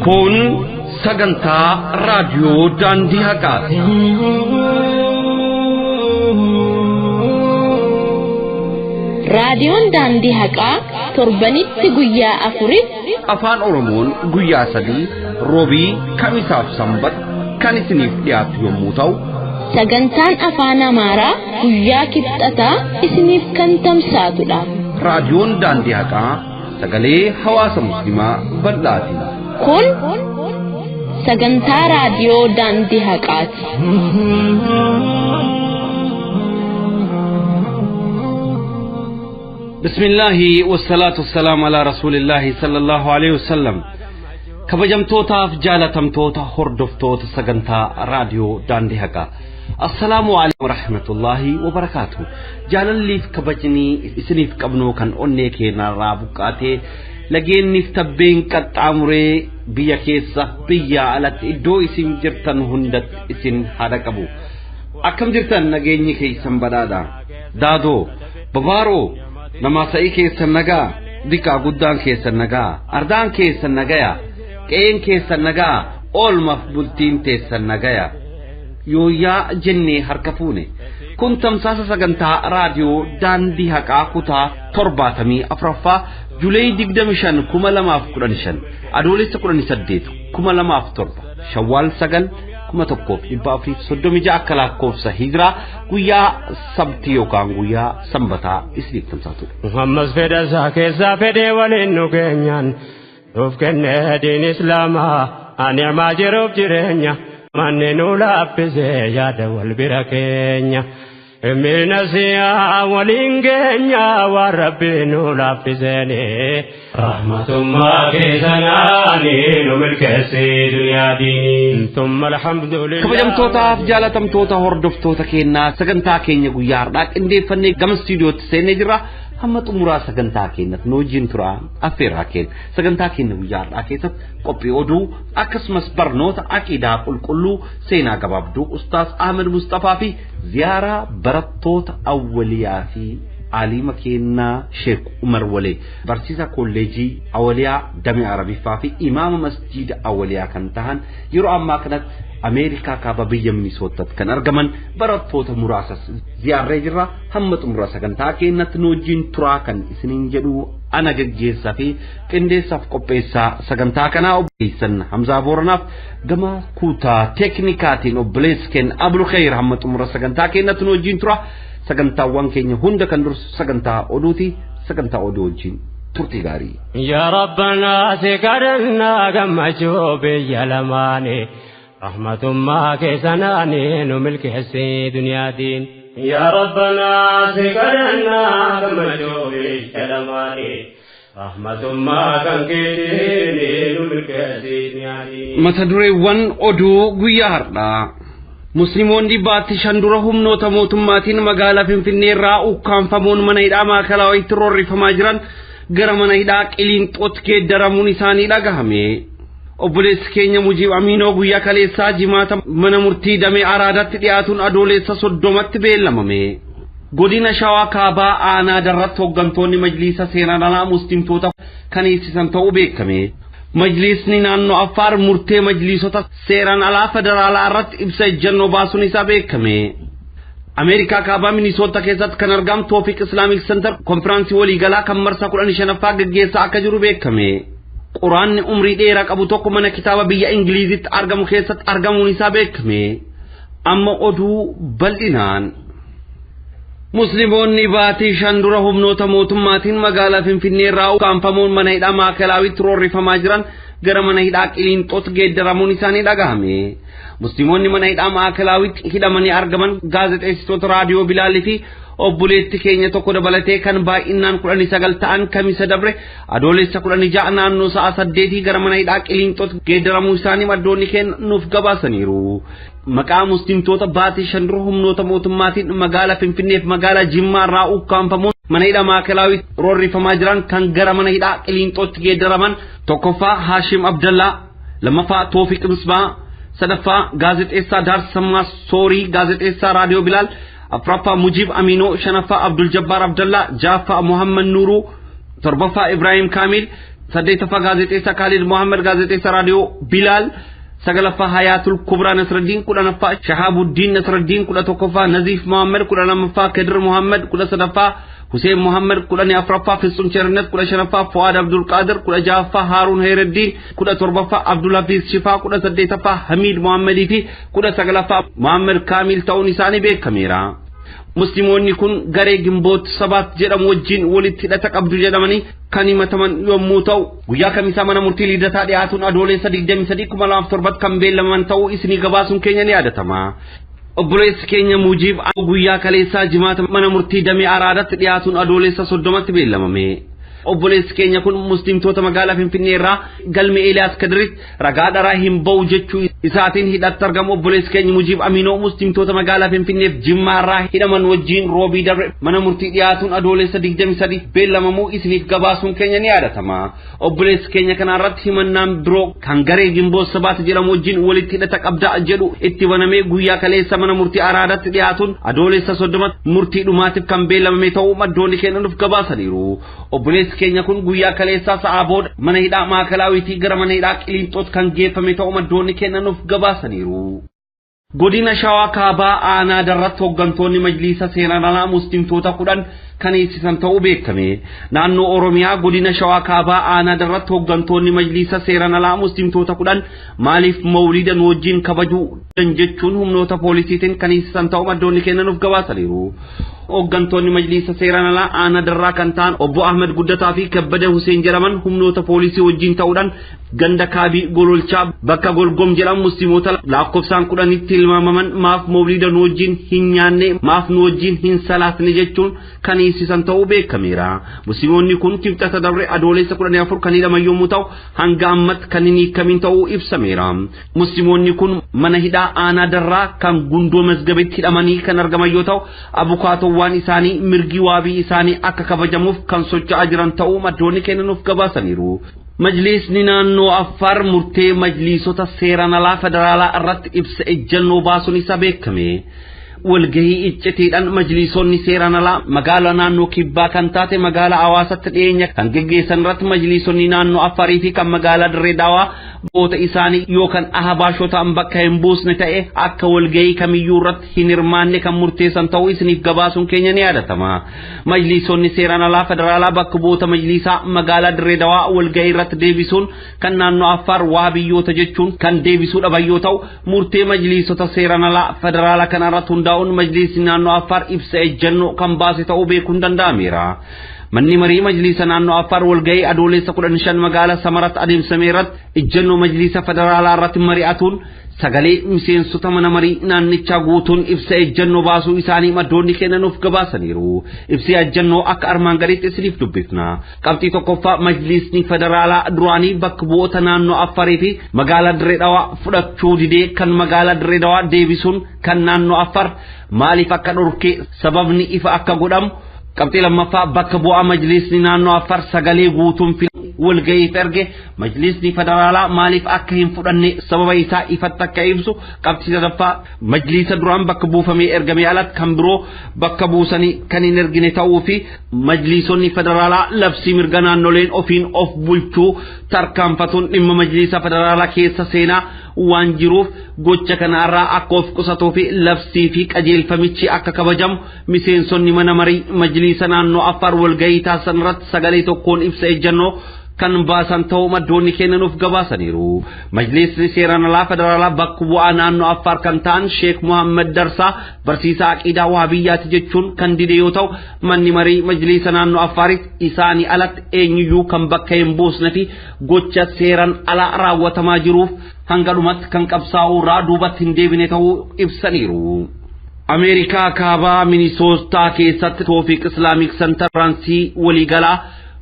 Kun sagantaa raadiyoo Daandii Haqaati. Raadiyoon Daandii Haqaa torbanitti guyyaa 4 Afaan Oromoon guyyaa 3 roobii kamisaaf sanbata kan isiniif dhiyaatu yommuu ta'u, sagantaan afaan Amaaraa guyyaa kibxataa isiniif kan tamsaatudha. Raadiyoon Daandii Haqaa sagalee hawaasa musliimaa bal'aati. Kun sagantaa raadiyoo Daandii Haqaati. بسم الله والصلاة والسلام على رسول الله صلى الله عليه وسلم. Kabajamtootaaf jaalatamtoota hordoftoota sagantaa raadiyoo Daandii Haqaa, assalaamu alaikum warahmatullaahi wabarakaatu. Jaalalliif kabajnii isiniif qabnu kan onnee keenyarraa buqqaatee lageenniif tabbeen qaxxaamuree biyya keessa biyya alatti iddoo isin jirtan hundatti isin haadha qabu. Akkam jirtan? Nageenyi keessan badhaadha. Daadoo babaaroo namaa sa'ii keessan nagaa, diqaa guddaan keessan nagaa, ardaan keessan nagaya, qe'een keessan nagaa, oolmaaf bultiin teessan nagaya. Yooyyaa jennee harka fuune. Kun tamsaasa sagantaa raadiyoo Daandii Haqaa kutaa 74ffaa Julee 25 2015, Adoolessa 18 2007, Shawwaal 9 1436 akka lakkoofsa hijiraa, guyyaa sabtii yookaan guyyaa sanbataa isiniif tamsaatudha. Muhammad fedha isaa keessaa fedhee waliin nu keenyaan nuuf kennee diin islaamaa ani amaa jiruuf jireenya manni nu laaffisee yaada wal bira keenya. Mina siyaa waliin keenya waan rabbi nu laaffiseeni. Rahmatummaa keessanaani nu milkeessee duniyaa diinii. Tumma alhamdulillah. Kabajamtootaaf jaalatamtoota hordoftoota keenyaa, sagantaa keenya guyyaa har'aa qindeeffannee gama istiidiyootti seennee jirra. Hamma xumuraa sagantaa keenyatti nu wajjin tura affeeraa keenya. Sagantaa keenya guyyaa har'aa keessatti qophii oduu, akkasumas barnoota aqiidaa qulqulluu, seenaa gabaabduu Ustaas Ahmed Mustafaa fi ziyaaraa barattoota awwaliyaa fi aliima kennaa Sheek Umar Walee, barsiisaa kolleejii Awwaliyaa Damee Arabiffaa fi imaama masjiida Awwaliyaa kan tahan, yeroo ammaa kanatti Ameerikaa kaaba biyya Minisootaatti kan argaman barattoota muraasas ziyaarree jirra. Hamma xumura sagantaa keenyatti nu wajjin turaa kan isiniin jedhu ana gaggeessaa fi qindeessaaf qopheessaa sagantaa kanaa obboleessan Hamzaa Booranaaf gama kutaa teeknikaatiin obboleessi keenya Abdul Khayr. Hamma xumura sagantaa keenyatti nu wajjin tura. Sagantaawwan keenya hunda kan dursu sagantaa oduuti. Sagantaa oduu wajjin turtii gaarii. Yaa Rabbanaa si kadhannaa gammachuu biyya lamaanii. Rahmatummaa keessanaani nu milkeessee duniyaa diin. Yaa Rabbanaa si kadhannaa gammachuu biyya lamaanii. Rahmatummaa kan keetiin nu milkeessee duniyaa diin. Mata dureewwan oduu guyyaa har'aa. Musliimoonni baatii 5 dura humnoota mootummaatiin magaalaa Finfinnee irraa ukkaanfamuun mana hidhaa maakalaawwitti roorrifamaa jiran gara mana hidhaa Qiliinxootti geeddaramuun isaanii dhagahame. Obboleessi keenya Mujiib Aminoo guyyaa kaleessaa jimaata mana murtii damee Araadaatti dhiyaatuun Adoolessa 30tti beellamame. Godina Shawaa Kaabaa aanaa Darratti hooggantoonni majliisa seeraan alaa muslimtoota kan eegsisan ta'uu beekame. Majliisni naannoo Affaar murtee majliisota seeraan alaa federaalaa irratti ibsa ejjennoo baasuun isaa beekame. Ameerikaa kaabaa Minisoota keessatti kan argamu Toofiq Islamic Center konfiraansii waliigalaa kan marsaa 15ffaa gaggeessaa akka jiru beekame. Quraanni umrii dheeraa qabu tokko mana kitaaba biyya Ingiliizitti argamu keessatti argamuun isaa beekame. Amma oduu bal'inaan. Musliimoonni baatii 5 dura humnoota mootummaatiin magaalaa Finfinnee irraa ukkaanfamuun mana hidhaa maakalaawwitti roorrifamaa jiran gara mana hidhaa Qiliinxootti geeddaramuun isaanii dhagahame. Musliimoonni mana hidhaa maakalaawwitti hidhamanii argaman gaazexeessitoota raadiyoo Bilaalii fi obboleetti keenya tokko dabalatee kan baay'inaan 19 ta'an kamisa dabre Adoolessa 16 naannoo sa'a 8 gara mana hidhaa Qiliinxootti geeddaramuu isaanii maddoonni keenya nuuf gabaasaniiru. Maqaa muslimtoota baatii 5 dura humnoota mootummaatiin magaalaa Finfinnee fi magaalaa Jimmaa irraa ukkaanfamuun mana hidhaa maakalaawwitti roorrifamaa jiran kan gara mana hidhaa Qiliinxootti geeddaraman: tokkoffaa Haashim Abdallaa, lammaffaa Toofiq Misbaa, sadaffaa gaazexeessaa Daarsammaa Soorii, gaazexeessaa Raadiyoo Bilaal, afuraffaa Mujiib Aminoo, shanaffaa Abdul Jabbaar Abdallaa, ja'affaa Muhammad Nuuruu, 7ffaa Ibrahim Kaamil, 8ffaa gaazexeessaa Khalid Muhammad gaazexeessaa raadiyoo Bilaal, 9ffaa Hayatul Kubraa Nasruddin, 10ffaa Shahabuddin Nasruddin, 11ffaa Naziif Muhammad, 12ffaa Kedir Muhammad, 13ffaa Hussein Muhammad, 14ffaa Fitsum Chernet, 15ffaa Fuad Abdul Qadir, 16ffaa Harun Heeruddin, 17ffaa Abdul Hafiz Shifaa, 18ffaa Hamid Muhammadii fi 19ffaa Muhammad Kaamil ta'uun isaanii beekameera. Musliimoonni kun garee Gimboot Sabaat jedhamu wajjin walitti hidhata qabdu jedhamanii kan himataman yommuu ta'u guyyaa kamisaa mana murtii Liidataa dhiyaatuun Adoolessa 23 2007 kan beellamaman ta'uu isinii gabaasuun keenya ni yaadatama. Obboleessi keenya Mujiib guyyaa kaleessaa jimaata mana murtii damee Araadaatti dhiyaatuun Adoolessa 30tti beellamame. Obboleessi keenya kun muslimtoota magaalaa Finfinnee irraa galme Eeliyaas Kadiritti ragaa dharaa hin ba'u jechuu isaatiin hidhatti argamu. Obboleessi keenya Mujiib Aminoo muslimtoota magaalaa Finfinneef Jimmaa irraa hidhaman wajjin roobii darbe mana murtii dhiyaatuun Adoolessa 23 beellamamuu isiniif gabaasuun keenya ni yaadatama. Obboleessi keenya kanarratti himannaan biroo kan garee Gimboot Sabaat jedhamu wajjin walitti hidhata qabda jedhu itti banamee guyyaa kaleessa mana murtii Araadaatti dhiyaatuun Adoolessa 30 murtii dhumaatiif kan beellamame ta'uu maddoonni keenya nuuf gabaasaniiru. Obboleessi keenya kun guyyaa kaleessaa sa'aa booda mana hidhaa Maakalaawwiitii gara mana hidhaa Qiliinxootti kan geeffame ta'uu maddoonni keenya nuuf gabaasaniiru. Godina Shawaa Kaabaa aanaa Darratti hooggantoonni majliisa seeraan alaa muslimtoota 10 kan eegsisan ta'uu beekame. Naannoo Oromiyaa godina Shawaa Kaabaa aanaa Darratti hooggantoonni majliisa seeraan alaa muslimtoota 10 maaliif mawlida nu wajjin kabajuu jechuun humnoota poolisiitiin kan eegsisan ta'uu maddoonni keenya nuuf gabaasaniiru. Hooggantoonni majliisa seeraan alaa aanaa Darraa kan ta'an obbo Ahmed Guddataa fi Kabbada Hussein jedhaman humnoota poolisii wajjin ta'uudhaan ganda Kaabii Gololchaa bakka Golgom jedhamu musliimoota lakkoofsaan 10tti tilmaamaman maaf mawlida nu wajjin hin nyaanne, maaf nu wajjin hin salaatne jechuun kan eegsisan ta'uu beekameera. Musliimoonni kun kibxata darbe Adoolessa 14 kan hidhaman yommuu ta'u hanga ammatti kan hin hiikamin ta'uu ibsameera. Musliimoonni kun mana hidhaa aanaa Darraa kan gundoo mazgabetti hidhamanii kan argaman yoo ta'u abukaatowwan isaanii mirgi waabii isaanii akka kabajamuuf kan socho'aa jiran ta'uu maddoonni keenya nuuf gabaasaniiru. Majliisni naannoo Affaar murtee majliisota seeraan alaa federaalaa irratti ibsa ejjennoo baasuun isa beekame. Walgahii iccitiidhaan majliisonni seeraan alaa magaalaa naannoo Kibbaa kan taate magaalaa Hawaasatti dhiyeenya kan geggeessan irratti majliisonni naannoo Affaarii fi kan magaalaa Dirree Daawaa boota isaanii yookaan ahabaashotaan bakka hin buusne ta'e akka walgahii kamiyyuu irratti hin hirmaanne kan murteessan ta'uu isiniif gabaasuun keenya ni yaadatama. Majliisonni seeraan alaa federaalaa bakka bu'oota majliisaa magaalaa Dirree Daawaa walgahii irratti deebisuun kan naannoo Affaar waa biyyoota jechuun kan deebisuu dhaban yoo ta'u murtee majliisota seeraan alaa federaalaa kana irratti hundaa'uun majliisni naannoo Affaar ibsa ejjennoo kan baase ta'uu beekuun danda'ameera. Manni marii majliisa naannoo Affaar walgahii Adoolessa 15 magaalaa Samaratti adeemsame irratti ejjennoo majliisa federaalaa irratti mari'atuun sagalee miseensota mana marii naannichaa guutuun ibsa ejjennoo baasuu isaanii maddoonni keenya nuuf gabaasaniiru. Ibsi ejjennoo akka armaan gadiitti isiniif dubbifna. Qabxii tokkoffaa majliisni federaalaa duraanii bakka bu'oota naannoo Affaarii fi magaalaa Dirree Dhawaa fudhachuu didee kan magaalaa Dirree Dhawaa deebisuun kan naannoo Affaar maaliif akka dhorkee sababni ifa akka godhamu. Qabxii lammaffaa bakka bu'aa majliisni naannoo Affaar sagalee guutuun walgahiif erge majliisni federaalaa maaliif akka hin fudhanne sababa isaa ifatti akka ibsu. Qabxii sadaffaa majliisa duraan bakka buufamee ergamee alatti kan biroo bakka buusanii kan hin ergine ta'uu fi majliisonni federaalaa labsii mirga naannoleen ofiin of bulchuu tarkaanfatuun dhimma majliisa federaalaa keessa seenaa waan jiruuf gocha kanarraa akka of qusatuu fi labsii fi qajeelfamichi akka kabajamu miseensonni mana marii majliisa naannoo Affaar walgahii taasisan irratti sagalee tokkoon ibsa ejjennoo kan baasan ta'uu maddoonni keenya nuuf gabaasaniiru. Majliisni seeraan alaa federaalaa bakka bu'aa naannoo Affaar kan ta'an Sheek Muhammad Darsaa barsiisaa aqiidaa wahabiyyaati jechuun kan dide yoo ta'u manni marii majliisa naannoo Affaaris isaanii alatti eenyuyyuu kan bakka hin buusne fi gocha seeraan alaa raawwatamaa jiruuf hanga dhumatti kan qabsaa'uu irraa duubatti hin deebine ta'uu ibsaniiru. Ameerikaa kaabaa Minisootaa keessatti Toofiq Islaamik Santaraansii waliigalaa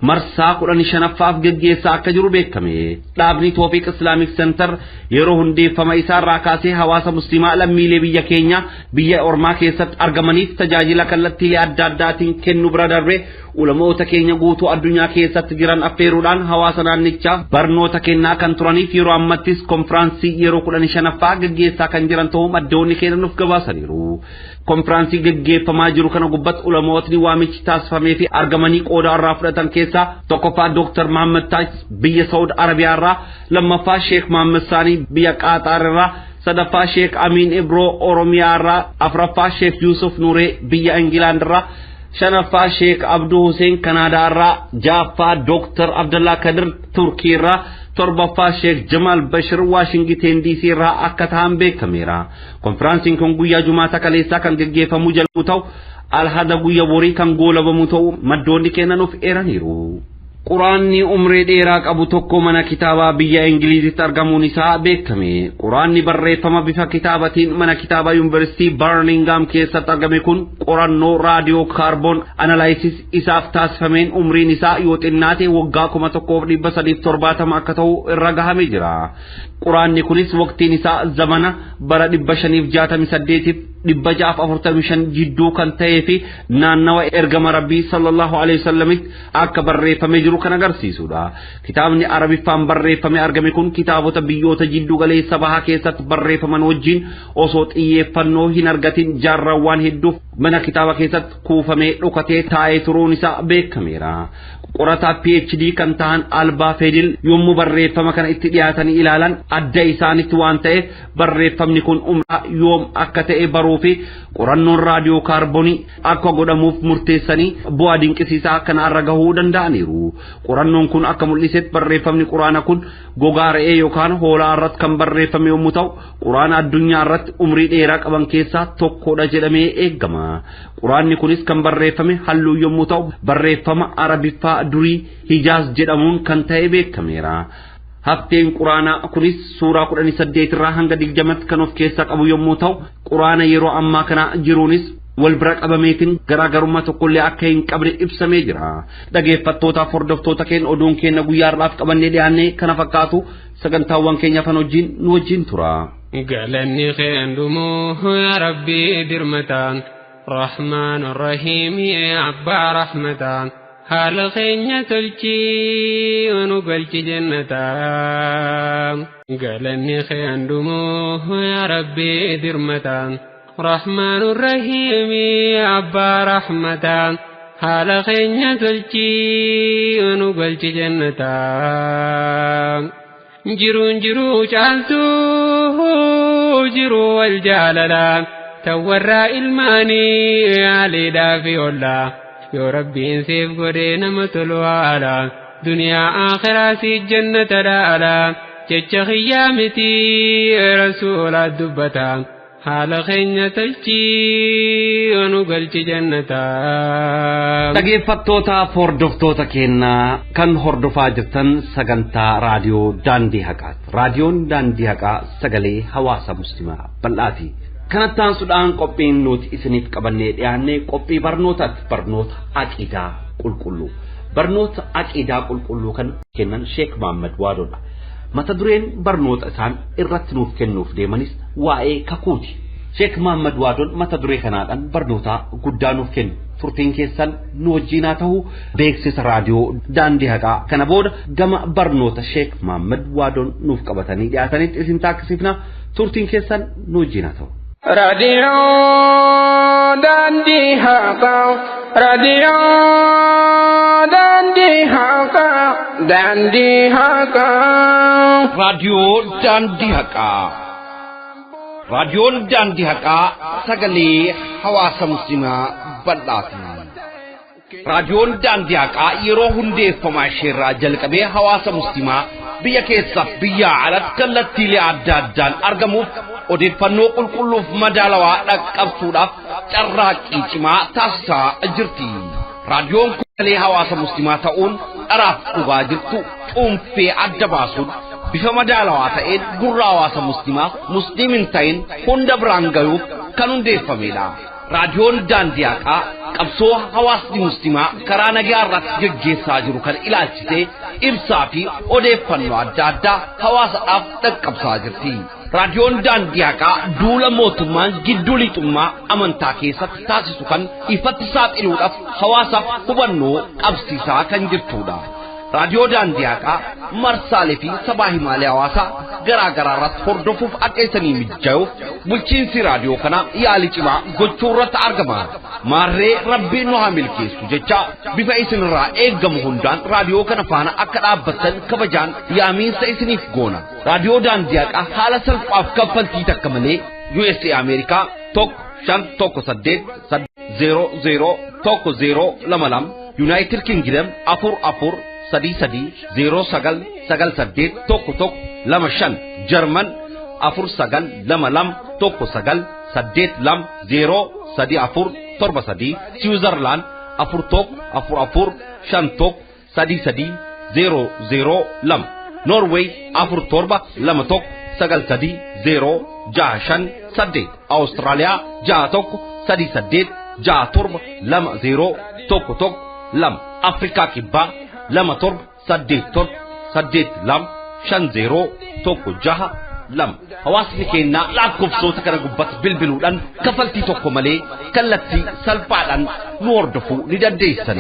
marsaa 15ffaaf geggeessaa akka jiru beekame. Dhaabni Toofiq Islaamik Center yeroo hundeeffama isaarraa kaasee hawaasa musliimaa lammiilee biyya keenya biyya ormaa keessatti argamaniif tajaajila kallattiilee adda addaatiin kennu bira darbee ulamoota keenya guutuu addunyaa keessatti jiran affeeruudhaan hawaasa naannichaa barnoota kennaa kan turaniif yeroo ammattis konfiraansii yeroo 15ffaa geggeessaa kan jiran ta'uu maddoonni keenya nuuf gabaasaniiru. Konfiraansii geggeeffamaa jiru kana gubbatti ulamootni waamichi taasifamee fi argamanii qooda irraa fudhatan keessaa tokkoffaa Dr. Mahammad Taaj biyya Saawud Arabiyaa irraa, lammaffaa Sheek Mahammad Saanii biyya Qaaxaar irraa, sadaffaa Sheek Amiin Ibroo Oromiyaa irraa, afraffaa Sheek Yuusuf Nuuree biyya Ingilaand irraa, shanaffaa Sheek Abduu Hussein Kanaadaa irraa, ja'affaa Dr. Abdallaa Kadir Turkii irraa, torbaffaa Sheek Jamaal Bashir Waashingiten DC irraa akka ta'an beekameera. Konfiraansiin kun guyyaa Jumaata kaleessaa kan geggeeffamuu jalqabu ta'u alhada guyyaa borii kan goolabamu ta'u maddoonni kennanuuf eeraniiru. Quraanni umrii dheeraa qabu tokko mana kitaabaa biyya Ingilizitti argamuun isaa beekame. Quraanni barreeffama bifa kitaabatiin mana kitaabaa Yuunivarsiitii Birmingham keessatti argame kun qorannoo raadiyoo kaarboon analaayisis isaaf taasifameen umriin isaa yoo xinnaate waggaa 1370 akka ta'u irra gahamee jira. Quraanni kunis waqtiin isaa zamana bara 568 645 jidduu kan ta'ee fi naannawa ergama Rabbii sallallahu alaihi wasallamitti akka barreeffamee jiru kan agarsiisudha. Kitaabni Arabiffaan barreeffamee argame kun kitaabota biyyoota jidduu galeessa bahaa keessatti barreeffaman wajjin osoo xiyyeeffannoo hin argatin jaarraawwan hedduuf mana kitaaba keessatti kuufamee dhokatee taa'ee turuun isaa beekameera. Qorataa PhD kan ta'an Albaa Fedil yommuu barreeffama kana itti dhiyaatanii ilaalan adda isaanitti waan ta'eef barreeffamni kun umraa yoom akka ta'e baruu fi qorannoon raadiyoo kaarboonii akka godhamuuf murteessanii bu'aa dinqisiisaa kana irra gahuu danda'aniiru. Qorannoon kun akka mul'isetti barreeffamni quraana kun gogaa re'ee yookaan hoolaa irratti kan barreeffame yommuu ta'u quraana addunyaa irratti umrii dheeraa qaban keessaa tokkodha jedhamee eegama. Quraanni kunis kan barreeffame halluu yommuu ta'u barreeffama Arabiffaa durii Hijaaz jedhamuun kan ta'e beekameera. Hafteen quraanaa kunis suuraa 18 irraa hanga 20 kan of keessaa qabu yommuu ta'u quraana yeroo ammaa kana jiruunis wal bira qabameetiin garaagarummaa tokkollee akka hin qabne ibsamee jira. Dhageeffattootaaf hordoftoota keenya oduun keenya guyyaa har'aaf qabannee dhiyaanne kana fakkaatu sagantaawwan keenya afaan wajjin nu wajjin tura. Galanni keendumoo yaa Rabbii dirmataan Rahmaan Rahiim Abbaa Rahmataan haala keenya tolchii nu galchi jannataan. Galanni keendumoo yaa Rabbii dirmataan Rahmaan Rahiim Abbaa Rahmataan haala keenya tolchii nu galchi jannataan. Jiruun jiruu caaltuu jiruu wal jaalalaa tawwarraa ilmaanii aaliidhaa fi ollaa yoo rabbiin siif godhee nama tolu haala duniyaa aakhiraa siif jannata dhaala jecha xiyyaa miti rasuulaa dubbata haala keenya tolchii nu galchi jannataa. Dhaggeeffattootaaf hordoftoota keenyaa kan hordofaa jirtan sagantaa raadiyoo Daandii Haqaati. Raadiyoon Daandii Haqaa sagalee hawaasa musliimaa bal'aati. Kanatti aansuudhaan qophiin nuti isiniif qabannee dhiyaanne qophii barnootaati. Barnoota aqiidaa qulqulluu. Barnoota aqiidaa qulqulluu kan kennan Sheek Mahammad Waadoodha. Mata dureen barnoota isaan irratti nuuf kennuuf deemanis waa'ee kakuuti. Sheek Mahammad Waadoon mata duree kanaadhaan barnoota guddaa nuuf kennu. Turtiin keessan nu wajjin haa ta'u beeksisa raadiyoo Daandii Haqaa kana booda gama barnoota Sheek Mahammad Waadoon nuuf qabatanii dhiyaatanitti isin taasifna. Turtiin keessan nu wajjin haa ta'u. Raadiyoo Daandii Haqaa Raadiyoo Daandii Haqaa Daandii Haqaa. Raadiyoo Daandii Haqaa. Raadiyoon Daandii Haqaa sagalee hawaasa musliimaa bal'aati. Raadiyoon Daandii Haqaa yeroo hundeeffamaa isheerraa jalqabee hawaasa musliimaa biyya keessaaf biyya alatti kallattiilee adda addaan argamuuf odeeffannoo qulqulluuf madaalawaa dhaqqabsuudhaaf carraaqqii cimaa taasisaa jirti. Raadiyoon kun sagalee hawaasa musliimaa ta'uun dharaaf dhugaa jirtu cuunfee adda baasuun bifa madaalawaa ta'een gurra hawaasa musliimaa musliim hin ta'in hunda biraan gayuuf kan hundeeffamedha. Raadiyoon Daandii Haqaa qabsoo hawaasni musliimaa karaa nagaa irratti geggeessaa jiru kan ilaalchisee ibsaa fi odeeffannoo adda addaa hawaasaadhaaf dhaqqabsaa jirti. Raadiyoon Daandii Haqaa duula mootummaan gidduu lixummaa amantaa keessatti taasisu kan ifatti saaxiluudhaaf hawaasaaf hubannoo qabsiisaa kan jirtudha. Raadiyoo Daandii Haqaa marsaalee fi sabaa himaalee hawaasaa garaa garaa irratti hordofuuf akka isanii mijaa'uuf bulchiinsi raadiyoo kanaa yaalii cimaa gochuu irratti argama. Maarree Rabbiin nu haa milkeessu jecha bifa isinirraa eeggamu hundaan raadiyoo kana faana akka dhaabbattan kabajaan yaamiinsa isiniif goona. Raadiyoo Daandii Haqaa haala salphaaf kaffaltii takka malee USA Ameerikaa 1 5 1 8 0 0 1 0 2 2 United Kingdom 4 4 3 3 0 9 9 8 1 1 2 5 German 4 9 2 2 1 9 8 2 0 3 4 7 3 Switzerland 4 1 4 4 5 1 3 3 0 0 2 Norway 4 7 2 1 9 3 0 6 5 8 Australia 6 1 3 8 6 7 2 0 1 1 2 Afrikaa Kibbaa 2 7 8 7 8 2 5 0 1 6 2 Hawaasni keenya lakkoofsota kana gubbatti bilbiluudhaan kaffaltii tokko malee kallattii salphaadhaan nu hordofuu ni dandeessan.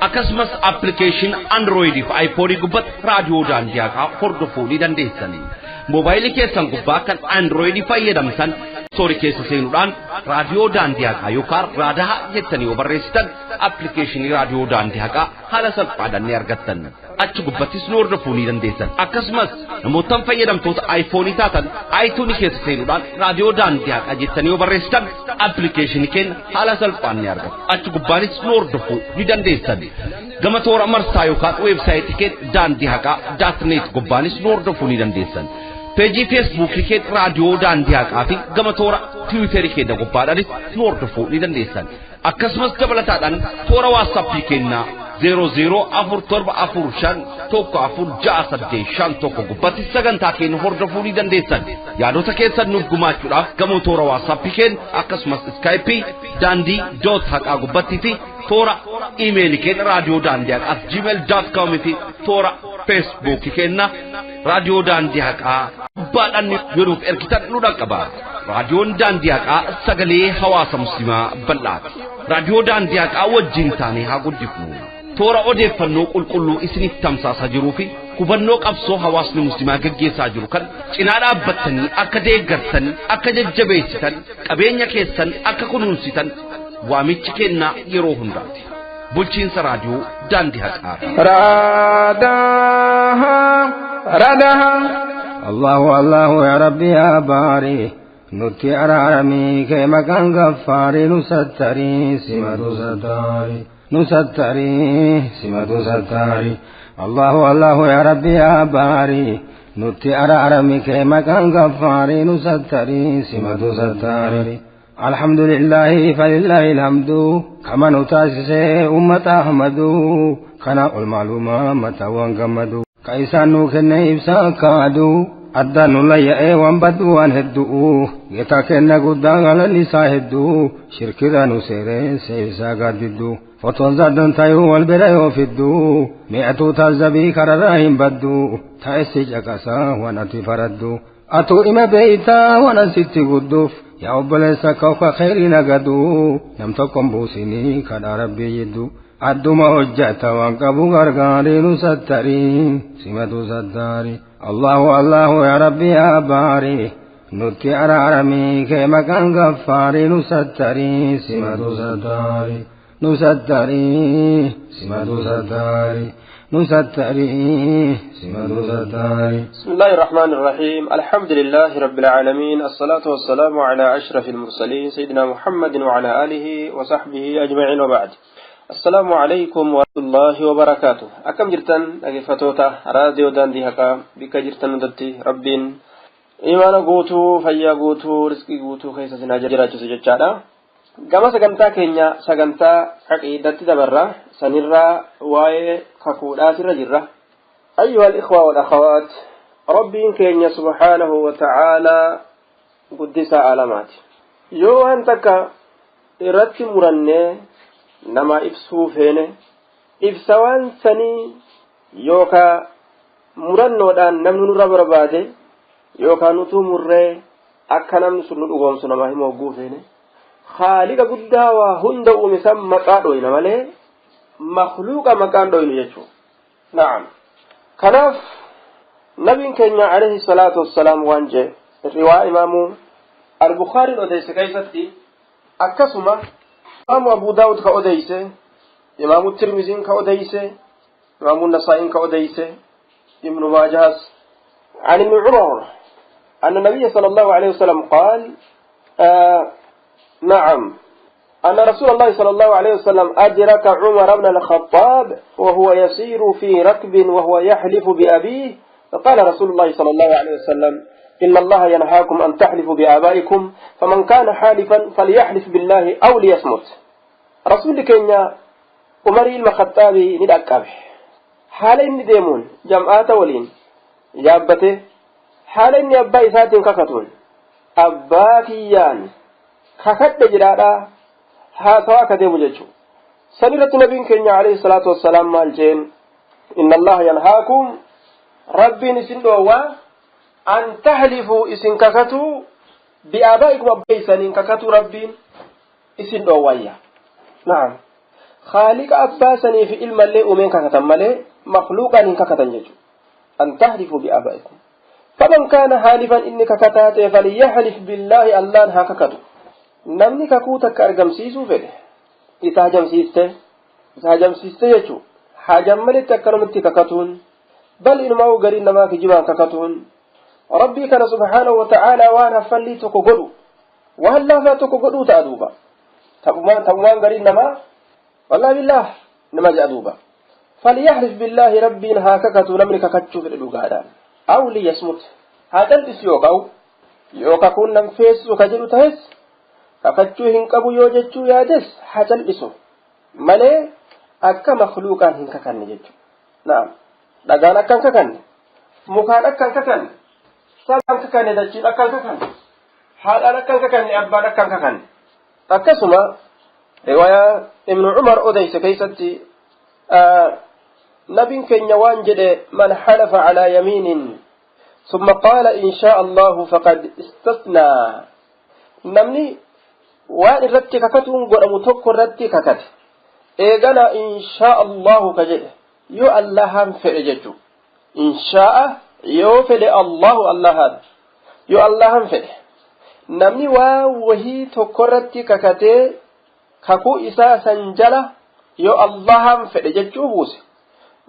Akkasumas appilikeeshin Android fi iPhone gubbatti raadiyoo Daandii Haqaa hordofuu ni dandeessan. Moobaayilii keessan gubbaa kan Android fayyadamtan soorii keessa seenuudhaan raadiyoo Daandii Haqaa yookaan raadahaa jettanii yoo barreessitan appilikeeshinii raadiyoo Daandii Haqaa haala salphaadhaan ni argattan. Achi gubbattis nu hordofuu ni dandeessan. Akkasumas namootaan fayyadamtoota iPhone taatan iTunes keessa seenuudhaan raadiyoo Daandii Haqaa jettanii yoo barreessitan appilikeeshinii keenya haala salphaan ni argattu. Achi gubbaanis nu hordofuu ni dandeessan. Gama toora marsaa yookaan weebsaayitii keenya daandii haqaa daat neet gubbaanis nu hordofuu ni dandeessan. Peejii feesbuukii keenya raadiyoo Daandii Haqaa fi gama toora tiwiiterii keenya gubbaadhaanis nu hordofuu ni dandeessan. Akkasumas dabalataadhaan toora waatsaappii keenyaa 004745146851 gubbatti sagantaa keenya hordofuu ni dandeessan. Yaadota keessan nuuf gumaachuudhaaf gama toora waatsaappii keenya akkasumas iskaayipii daandii doot haqaa gubbattii fi toora iimeelii keenya raadiyoo daandii haqaa gmail dot com fi toora feesbuukii keenya raadiyoo Daandii Haqaa gubbaadhaan yoo nuuf ergitan nu dhaqqaba. Raadiyoon Daandii Haqaa sagalee hawaasa musliimaa bal'aati. Raadiyoo Daandii Haqaa wajjin taanee haa guddifnu. Toora odeeffannoo qulqulluu isiniif tamsaasaa jiruu fi hubannoo qabsoo hawaasni musliimaa gaggeessaa jiru kan cinaa dhaabbattanii akka deeggartan, akka jajjabeessitan, qabeenya keessan akka kunuunsitan waamichi kennaa yeroo hundaati. Bulchiinsa raadiyoo Daandii Haqaa. Raadaha raadaha. Allahu Allahu ya Rabbi ya Baari nutti araaramii kee maqaan gaffaarii nu sattarii simatu sattarii nu sattarii simatu sattarii Allahu Allahu ya Rabbi ya Baari nutti araaramii kee maqaan gaffaarii nu sattarii simatu sattarii. الحمد لله فلله الحمد كما نتاسس أمة أحمد كان المعلومة متى وانقمدو كيسان نوكن إبسا كادو أدى نليا وان بدو وان هدو يتاكن قدان على النساء هدو شرك ذا نسير سيسا قددو فطن زادن تايو والبلايو فدو مئتو تزبي كرراهم بدو تأسي جاكسا ونتي فردو أتو إما بيتا ونسيتي قدوف يا أبليس كوكا خير نقدو نم تقم بوسيني كدا ربي يدو adduma hojjata waan qabu gargaarii nu sattarii simatu sattarii Allahu Allahu ya Rabbi ya Baari nutti araaramii kee maqaan gaffaarii nu sattarii simatu sattarii nu sattarii simatu sattarii nu sattarii simatu sattarii. بسم الله الرحمن الرحيم الحمد لله رب العالمين الصلاة والسلام على أشرف المرسلين سيدنا محمد وعلى آله وصحبه أجمعين وبعد السلام عليكم ورحمة الله وبركاته أكم جرتن أجفتوتا راديو داندي هكا بك جرتن دتي ربين إيمان قوتو فيا قوتو رزقي قوتو خيسا سناجرا جسجتشادا gama sagantaa keenya sagantaa aqiidatti dabarra sanirraa waa'ee kakuudhaatirra jirra أيها الإخوة والأخوات ربين كينيا سبحانه وتعالى قدس علامات يو أنتك إرت مرنة نما إفسو فينه إفسوان سني يوكا murannoodhaan namni nurra barbaade yookaan utuu murree akka namni sun nu dhugoomsu namaa hima hogguu feene haaliqa guddaa waa hunda uume san maqaa dhoyna malee makluuqa maqaan dhoynu jechuudha. Na'am, kanaaf nabiin keenya alayhi salaatu wassalaam waan jee riwaa imaamu al-Bukhaariin odeyse keeysatti, akkasuma imaamu Abu Daawud ka odeyse, imaamu Tirmiziin ka odeyse, imaamu Nasaa'iin ka odeyse, Ibnu Maajahaas. عن ابن عمر أن النبي صلى الله عليه وسلم قال نعم، أن رسول الله صلى الله عليه وسلم أدرك عمر بن الخطاب وهو يسير في ركب وهو يحلف بأبيه، فقال رسول الله صلى الله عليه وسلم: إن الله ينهاكم أن تحلفوا بآبائكم، فمن كان حالفا فليحلف بالله أو ليصمت. رسول كينيا عمر الخطاب ندأكبه حال إني ديمون جمعات ولين يابته حال إني أبا إساتين ككتون أبا كيان ككت جرادا haasawaa akka deemu jechuudha. Sanirratti nabiin keenya alayhi salaatu wassalaam maal jeen? Inna Allaha yanhaakum, rabbiin isin dhoowwaa, an tahlifuu, isin kakatuu, bi'aabaa'ikum, abbeeysaniin kakatuu rabbiin isin dhoowwayya. Na'am, khaaliqa abbaa sanii fi ilmallee uumeen kakatan malee makluuqaan hin kakatan jechuudha. An tahlifuu bi'aabaa'ikum, faman kaana haalifan, inni kakataa ta'e, falyahlif billaahi, Allaan haa kakatu. Namni kakuu takka argamsiisuu fedhe isa hajamsiiste, isa hajamsiiste jechuu hajam malitti akkanumatti kakatuun, bal inumaa gariin namaa kijibaan kakatuun rabbii kana subhaanahu wa ta'aalaa waan haffallii tokko godhu, waan laafaa tokko godhuu ta'a duuba. Taphumaan gariin namaa wallahi billaah nama jedha duuba. Falyahlif billaahi, rabbiin haa kakatu namni kakachuu fedhe dhugaadhaan, aw liyasmut, haa cal'isu. Yoo yoo kakuun nam feessisu ka jedhu tahes, kakachuu hin qabu yoo jechuu yaades, haa cal'isu malee akka makluuqaan hin kakanne jechuudha. Naam, dhagaan akka hin kakanne, mukaan akka hin kakanne, sabaan kakanne, dachiin akka hin kakanne, haadhaan akka hin kakanne, abbaan akka hin kakanne. Akkasuma riwaayaa Ibnu Cumar odeyse keeysatti nabiin keenya waan jedhe: man xalafa calaa yamiinin ثم قال إن شاء الله فقد استثنى. Namni waan irratti kakatuun godhamu tokko irratti kakate, eegana inshaa Allahu ka jedhe, yoo Allahan fedhe jechu, inshaa'a yoo fedhe Allahu, Allahan, yoo Allahan fedhe. Namni waan wahii tokko irratti kakatee kakuu isaa san jala yoo Allahan fedhe jechuu buuse,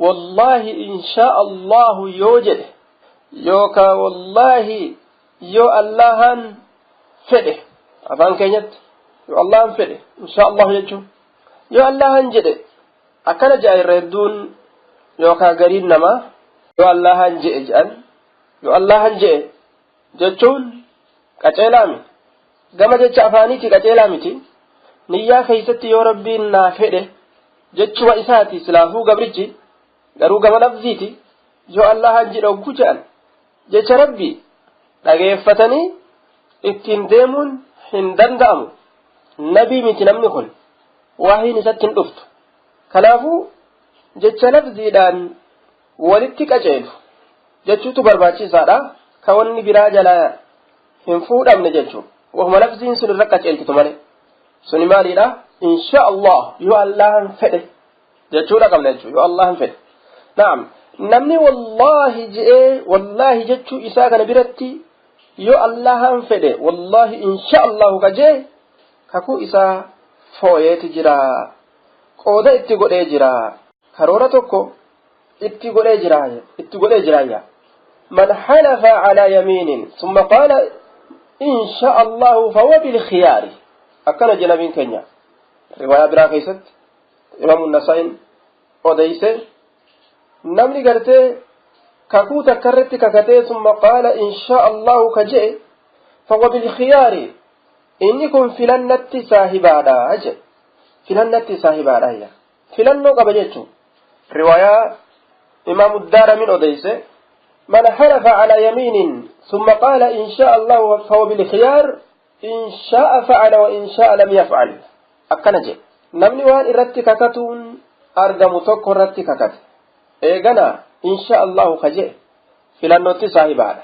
wallaahi inshaa Allahu yoo jedhe, yookaa wallaahi yoo Allahan fedhe, afaan keenyatti yoo Allahan fedhe, inshaa Allahu jechuun yoo Allahan jedhe akkana jedha. Irra hedduun yookaa gariin namaa yoo Allahan jedhe jedhan. Yoo Allahan jedhe jechuun qaceelaa miti, gama jecha afaaniiti qaceelaa miti. Niyyaa keeysatti yoo rabbiin naa fedhe jechuma isaati silaafuu gabrichi, garuu gama lafziiti yoo Allahan jedhe hogguu jedhan, jecha rabbii dhageeffatanii ittiin deemuun hin danda'amu. Nabii miti namni kun, wahiin isatti hin dhuftu. Kanaafuu jecha lafziidhaan walitti qaceelu jechuutu barbaachisaadha, ka wanni biraa jalaa hin fuudhamne jechuu, wahuma lafziin sun irra qaceelchitu malee. Suni maaliidha? Insha Allah, yoo Allahan fedhe jechuudha qabna jechuu, yoo Allahan fedhe. Naam, namni wallaahi je'ee, wallaahi jechuu isaa kana biratti yoo Allahan fedhe, wallaahi insha Allahu ka jee, kakuu isaa fooyeeti jira, qooda itti godhee jira, karoora tokko itti godhee jira, itti godhee jiraayya. من حلف على يمين ثم قال إن شاء الله فهو بالخيار. akkana jedha nabiin keenya riwaayaa biraa keessatti imaamu Nasaa'iin odeyse. Namni gartee kakuu takka irratti kakatee ثم قال إن شاء الله ka je'e, فهو بالخيار, inni kun filannatti saahibaadha jedhe, filannatti saahibaadha, filannoo qaba jechuu. Riwaayaa imaamu Daaramin odeyse: من حلف على يمين ثم قال إن شاء الله فهو بالخيار، إن شاء فعل وإن شاء لم يفعل. Akkana jedhe: namni waan irratti kakatuun argamu tokko irratti kakate, eegana insha Allahu ka jedhe, filannootti saahibaadha,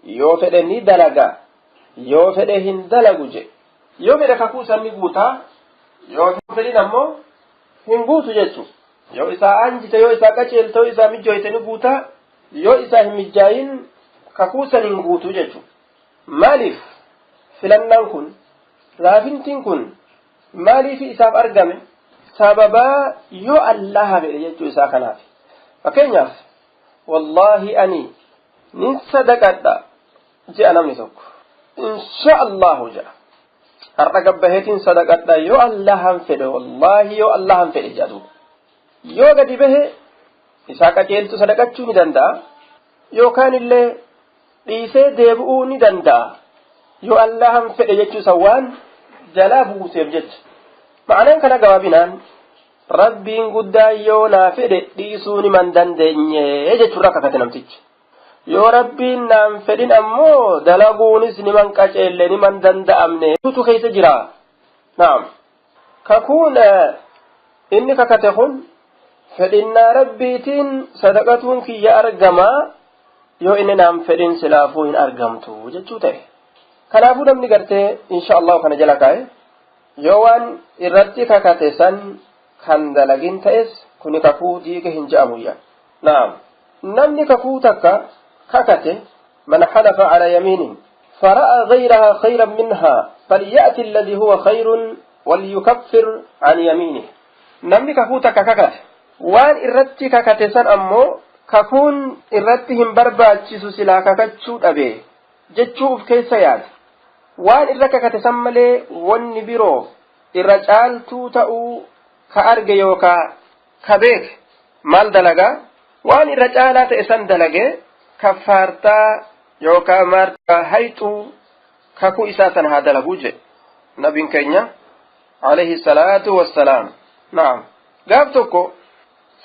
yoo fedhe ni dalaga, yoo fedhe hin dalagu jedhe. Yoo fedhe kakuu san ni guutaa, yoo fedhin ammoo hin guutu jechu. Yoo isaa anjite, yoo isaa qaceelte, yoo isaa mijjooyte ni guutaa, yoo isaa hin mijjaayin kakuu san hin guutuu jechuudha. Maaliif filannaan kun, laafintiin kun maaliif isaaf argame? Sababaa yoo Allaha fedhe jechuu isaa kanaaf. Fakkeenyaaf, wallaahi ani nin sadaqadha je'a namni tokko, insha Allahu je'a, har'a gabbaheetiin sadaqadha yoo Allahan fedhe, wallaahi yoo Allahan fedhe je'a duuba. Yoo gadi bahe isaa qaceeltu sadaqachuu ni danda'a, yookaan illee dhiisee deebi'uu ni danda'a, yoo Allahan fedhe jechuu isa waan jalaa buuseef jecha. Ma'anaan kana gabaabinaan rabbiin guddaa yoo naa fedhe dhiisuu ni man dandeenye jechuurraa kakate namtichi. Yoo rabbiin naan fedhin ammoo dalaguunis ni man qaceelle, ni man danda'amne tutu keessa jira. Naam, kakuun inni kakate kun fedhinnaa rabbiitiin sadaqatuun kiyya argamaa, yoo inni naan fedhin silaafuu hin argamtu jechuu ta'e. Kanaafuu namni gartee insha Allahu kana jala kaa'e yoo waan irratti kakate san kan dalagin ta'es, kuni kakuu diige hin je'amuyya. Naam, namni kakuu takka kakate, man halafa ala yamiinin فرأى غيرها خيرا منها فليأتي الذي هو خير وليكفر عن يمينه. Namni kakuu takka kakate, waan irratti kakate san ammoo kakuun irratti hin barbaachisu, silaa kakachuu dhabe jechuu uf keessa yaade, waan irra kakate san malee wanni biroo irra caaltuu ta'uu ka arge yookaa ka beeke, maal dalagaa? Waan irra caalaa ta'e san dalage, kaffaartaa yookaa maartaa hayxuu kakuu isaa san haa dalaguu jedhe nabiin keenya alayhi salaatu wassalaam. Naam, gaaf tokko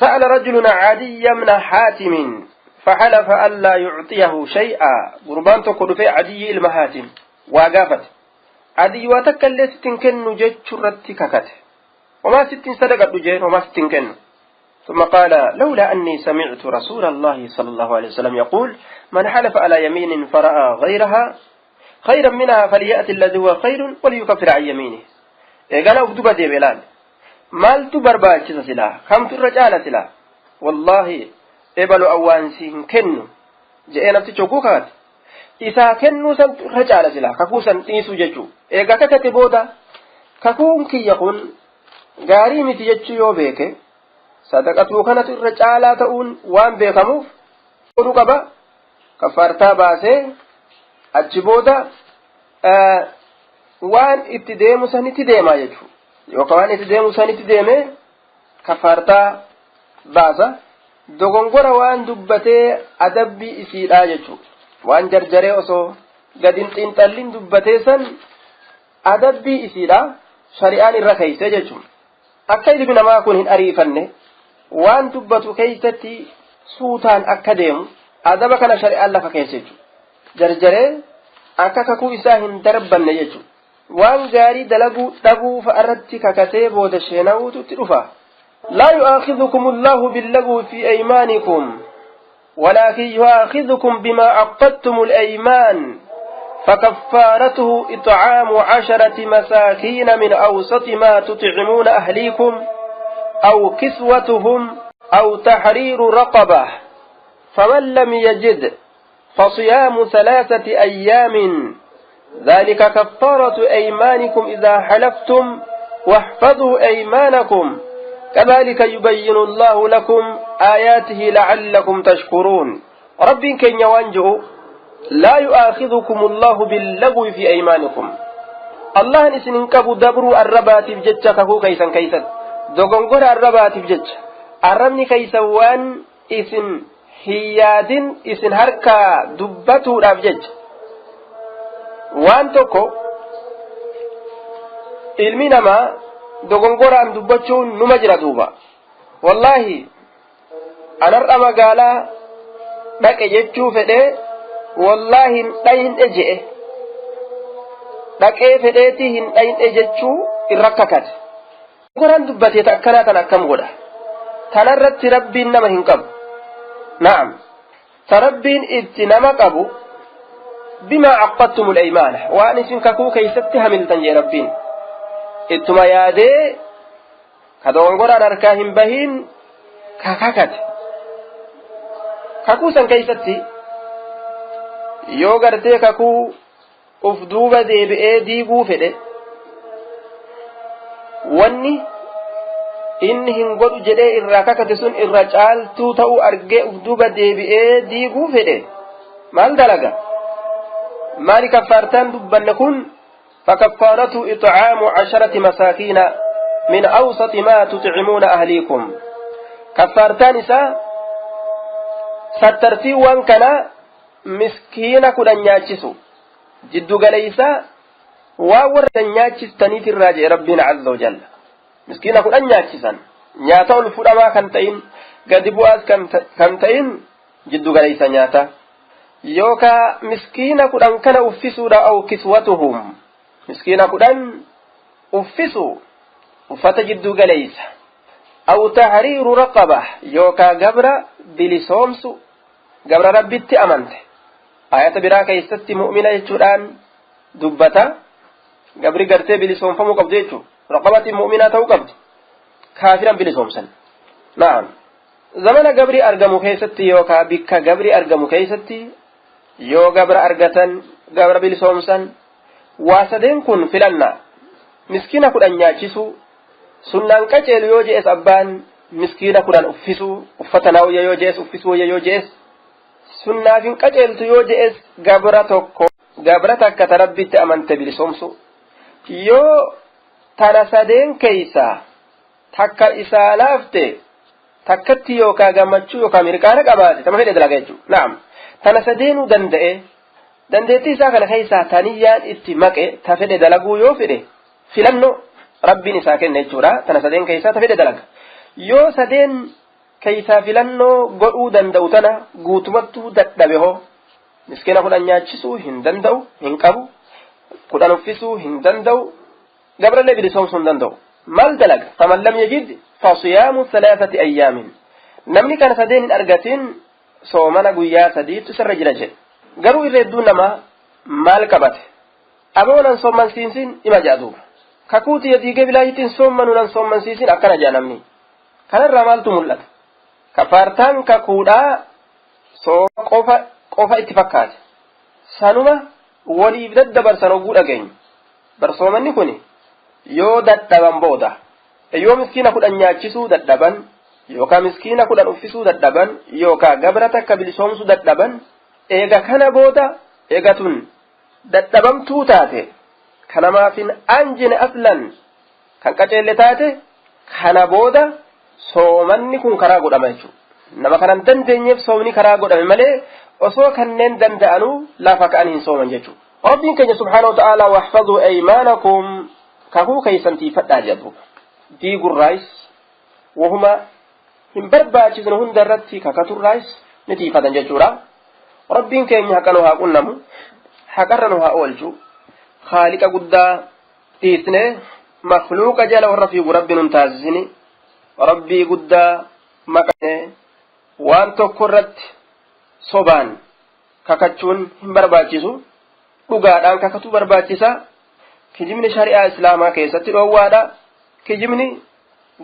سأل رجل عدي بن حاتم فحلف ألا يعطيه شيئا. قربان تقول في عدي المهاتم وقافت عدي وتكلي ستن كنو جتش رتككت وما ستن صدقت جين وما ستن كنو. ثم قال: لولا أني سمعت رسول الله صلى الله عليه وسلم يقول: من حلف على يمين فرأى غيرها خيرا منها فليأتي الذي هو خير وليكفر عن يمينه. إيقانا أكتب دي بلال maaltu barbaachisa silaa, kamtu irra caala silaa? Wallaahi ebalu awwaansi hin kennu je'ee namtichi hogguu kakate, isaa kennuu santu irra caala silaa kakuu san dhiisuu jechuu. Egaa kakate booda kakuun kiyya kun gaarii miti jechuu yoo beeke, sadaqatuu kanatu irra caalaa ta'uun waan beekamuuf godhuu qaba, kaffaartaa baasee achi booda waan itti deemu sanitti deemaa jechuudha. Yookaan waan itti deemu sanitti deemee kafaartaa baasa, dogongora waan dubbatee adabbii isiidhaa jechuudha. Waan jarjaree osoo gadi hin xiinxallin dubbatee san adabbii isiidhaa shari'aan irra keeyse jechuudha. Akka ilmi namaa kun hin ariifanne, waan dubbatu keeysatti suutaan akka deemu adaba kana shari'aan lafa keessa jechuudha. Jarjaree akka kakuu isaa hin darbanne jechuudha. Waan gaarii dalaguu dhabuu fa'arratti kakatee booda sheenawuutu itti dhufa. لا يؤاخذكم الله باللغو في أيمانكم ولكن يؤاخذكم بما عقدتم الأيمان فكفارته إطعام 10 مساكين من أوسط ما تطعمون أهليكم أو كسوتهم أو تحرير رقبة، فمن لم يجد فصيام 3 أيام، ذلك كفارة أيمانكم إذا حلفتم، واحفظوا أيمانكم، كذلك يبين الله لكم آياته لعلكم تشكرون. رب كن يوانجه: لا يؤاخذكم الله باللغو في أيمانكم. الله نسنين كبو دبرو الربات بجتش كهو كيسا كيسا دوغنغور الربات بجتش الرمني كيسا وان إسن هيادين إسن هركا دبتو رابجتش. Waan tokko ilmi namaa dogongoraan dubbachuun numa jira duuba. Wallaahi anarra magaalaa dhaqe jechuu fedhee, wallaahi hin dhayin'e je'e, dhaqee fedheetii hin dhayin'e jechuu irra kakate. Dogongoraan dubbatee akkanaa tan akkam godha? Tanarratti rabbiin nama hin qabu. Na'am, ta rabbiin itti nama qabu بما عقدتم الأيمان وأن إسن كاكو كيست هملتن يا ربين ittuma yaadee ka dogongoraan harkaa hin bahin. Kakakate kakuu san keeysatti yoo gartee kakuu uf duuba deebi'ee diiguu fedhe, wanni inni hin godhu jedhee irraa kakate sun irra caaltuu ta'uu argee uf duuba deebi'ee diiguu fedhe, maal dalaga? Maali kaffaartaan dubbanne kun? Fakaffaaratu ixcaamu 10 masaakiina min awsati maa tutcimuuna ahliikum. Kaffaartaan isaa sattartii waan kana miskiina 10 nyaachisu, jiddu galeeysa waan warra nyaachistaniit irraa jedhe Rabbiin azza wajalla. Miskiina 10 nyaachisan, nyaata ol fudhamaa kan ta'in, gadi bu'aas kan ta'in, jiddu galeeysa nyaata, yookaa miskiina 10 kana uffisuudha, aw kiswatuhum, miskiina 10 uffisu uffata jiddu galeeysa, aw tahriiru raqaba, yookaa gabra bilisoomsu, gabra Rabbitti amante. Ayata biraa keeysatti mu'mina jechuudhaan dubbata. Gabri gartee bilisoomfamuu qabdu jechuu, raqabatiin mu'minaa ta'uu qabdi, kaafiran bilisoomsan. Na'am, zamana gabri argamu keessatti yookaa bikka gabri argamu keessatti yoo gabra argatan gabra bilisoomsan. Waa sadeen kun filanna: miskiina 10 nyaachisu, sunnaan qaceelu yoo je'es abbaan miskiina 10 uffisu, uffata naawya yoo je'es uffisuu wayya yoo je'es, sunnaaf hin qaceeltu yoo je'es gabra tokko, gabra takka ta Rabbitti amante bilisoomsu. Yoo tana sadeen keeysaa takka isaa laafte, takkatti yookaa gammachuu yookaa mirqaana qabaate, tama fedhe dalaga jechuudha. Na'am, tana sadeenuu danda'e, dandeettii isaa kana keessaa taniyyaan itti maqe, ta fedhe dalaguu yoo fedhe, filannoo Rabbiin isaa kenne jechuudha. Tana sadeen keessaa ta fedhe dalaga. Yoo sadeen keessaa filannoo godhuu danda'u tana guutumattuu dadhabe hoo? Miskiina 10 nyaachisuu hin danda'u, hin qabu, 10 uffisuu hin danda'u, gabrallee bilisoomsuu hin danda'u, maal dalaga? Faman lam yajid fasiyaamu thalathati ayyaamin. Namni kana sadeen hin argatin soomana guyyaa sadiitu isarra jira jedhe. Garuu irra hedduun namaa maal qabate? Aboo, nan soommansiisin ima jedha duuba. Kakuuti diigee bilaayittiin soommanu, nan soommansiisin akkana jedha namni. Kanarraa maaltu mul'ata? Kafaartaan kakuudhaa sooma qofa qofa itti fakkaate. Sanuma waliif daddabarsan hogguu dhageenyu barsoomanni kun yoo dadhaban booda, yoo miskiina 10 nyaachisuu dadhaban, yookaan miskiina 10 uffisuu dadhaban, yookaan gabra takka bilisoomsuu dadhaban, eega kana booda, eega tun dadhabamtuu taate, kanamaafin anjine aslan kan qaceelle taate, kana booda soomanni kun karaa godhama jechuudha. Nama kanan dandeenyeef soomni karaa godhame malee osoo kanneen danda'anuu lafa ka'anii hin sooman jechuudha. Rabbiin keenya subhaanahu wa ta'aalaa "Waxfaduu aymaanakum", kakuu keeysan tiifadhaa jedhu. Diigurraayis, wahuma hin barbaachisne hunda irratti kakaturraayis ni tiifatan jechuudha. Rabbiin keenya haqa nu haa qunnamu, haqarra nu haa oolchu. Haaliqa guddaa dhiisne makluuqa jala warra fiigu Rabbi nun taasisini. Rabbii guddaa maqaa waan tokko irratti sobaan kakachuun hin barbaachisu, dhugaadhaan kakatuu barbaachisa. Kijibni shari'aa Islaamaa keessatti dhoowwaadha. Kijibni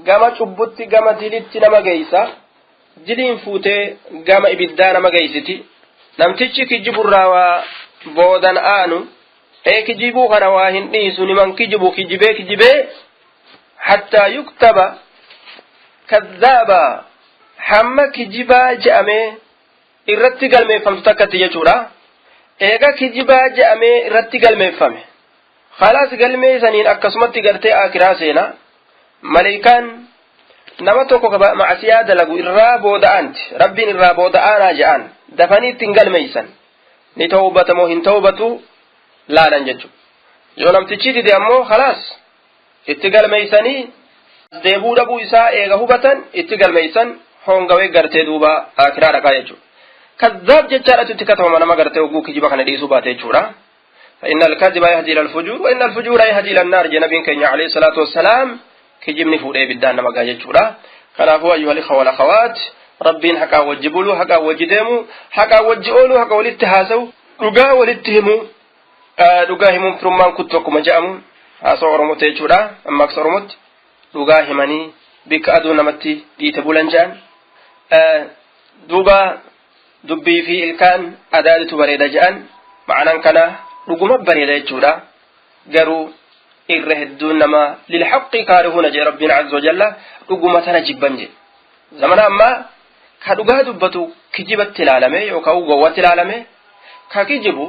gama cubbutti, gama dilitti nama geeysa, diliin fuutee gama ibiddaa nama geeysiti. Namtichi kijiburraa waa boodan aanu ee kijibuu kana waa hin dhiisu, niman kijibu, kijibee kijibee hattaa yuktaba kadhaaba, hamma kijibaa je'amee irratti galmeeffamtu takkatti jechuudha. Eega kijibaa je'amee irratti galmeeffame, khalaas, galmee saniin akkasumatti gartee akiraa seena. Maleeykaan nama tokko macasiyaa dalagu irraa booda'anti, Rabbiin irraa booda'aanaa je'an, dafanii ittiin galmeeysan. Ni tawbatamoo hin tawbatu laalan jechuudha. Yoo namtichi dide ammoo, khalaas, itti galmeeysanii deebuu dhabuu isaa eega hubatan itti galmeeysan, hongawee gartee duuba akiraa dhaqaa jechuudha. Kazzaab jechaadhatu itti katabama nama gartee hogguu kijiba kana dhiisuu baate jechuudha. فإن الكذب يهدي إلى الفجور وإن الفجور يهدي إلى النار. جنبين كenya عليه الصلاة والسلام kijibni fuudhee ibiddaan nama gaa jechuudha. Kanaafuu, أيها الإخوة والأخوات, Rabbiin haqaa wajji buluu, haqaa wajji deemu, haqaa wajji ooluu, haqa walitti haasawu, dhugaa walitti himu. Dhugaa himuun firummaan kuttu akkuma jedhamu, haasawa Oromooti jechuudha. Ammaaksa Oromootti dhugaa himanii bikka aduu namatti dhiite bulan jedhan. Duuba dubbii fi ilkaan adaaditu bareeda je'an, ma'anaan kana dhuguma bareeda jechuudha. Garuu irra hedduun nama lilhaqqi kaarihuuna jee Rabbiin azza wajalla, dhuguma tana jibban jee. Zamana ammaa ka dhugaa dubbatu kijibatti ilaalame yookaan gowwatti ilaalame, ka kijibu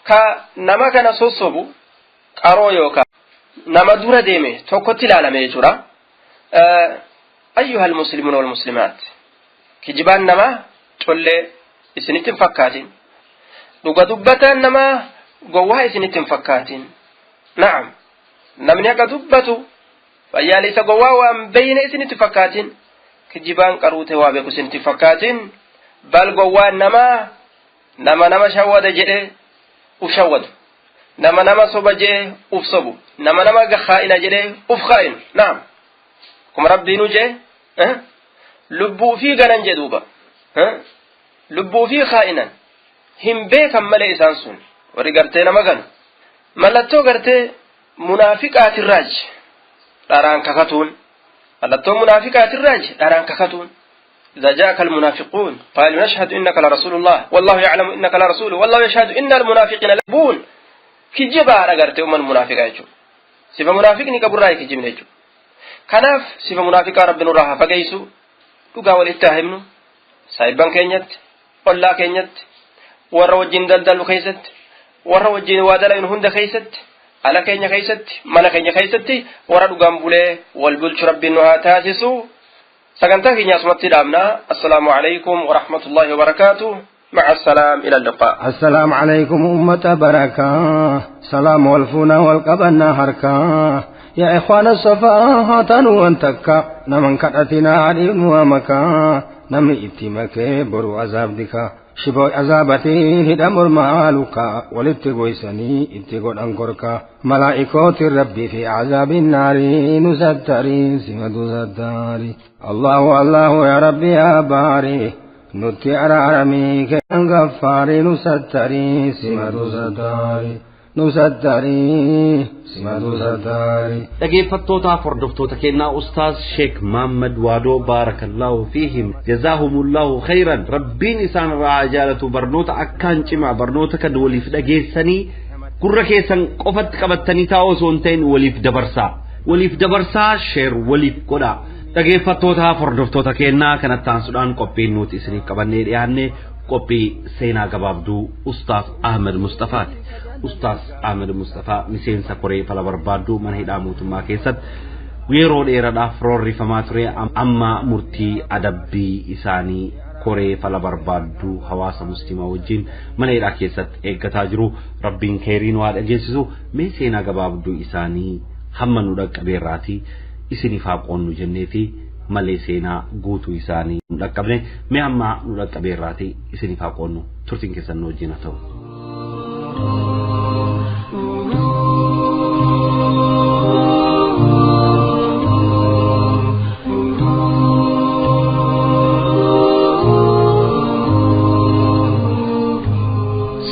ka nama kana sossobu qaroo yookaan nama dura deeme tokkotti ilaalame jechuudha. Ayyuha almuslimuuna walmuslimaat, kijibaan namaa collee isinitti hin fakkaatin, dhuga dubbataan namaa gowwaa isinitti hin fakkaatin. Na'am, namni haqa dubbatu fayyaalessa gowwaa waan beeyne isinitti fakkaatin, kijibaan qaruute waa beeku isinitti fakkaatin. Bal gowwaan namaa nama nama shawwada jedhe uf shawwadu, nama nama soba jee uf sobu, nama nama khaa'ina jedhe uf khaa'inu. Na'am, akkuma Rabbiinu jee lubbuu fi ganan jedhuuba lubbuu fi khaa'inan hin beekan malee. Isaan sun warri gartee nama ganu mallattoo gartee munaafiqaatirraaj dharaan kakatuun, mallattoo munaafiqaatirraaj dharaan kakatuun. إذا جاءك المنافقون قالوا نشهد إنك لرسول الله والله يعلم إنك لرسوله والله يشهد إن المنافقين لكاذبون. Kijibaa agartee umman munaafiqaa jechuudha. Sifa munaafiqni qaburraa kijibne jechuudha. Kanaaf sifa munaafiqaa Rabbi nurraa haa fageessu. Dhugaa walitti haa himnu, saayibban keenyatti, ollaa keenyatti, warra wajjin daldalu keessatti, warra wajjin waa dalagnu hunda keessatti, ala keenya keessatti, mana keenya keessatti, warra dhugaan bulee wal bulchu Rabbiin nu haa taasisu. Sagantaa keenya asumatti dhaabna. Assalaamu alaykum warahmatullaahi wabarakaatuh. مع السلام، إلى اللقاء. السلام عليكم أمة بركة، سلام والفنا والقبنا هركا. يا إخوان الصفا وانتكا نمن كرتنا عليم ومكا نمني اتمك برو عذاب دكا شبو عذابتين هدمر مالك ولتقويسني اتقود أنكركا. ملائكة ربي في عذاب النار نستري سمد ستاري. الله الله يا ربي يا باري، nutti araaramii keen gaffaarii, nu sattarii simatu sattarii, nu sattarii simatu sattarii. Dhaggeeffattootaaf hordoftoota kennaa, Ustaaz Sheek Maammad Waadoo, baarakallaahu fiihim, jazaahumullaahu khayran, Rabbiin isaan irraa haa jaalatu. Barnoota akkaan cimaa, barnoota kan waliif dhageessanii gurra keessan qofatti qabattanii taa'uu osoo hin ta'in waliif dabarsaa, waliif dabarsaa, share waliif godhaa. Dhaggeeffattootaaf hordoftoota kennaa, kanatti aansuudhaan qophiin nuti isiniif qabannee dhiyaanne qophii seenaa gabaabduu Ustaaz Ahmed Mustafaati. Ustaaz Ahmed Mustafaa miseensa koree fala barbaadduu mana hidhaa mootummaa keessatti yeroo dheeraadhaaf roorrifamaa ture. Amma murtii adabbii isaanii koree fala barbaadduu hawaasa musliimaa wajjin mana hidhaa keessatti eeggataa jiru. Rabbiin keeriin waa dhageessisu. Mee seenaa gabaabduu isaanii hamma nu dhaqqabeerraatii isiniif haa qoonnu jennee fi malee seenaa guutuu isaanii nu dhaqqabne. Mee amma nu dhaqqabeerraatii isiniif haa qoonnu, turtiin keessan nu wajjin haa ta'u.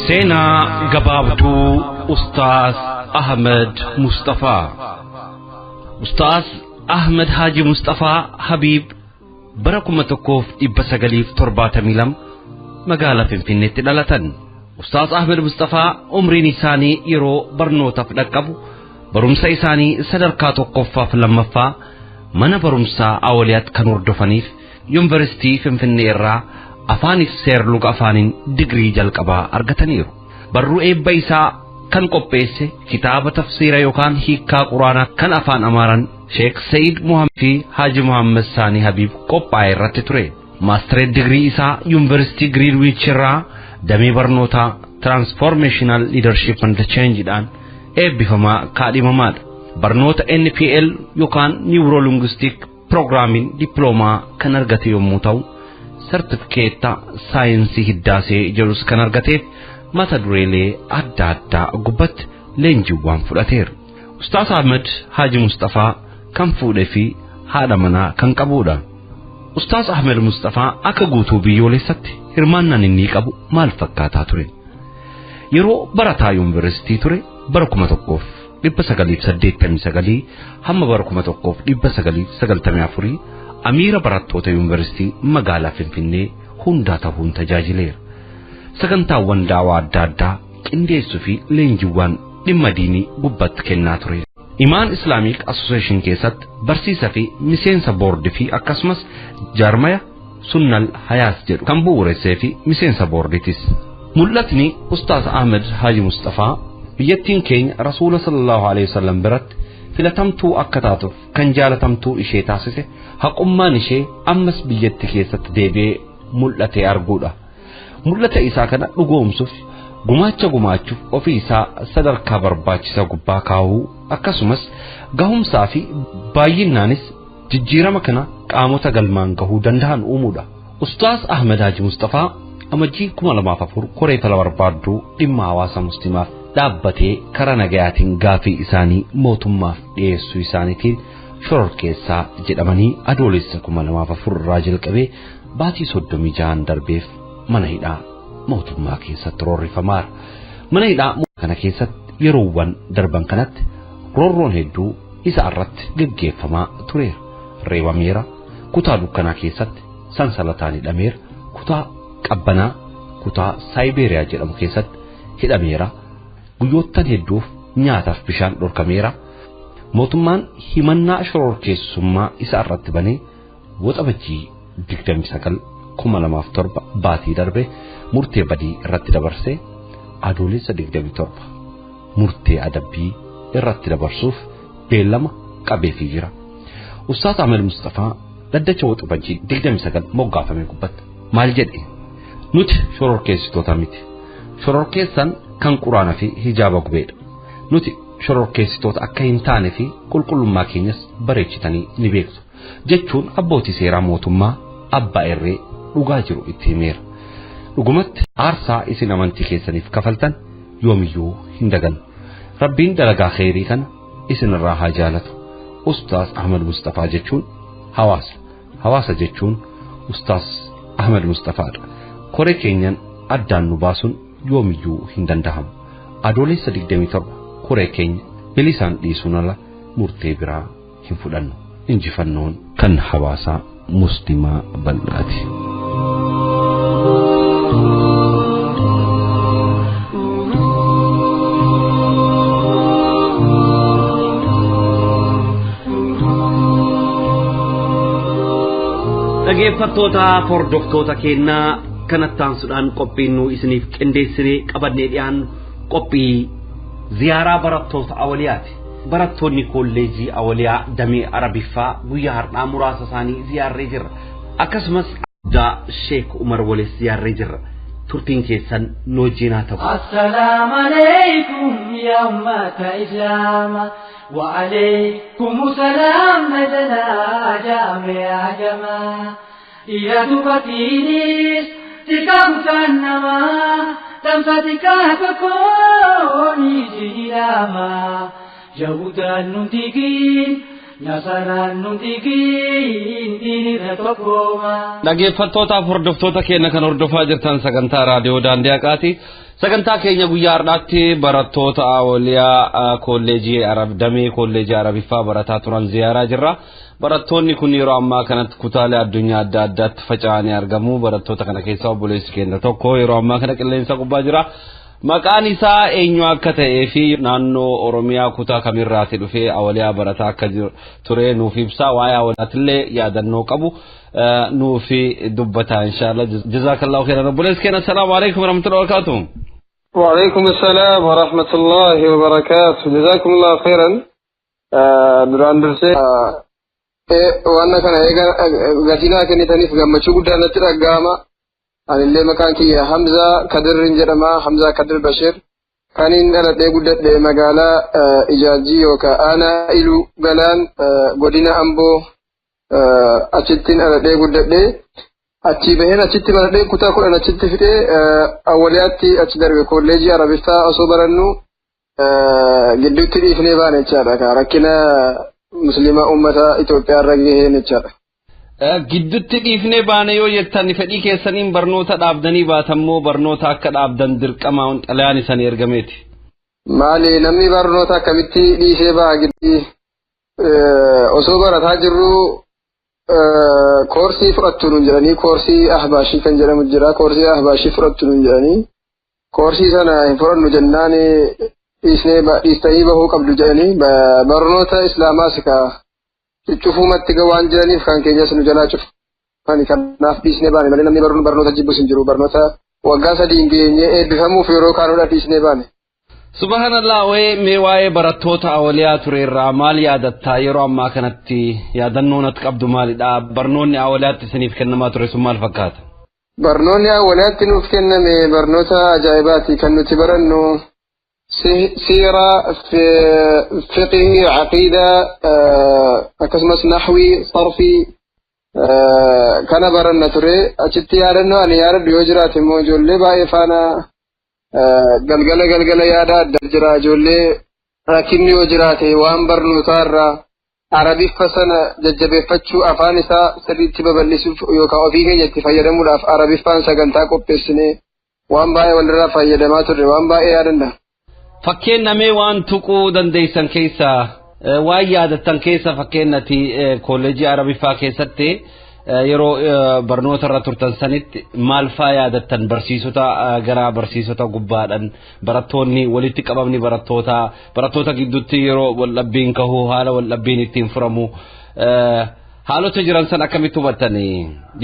Seenaa gabaabduu Ustaaz Ahmed Mustafaa. Ustaaz Ahmed Haji Mustafaa Habiib bara 1972 magaalaa Finfinneetti dhalatan. Ustaaz Ahmed Mustafaa umriin isaanii yeroo barnootaaf dhaqqabu barumsa isaanii sadarkaa tokkoffaaf lammaffaa mana barumsaa Awliyaat kan hordofaniif Yuunivarsiitii Finfinnee irraa afaaniif seerluga afaaniin digirii jalqabaa argataniiru. Barruu eebba isaa kan qopheesse kitaaba tafsiira yookaan hiikkaa quraanaa kan afaan Amaaraan Sheek Sayid Muhammad fi Haji Muhammad Saanii Habiib qophaa'e irratti ture. Maastireet digirii isaa Yuunivarsiitii Giriinwiich irraa damee barnootaa Transformational Leadership and Change'dhaan eebbifamaa kaadhimamaadha. Barnoota NPL yookaan Neurolinguistic Programming diploomaa kan argate yommuu ta'u, sartifikeetta saayinsii hiddaasee jedhus kan argateef mata dureelee adda addaa gubbatti leenjiiwwan fudhateera. Ustaaz Ahmed Haji Mustafaa kan fuudhee fi haadha manaa kan qabudha. Ustaaz Ahmed Mustafaa akka guutuu biyyoolessatti hirmaannaan inni qabu maal fakkaataa ture? Yeroo barataa yuunivarsiitii ture bara 1989 hamma bara 1994 Amiira barattoota yuunivarsiitii magaalaa Finfinnee hundaa ta'uun tajaajileera. Sagantaawwan daawaa adda addaa qindeessuu fi leenjiiwwan dhimma diinii gubbatti kennaa ture. Imaan Islamic Association keessatti barsiisaa fi miseensa boordii fi akkasumas jaarmaya Sunnal Hayaas jedhu kan bu'uuressee fi miseensa boordiitis. Mul'atni Ustaaz Ahmed Haji Mustafaa biyyattiin keenya Rasuula sallallahu alaihi wasallam biratti filatamtuu akka taatuuf kan jaalatamtuu ishee taasise haqummaan ishee ammas biyyatti keessatti deebi'ee mul'atee arguudha. Mul'ata isaa kana dhugoomsuuf gumaacha gumaachuuf ofii isaa sadarkaa barbaachisaa gubbaa kaa'uu akkasumas gahumsaa fi baay'inaanis jijjiirama kana qaamota galmaan gahuu danda'an uumuudha. Ustaaz Ahmed Haji Mustafaa amajjii 2004 koree fala barbaadduu dhimma hawaasa musliimaaf dhaabbatee karaa nagayaatiin gaafii isaanii mootummaaf dhiyeessuu isaaniitiin shororkeessaa jedhamanii adoolessa 2004 irraa jalqabee baatii 36 darbeef mana hidhaa mootummaa keessatti roorrifamaara. Mana hidhaa kana keessatti yeroowwan darban kanatti roorroon hedduu isa irratti geggeeffamaa tureera. Reebameera, kutaa dukkanaa keessatti sansalataan hidhameera, kutaa qabbanaa, kutaa Saayibeeriyaa jedhamu keessatti hidhameera. Guyyoottan hedduuf nyaataaf bishaan dhorkameera. Mootummaan himannaa shororkeessummaa isa irratti banee waxabajjii 29 2007 baatii darbe murtee badii irratti dabarsee adoolessa 27 murtee adabbii irratti dabarsuuf beellama qabeefii jira. Ustaaz Ahmed Mustafaa dhaddacha waxabajjii 29 moggaafame gubbatti maal jedhe? Nuti shororkeessitoota miti. Shororkeessaan kan quraana fi hijaaba gubeedha. Nuti shororkeessitoota akka hin taane fi qulqullummaa keenyas bareechitanii ni beektu jechuun abbootii seeraa mootummaa abbaa irree dhugaa jiru itti himeera. Dhugumatti aarsaa isin amantii keessaniif kafaltan yoomiyyuu hin dagannu. Rabbiin dalagaa kheyrii kana isinirraa haa jaalatu. Ustaaz Ahmed Mustafaa jechuun hawaasa. Hawaasa jechuun Ustaaz Ahmed Mustafaadha. Koree keenyan addaan nu baasuun yoomiyyuu hin danda'amu. Adoolessa 27 koree keenya bilisaan dhiisuun ala murtee biraa hin fudhannu. Injifannoon kan hawaasaa muslimaa bal'aati. Dhaggeeffattoota hordoftoota keenyaa kanatti aansuudhaan qophiin nu isiniif qindeessinee qabannee dhiyaannu qophii ziyaaraa barattoota awwaliyaati. Barattoonni kolleejii awwaliyaa damee Arabiffaa guyyaa har'aa muraasa isaanii ziyaarree jirra. Akkasumas Abdaa Sheek Umar Walees ziyaarree jirra. Turtiin keessan nu wajjin haa ta'u. السلام عليكم يا أمة إسلام وعليكم السلام نجنا جامع جماعة يا تبتينيس تكام كنما تمسا تكوني جيلاما جودا ننتقين نصرا ننتقين دين رتقوما Dhaggeeffattootaaf hordoftoota keenya kan hordofaa jirtan sagantaa raadiyoo daandii haqaati. Sagantaa keenya guyyaa har'aatti barattoota awwaliyaa kolleejii Arab damee kolleejii Arabiffaa barataa turan ziyaaraa jirra. Barattoonni kun yeroo ammaa kanatti kutaalee addunyaa adda addaatti faca'anii argamu. Barattoota kana keessaa obboleessi keenya tokko yeroo ammaa kana qilleensa gubbaa jira. Maqaan isaa eenyu akka ta'ee fi naannoo Oromiyaa kutaa kamirraati dhufee awwaliyaa barataa akka ture nuuf ibsa. Waa'ee awwaliyaatillee yaadannoo qabu nuuf dubbata inshallah. Jazakallahu khairan. Obboleessi keenya assalaamu alaikum warahmatullahi wabarakatuh. وعليكم السلام ورحمة الله وبركاته جزاكم الله خيرا duraan dursee waan kana eega gatinaa kennitaniif gammachuu guddaa natti dhaga'ama. Anillee maqaan kiyya Hamzaa Kadirrin jedhama. Hamzaa Kadir Bashir. Kaniin dhaladhee guddadhe magaalaa Ijaajjii yookaan aanaa Iluu Galaan godina Amboo achittiin dhaladhee guddadhe. Achi baheen achitti baradhee kutaa 10 achitti fixee awwaliyaatti achi darbe kolleejii Arabiffaa osoo barannu gidduutti dhiifnee baane jechaadha. Rakkina musliima uummata Itoophiyaa irra gaheen jechaadha. Gidduutti dhiifnee baane yoo jettan fedhii keessaniin barnoota dhaabdanii baatammoo barnoota akka dhaabdan dirqama xalayaan isanii ergameeti. Maali namni barnoota akkamitti dhiisee baha giddii osoo barataa jirru Koorsii fudhattu nuun jedhanii, koorsii ahbaashii kan jedhamu jira, koorsii ahbaashii fudhattu nuun jedhanii, koorsii sana hin fudhannu jennaan dhiisnee dhiistanii bahuu qabdu jedhanii, barnoota islaamaas ka cufuumatti waan jiraniif kan keenyas nu jalaa cufani, kanaaf dhiisnee baane malee namni barnoota jibbus hin jiru. Barnoota waggaa 3 geenyee eebbifamuuf yeroo kaanudha dhiisnee baane. Subhanallah, wayee mee waa'ee barattoota awwaliyaa ture irraa maal yaadattaa? Yeroo ammaa kanatti yaadannoo natti qabdu maalidha? Barnoonni awwaliyaatti isiniif kennamaa ture sun maal fakkaata? Barnoonni awwaliyaatti nuuf kenname barnoota ajaa'ibaati. Kan nuti barannu siiraa, fiqhii, aqiidaa, akkasumas naxwii, sarfii kana baranna ture. Achitti yaadannoo ani yaadadhu yoo jiraate immoo ijoollee baay'ee faana galgala galgala yaada adda jira. Ijoollee rakkinni yoo jiraate waan barnootaa irraa arabiffa sana jajjabeeffachuu, afaan isaa sirriitti babal'isuuf yookaan ofii keenya itti fayyadamuudhaaf arabiffaan sagantaa qopheessinee waan baay'ee walirraa fayyadamaa turre, waan baay'ee yaadanna. Fakkeen waan tuquu dandeessan keessaa, waan yaadattan keessa, fakkeenyati kolleejii arabiffaa keessatti yeroo barnoota irra turtan sanitti maal faa yaadattan? Barsiisota gara barsiisota gubbaadhaan barattoonni walitti qabamni barattoota gidduutti yeroo waldhabbiin kahuu, haala waldhabbiin ittiin furamu, haalota jiran san akkamitti hubattani?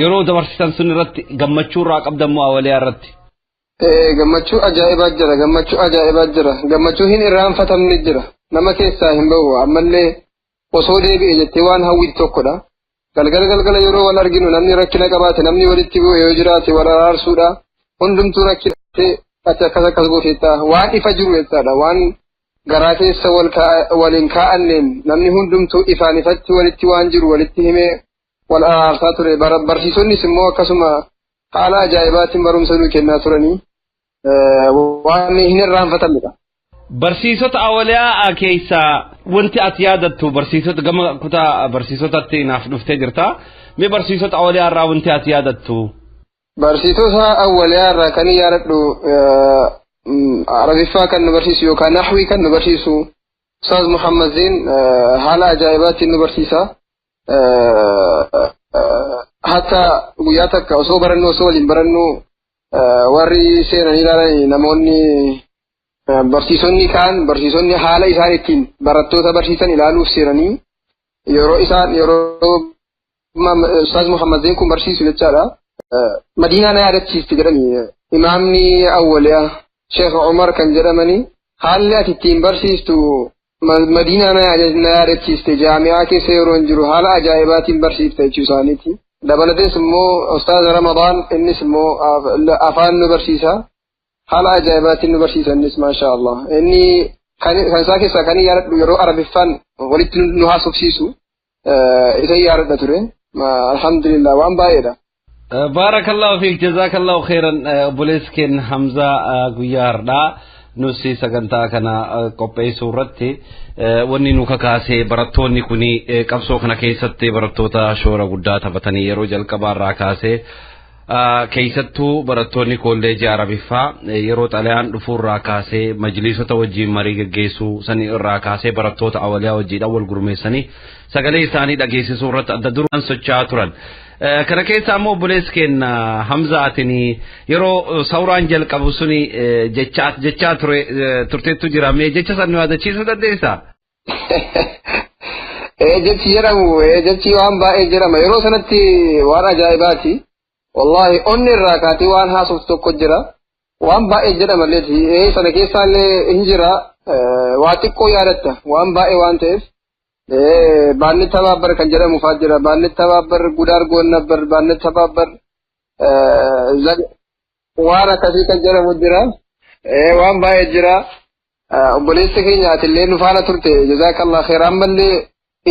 Yeroo dabarsitan sun irratti gammachuu irraa qabdan moo awwaliyaa irratti? Gammachuu ajaa'ibaa jira, gammachuu ajaa'ibaa jira, gammachuu hin irraanfatamne jira, nama keessaa hin bahu, ammallee osoo deebi'e jettee waan hawwitu tokkodha. Galgala galgala yeroo wal arginu namni rakkina qabaate, namni walitti bu'e yoo jiraate wal araarsuudha. Hundumtuu rakkina ati akkas akkas gooteetta, waan ifa jiru jechaadha. Waan garaa keessa waliin kaa'anneen namni hundumtuu ifaan ifatti walitti waan jiru walitti himee wal araarsaa ture. Barsiisonnis immoo akkasuma haala ajaa'ibaatiin barumsa nuu kennaa turanii waan hin irraanfatamnedha. Barsiisota awwaliyaa keessaa wanti ati yaadattu, barsiisota gama kutaa barsiisotatti naaf dhuftee jirta. Mee barsiisota awwaliyaa irraa wanti ati yaadattu? Barsiisota awwaliyaa irraa kan yaadadhu arabiffaa kan nu barsiisu yookaan naxwii kan nu barsiisu Ustaaz Muhammad Zain haala ajaa'ibaatiin nu barsiisa. Hatta guyyaa takka osoo barannu, osoo waliin barannu, warri seenanii ilaalan namoonni barsiisonni kaan, barsiisonni haala isaan ittiin barattoota barsiisan ilaaluuf seenanii, yeroo isaan yeroo Ustaaz Muhammad Zain kun barsiisu jechaadha. Madiinaa na yaadachiisti jedhani imaamni awwaliyaa Sheekh Umar kan jedhamani, haalli ati ittiin barsiistu Madiinaa na yaadachiiste, jaami'aa keessa yeroo hin jiru haala ajaa'ibaatiin barsiifte jechuu isaaniiti. Dabalatees immoo Ustaaz Ramadaan, innis immoo afaan nu barsiisa. Haala ajaa'ibaatiin nu barsiisa innis, maasha Allah. Inni kan isaa keessaa kan yaadadhu yeroo arabiffaan walitti nu haasofsiisu isa yaadadha ture. Alhamdulillah, waan baay'eedha. Baarakallahu fiik, jazaakallahu khairan. Obboleessi keenya Hamzaa, guyyaa har'aa nusi sagantaa kana qopheessuu irratti wanni nu kakaase barattoonni kuni qabsoo kana keessatti barattoota shoora guddaa taphatanii yeroo jalqabaa irraa kaasee, keessattuu barattoonni kolleejii Arabiffaa yeroo xalayaan dhufuurraa kaasee majliisota wajjin marii geggeessuu sanii irraa kaasee barattoota awwaliyaa wajjiidhaan wal gurmeessanii sagalee isaanii dhageessisuu irratti adda duraan socho'aa turan. Kana keessa ammoo obboleessi keenya Hamzaatiin yeroo sawraan jalqabu suni jechaa ture turteettu jira. Mee jecha san nu yaadachiisuu dandeessaa? Jechi jedhamu, jechi waan baay'ee jedhama. Yeroo sanatti waan ajaa'ibaati. Wallahi onni irraa kaatee waan haasoftu tokko jira. Waan baay'ee jedhama illee sana keessaallee hin jira. Waa xiqqoo yaadatta waan baay'ee waan ta'eef. ባንተባበር kan jedhamu faa jira. ባንተባበር ጉዳር ጎን ነበር፣ ባንተባበር waan akkasii kan jedhamu jira. Waan baay'ee jira. Obboleessa keenya atillee nu faana turte, jazakallah khair. Ammallee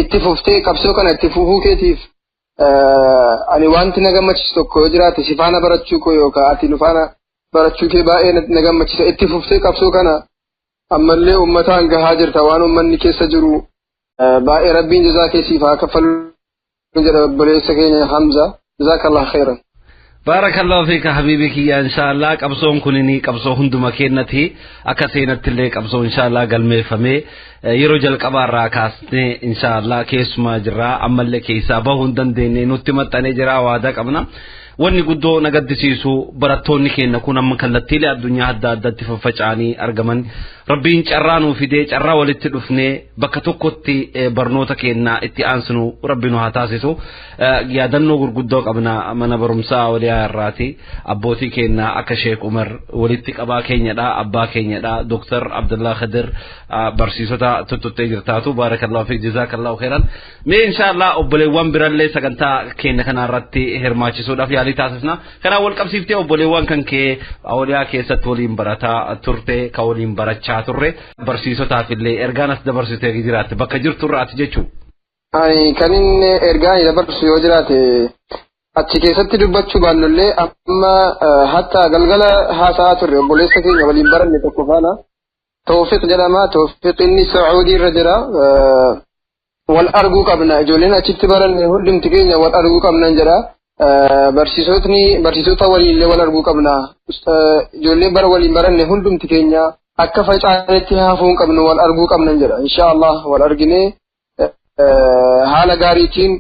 itti fuftee qabsoo kana itti fufuu keetiif ani wanti na gammachiisu tokko yoo jiraate si faana barachuu koo yookaan ati nu faana barachuu kee baay'ee na gammachiisa. Itti fuftee qabsoo kana ammallee uummataan gahaa jirta, waan uummanni keessa jiru baay'ee rabbiin jazaa keessiif haa kaffalu jedha obboleessa keenya Hamza, jazakallah khairan. Baarakallahu fiika habiibi kiyya, inshaallah qabsoon kunini qabsoo hunduma kennati, akka seenattillee qabsoo inshaallah galmeeffamee yeroo jalqabaarraa kaasnee inshaallah keessumaa jirraa, ammallee keessaa bahuu hin dandeenye, nutti maxxanee jira, waadaa qabna. Wanni guddoo na gaddisiisu, barattoonni keenya kun amma kallattiilee addunyaa adda addaatti faffaca'anii argaman, rabbiin carraa nuu fidee carraa walitti dhufnee bakka tokkotti barnoota keenya itti aansinu rabbi nu haa taasisu. Yaadannoo gurguddoo qabna mana barumsaa Awliyaa irraati. Abbootii keenya akka Sheek Umar walitti qabaa keenyadha, abbaa keenyadha, Dooktar Abdullaa Khadir, barsiisota tuttuttee jirtaatu. Baarakallahu fi jazaakallahu khairan. Mee inshaallah obboleewwan birallee sagantaa keenya kanarratti hirmaachisuudhaaf yaalii taasisna. Kanaan wal qabsiiftee obboleewwan kan kee Awliyaa keessatti waliin barataa turte, ka waliin barachaa turre, barsiisotaaf illee ergaan as dabarsitee jiraatte bakka jirturraati jechuu. Ani kan inni ergaa ani dabarsu yoo jiraate, achi keessatti dubbachuu baannullee, amma hatta galgala haasa'aa turre obboleessa keenya waliin baranne tokko faana. Tawfiq jedhama. Tawfiq inni Sacuudii irra jira. Wal arguu qabna. Ijoolleen achitti baranne hundumti keenya wal arguu qabna jedha. Barsiisotni barsiisota waliinillee wal arguu qabna. Ijoolleen bara waliin baranne hundumti keenya akka facaanetti hafuu hin qabnu, wal arguu qabna jedha. Insha Allah wal arginee haala gaariitiin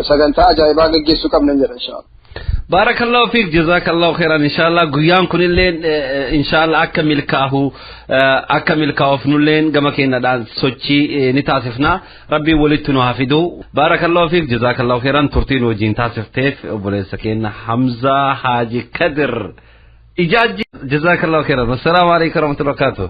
sagantaa ajaa'ibaa gaggeessuu qabna jedha insha Allah. Baarakallahu fiik, jazaakallahu khairan. Inshallah guyyaan kunilleen inshallah akka milkaahu, akka milkaa'uuf nulleen gama keenyadhaan sochii ni taasifna. Rabbiin walitti nu haa fidu. Baarakallahu fiik, jazaakallahu khairan, turtii nu wajjin taasifteef obboleessa keenya Hamzaa Haaji Kadir Ijaajji, jazaakallahu khairan. Assalaamu alaikum warahmatullahi wabarakatuh.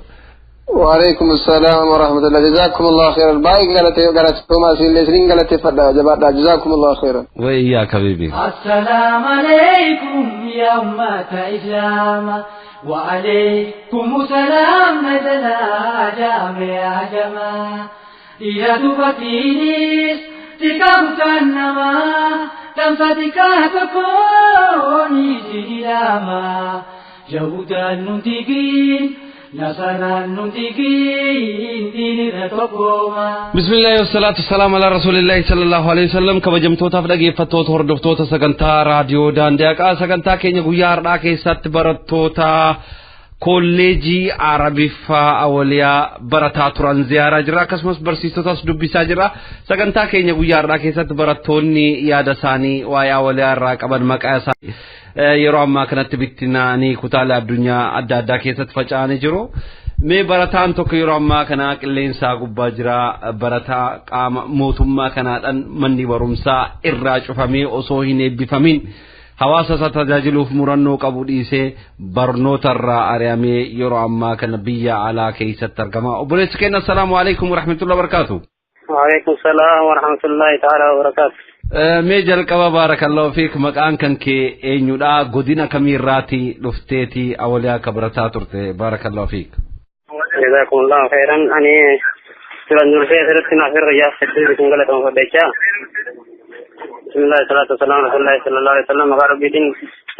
وعليكم السلام ورحمة الله. جزاكم الله خيرا. باي غلطي غلطي ما سين سين غلطي فدا جبا. جزاكم الله خيرا. وإياك حبيبي. السلام عليكم يا أمة إسلام، وعليكم السلام. نزل جامع جما يا تفتينيس تكم نما تمسا تكوني سلاما يهودا ننتقين نصارى ننتقين دين تقوما. بسم الله والصلاة والسلام على رسول الله صلى الله عليه وسلم. Kabajamtootaaf dhaggeeffattoota hordoftoota sagantaa raadiyoo Daandii Haqaa, sagantaa keenya guyyaa har'aa keessatti barattoota kolleejii Arabiffaa Awaliyaa barataa turan ziyaaraa jira, akkasumas barsiisotas dubbisaa jira. Sagantaa keenya guyyaa har'aa keessatti barattoonni yaada isaanii waa'ee Awaliyaa irraa qaban, maqaa isaanii yeroo ammaa kanatti bittinaanii kutaalee addunyaa adda addaa keessatti faca'anii jiru. Mee barataan tokko yeroo ammaa kana qilleensaa gubbaa jira. Barataa qaama mootummaa kanaadhaan manni barumsaa irraa cufamee osoo hin eebbifamin hawaasa isaa tajaajiluuf murannoo qabu dhiisee barnoota irraa ari'amee yeroo ammaa kana biyya alaa keessatti argama. Obboleessi keenya, assalaamu alaikum warahmatullahi wabarakaatu. وعليكم السلام ورحمة الله تعالى وبركاته. Mee jalqaba, baarakallahu fiik, maqaan kan kee eenyudha? Godina kamiirraati dhufteeti Awaliyaa akka barataa turte? Baarakallahu fiik. جزاكم الله خيرا. أني سورة نورسي سرت في الرجاء سدد بكم غلط مفدشا. بسم الله الصلاة والسلام على رسول الله صلى الله عليه وسلم. مقا ربي دين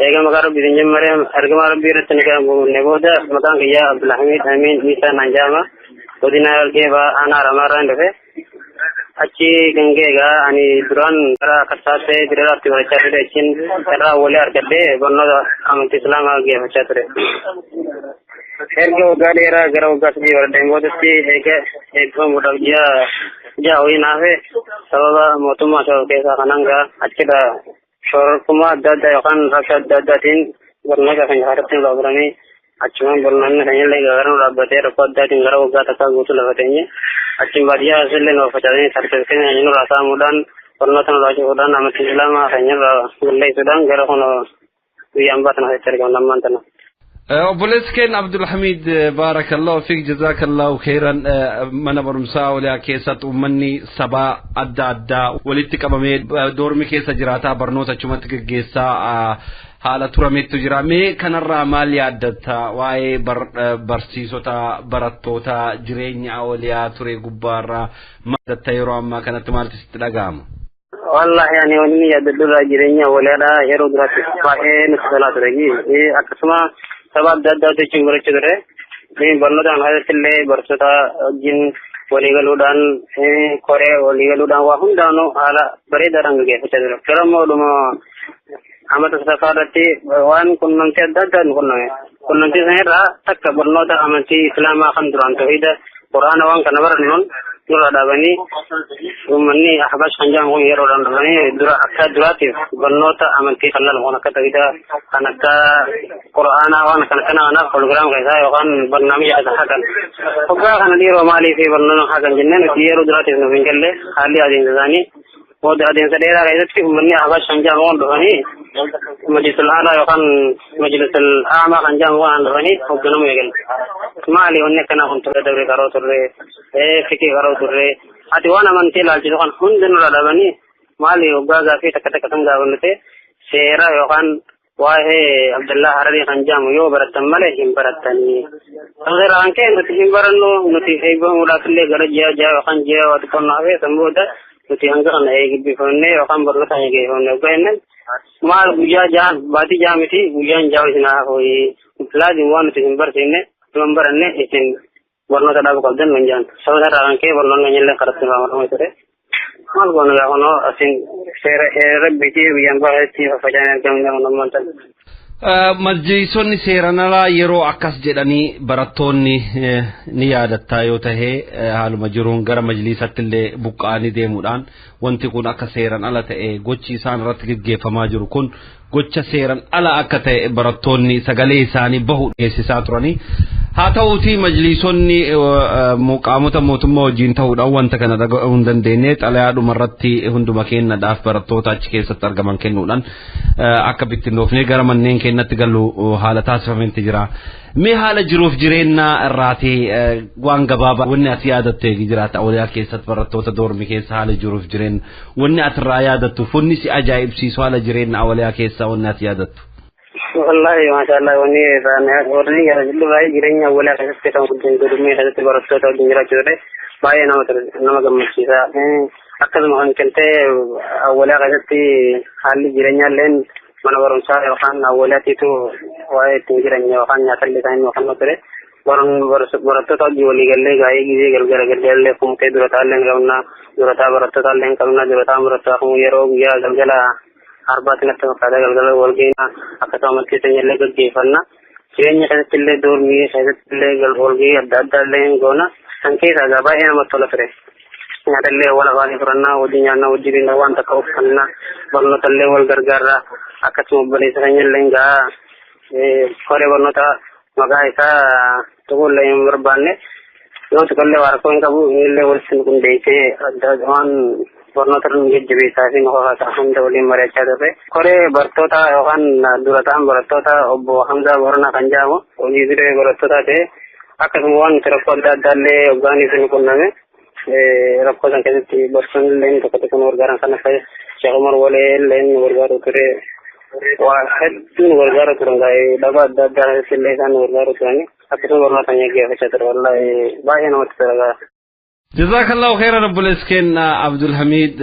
ايغا مقا ربي دين جمري ارغما ربي رتن كان نبودا. مقام يا عبد الحميد امين ميسا نجاما، godina Harargee aanaa Ramaarraan dhufe. Achi gangeegaa ani duraan gara Karsaatee Diriraatti barachaa ture. Achiin irraa walii argadhee barnoota amantii Islaamaa geeffachaa ture. Erga waggaa dheeraa gara waggaa 3 baradheen boodatti, eega eebbifamuudhaaf ji'a 6 wayii naafe, sababa mootummaa sababa keessaa kanaan gaa achirra shororkummaa adda addaa yookaan rabsha adda addaatiin barnoota keenya irratti nu baaburanii, achumaan barnoonni keenya illee gara nu dhaabbatee rakkoo addaatiin gara waggaa 1 guutuu lafa teenye. Achiin baadiyyaa asillee nu facaasanii sartifikeetii keenya nurraa saamuudhaan, barnoota nurraa cufuudhaan, amantii Islaamaa keenya irraa balleessuudhaan gara kun biyya ambaa tana keessatti argamu lammaan tana. Obboleessi keenya Abdulhamid, baarakallahu fiik, jazaakallahu khairan. Mana barumsaa Awliyaa keessatti uummanni sabaa adda addaa walitti qabamee doormi keessa jiraataa barnoota achumatti gaggeessaa haala turametu jira. Mee kanarraa maal yaaddatta? Waa'ee barsiisota, barattoota, jireenya Awliyaa ture gubbaarraa maal yaaddatta? Yeroo ammaa kanatti maaltu sitti dhaga'ama? Wallahi ani wanni yaadadhu irraa jireenya Awliyaadha yeroo duraatti baay'ee nutti tolaa ture. Akkasuma saba adda addaa wajjin barachuu ture. Barnoota kana keessatti illee barsiisota wajjin walii galuudhaan, koree walii galuudhaan, waa hundaanuu haala bareedaadhaan gaggeeffachaa ture. Gara immoo dhuma Amata sadaffaa irratti waan qunnamtii adda addaa nu qunname. Qunnamtii sana irraa takka barnoota amantii Islaamaa kan duraan tawhiida Quraana waan kana barannuun dura dhaabanii, uummanni Ahbash kan jedhamu kun yeroodhaan dhufanii dura akka duraatiif barnoota amantii kan lalu kan akka tawhiida, kan akka Quraanaa, waan kana kana kanaaf proogiraam keessaa yookaan barnaamija isa haqan. Hoggaa kana dhiiroo maalii fi barnoota haqan jennee nuti yeroo duraatiif nuuf hin galle haalli adeemsa isaanii. Booda adeemsa dheeraa keessatti uummanni Ahbash kan jedhamu kun dhufanii majlisul aalaa yookaan majlisul aamaa kan jedhamu kun dhufanii hoogganamuu eegalan. Maali wanni akkanaa kun? Turre dabre qaroo turre, fikii qaroo turre, ati waan amantii ilaalchisu kan hundi nurra dhabanii maali? Hoggaa gaafii takka takka kan gaafannu ta'e seera yookaan waa'ee Abdallaa Hararii kan jedhamu yoo barattan malee hin barattanii. Seeraan ka'e nuti hin barannu, nuti eebbifamuudhaaf illee gara ji'a 6 yookaan ji'a waa xiqqoon hafee, san booda nuti hanga kana eebbifamnee yookaan barnoota keenya geeffamne hoggaa jennaan, maal guyyaa 6, baatii 6 miti, guyyaan 6 isin hafu, laazim waan nuti hin barsiifne hin baranne, isin barnoota dhaabuu qabdan nun jedhan. Sababa irraa kan ka'e barnoonni keenya illee karatti irraa ture. Maal goonu gaa, kunoo asin seera rabbiitii biyyaan baay'eetti faffaca'anii argamu namoonni. Majlisonni seeran alaa yeroo akkas jedhanii barattoonni ni yaadattaa yoo tahe, haaluma jiruun gara majlisatti illee buqqa'anii deemuudhaan wanti kun akka seeran ala ta'e, gochi isaan irratti gaggeeffamaa jiru kun gocha seeran ala akka ta'e barattoonni sagalee isaanii bahu dhiyeessisaa turanii. Haa ta'uutii majlisonni qaamota mootummaa wajjin ta'uudhaan wanta kana dhaga'uu hin dandeenye, xalayaa dhumarratti hunduma kennadhaaf barattoota achi keessatti argaman kennuudhaan akka bittinnoofnee gara manneen keenyatti galu haala taasifametti jira. Mee haala jiruuf jireenyaa irraatii waan gabaabaa wanni ati yaadatte jiraata, awliyaa keessatti barattoota doormi keessa haala jiruuf jireenya wanni ati irraa yaadattu, wanni si ajaa'ibsiisu, haala jireenya awliyaa keessaa wanni ati yaadattu? Wallahi, maashaallah, wanni warri baay'ee jireenya awwalaa keessatti kan wajjin godhumee keessatti barattoota wajjin jiraachuu ture baay'ee nama gammachiisa. Akkasuma kan kentee awwalaa keessatti haalli jireenyaa illeen mana barumsaa yookaan awwalaatiitu waa'ee ittiin jireenya yookaan nyaatallee isaanii yookaan ture. Barattoota wajjin waliigallee gaa'ee gizee galgala galgalallee kumtee durataallee hin qabna, durataa barattootallee hin qabna, durataa barattoota kun yeroo guyyaa galgala arbaatti natti fakkaata galgala walga'ii akkasuma amantii keenya illee gaggeeffanna. Jireenya keessatti illee doormii keessatti illee walga'ii adda addaa illee hin goona. Kan keessaa egaa baay'ee namatti tola ture. Nyaata illee wal afaanii furannaa, wajjin nyaannaa, wajjin binna, waan takka uffannaa, barnoota illee wal gargaarraa, akkasuma obboleessa keenya illee gaa koree barnoota maqaa isaa tuquu illee hin barbaanne, yoo tuqallee waa rakkoo hin qabu, inni illee walitti nu qindeessee waan barnoota nu jajjabeessaa fi nu kakaasaa hunda waliin mari'achaa turre. Koree barattoota yookaan durataan barattoota obbo Hamzaa Boranaa kan jedhamu hojii duree barattootaa ta'e, akkasuma waan nuti rakkoo adda addaa illee hoggaaniif nu qunname, rakkoo san keessatti barsiisonni illee tokko tokko nu gargaaran, kan akka Sheekh Umar Walee illee nu gargaaru ture. Waa hedduu nu gargaaru turan, gaa'ee dhagaa adda addaa keessatti illee isaan nu gargaaru turani, akkasuma barnoota keenya geeffachaa ture, wallaahi baay'ee namatti tola. Jazakallahu khairan obboleessi keenya Abdulhamid,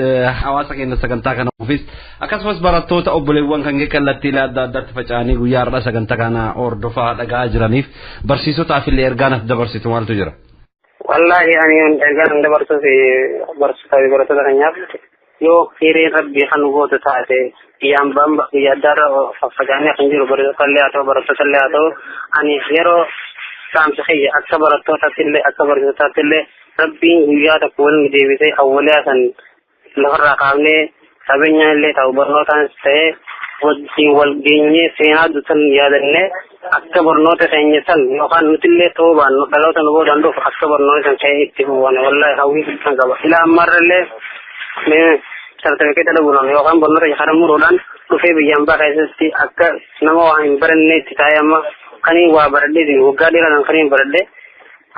hawaasa keenya sagantaa kana ofiis akkasumas barattoota obboleewwan kan kallattiilee adda addaatti faca'anii guyyaa har'a sagantaa kana hordofaa dhagaa jiraniif, barsiisotaaf illee ergaa naaf dabarsitu maaltu jira? Wallaahi ani ergaan dabarsuuf barsiisotaa fi barattoota keenyaaf, yoo hireen rabbii kan gootu taate biyyaan biyya addaarra faffaca'anii kan jiru barsiisota illee haa ta'u, barattoota illee haa ta'u, ani yeroo saamsa kiyya akka barattootaatti illee akka barsiisotaatti illee rabbiin guyyaa tokko waliin deebisee awwaliyaa san lafarraa kaafnee qabeenyaan illee ta'u barnootaanis ta'ee wajjin wal geenyee seenaa san yaadannee akka barnoota keenya san yookaan nutillee ta'uu baannu dhaloota nu boodaan dhufu akka barnoota san ta'ee itti fufuun wallahi hawwii guddaan qaba. Ilaa ammarra illee sartifikeeta dhabuudhaan yookaan barnoota kana muruudhaan dhufee biyyaan baa keessatti akka nama waa hin baranne itti taa'ee, amma kaniin waa baradhee waggaa dheeraadhaan kaniin baradhee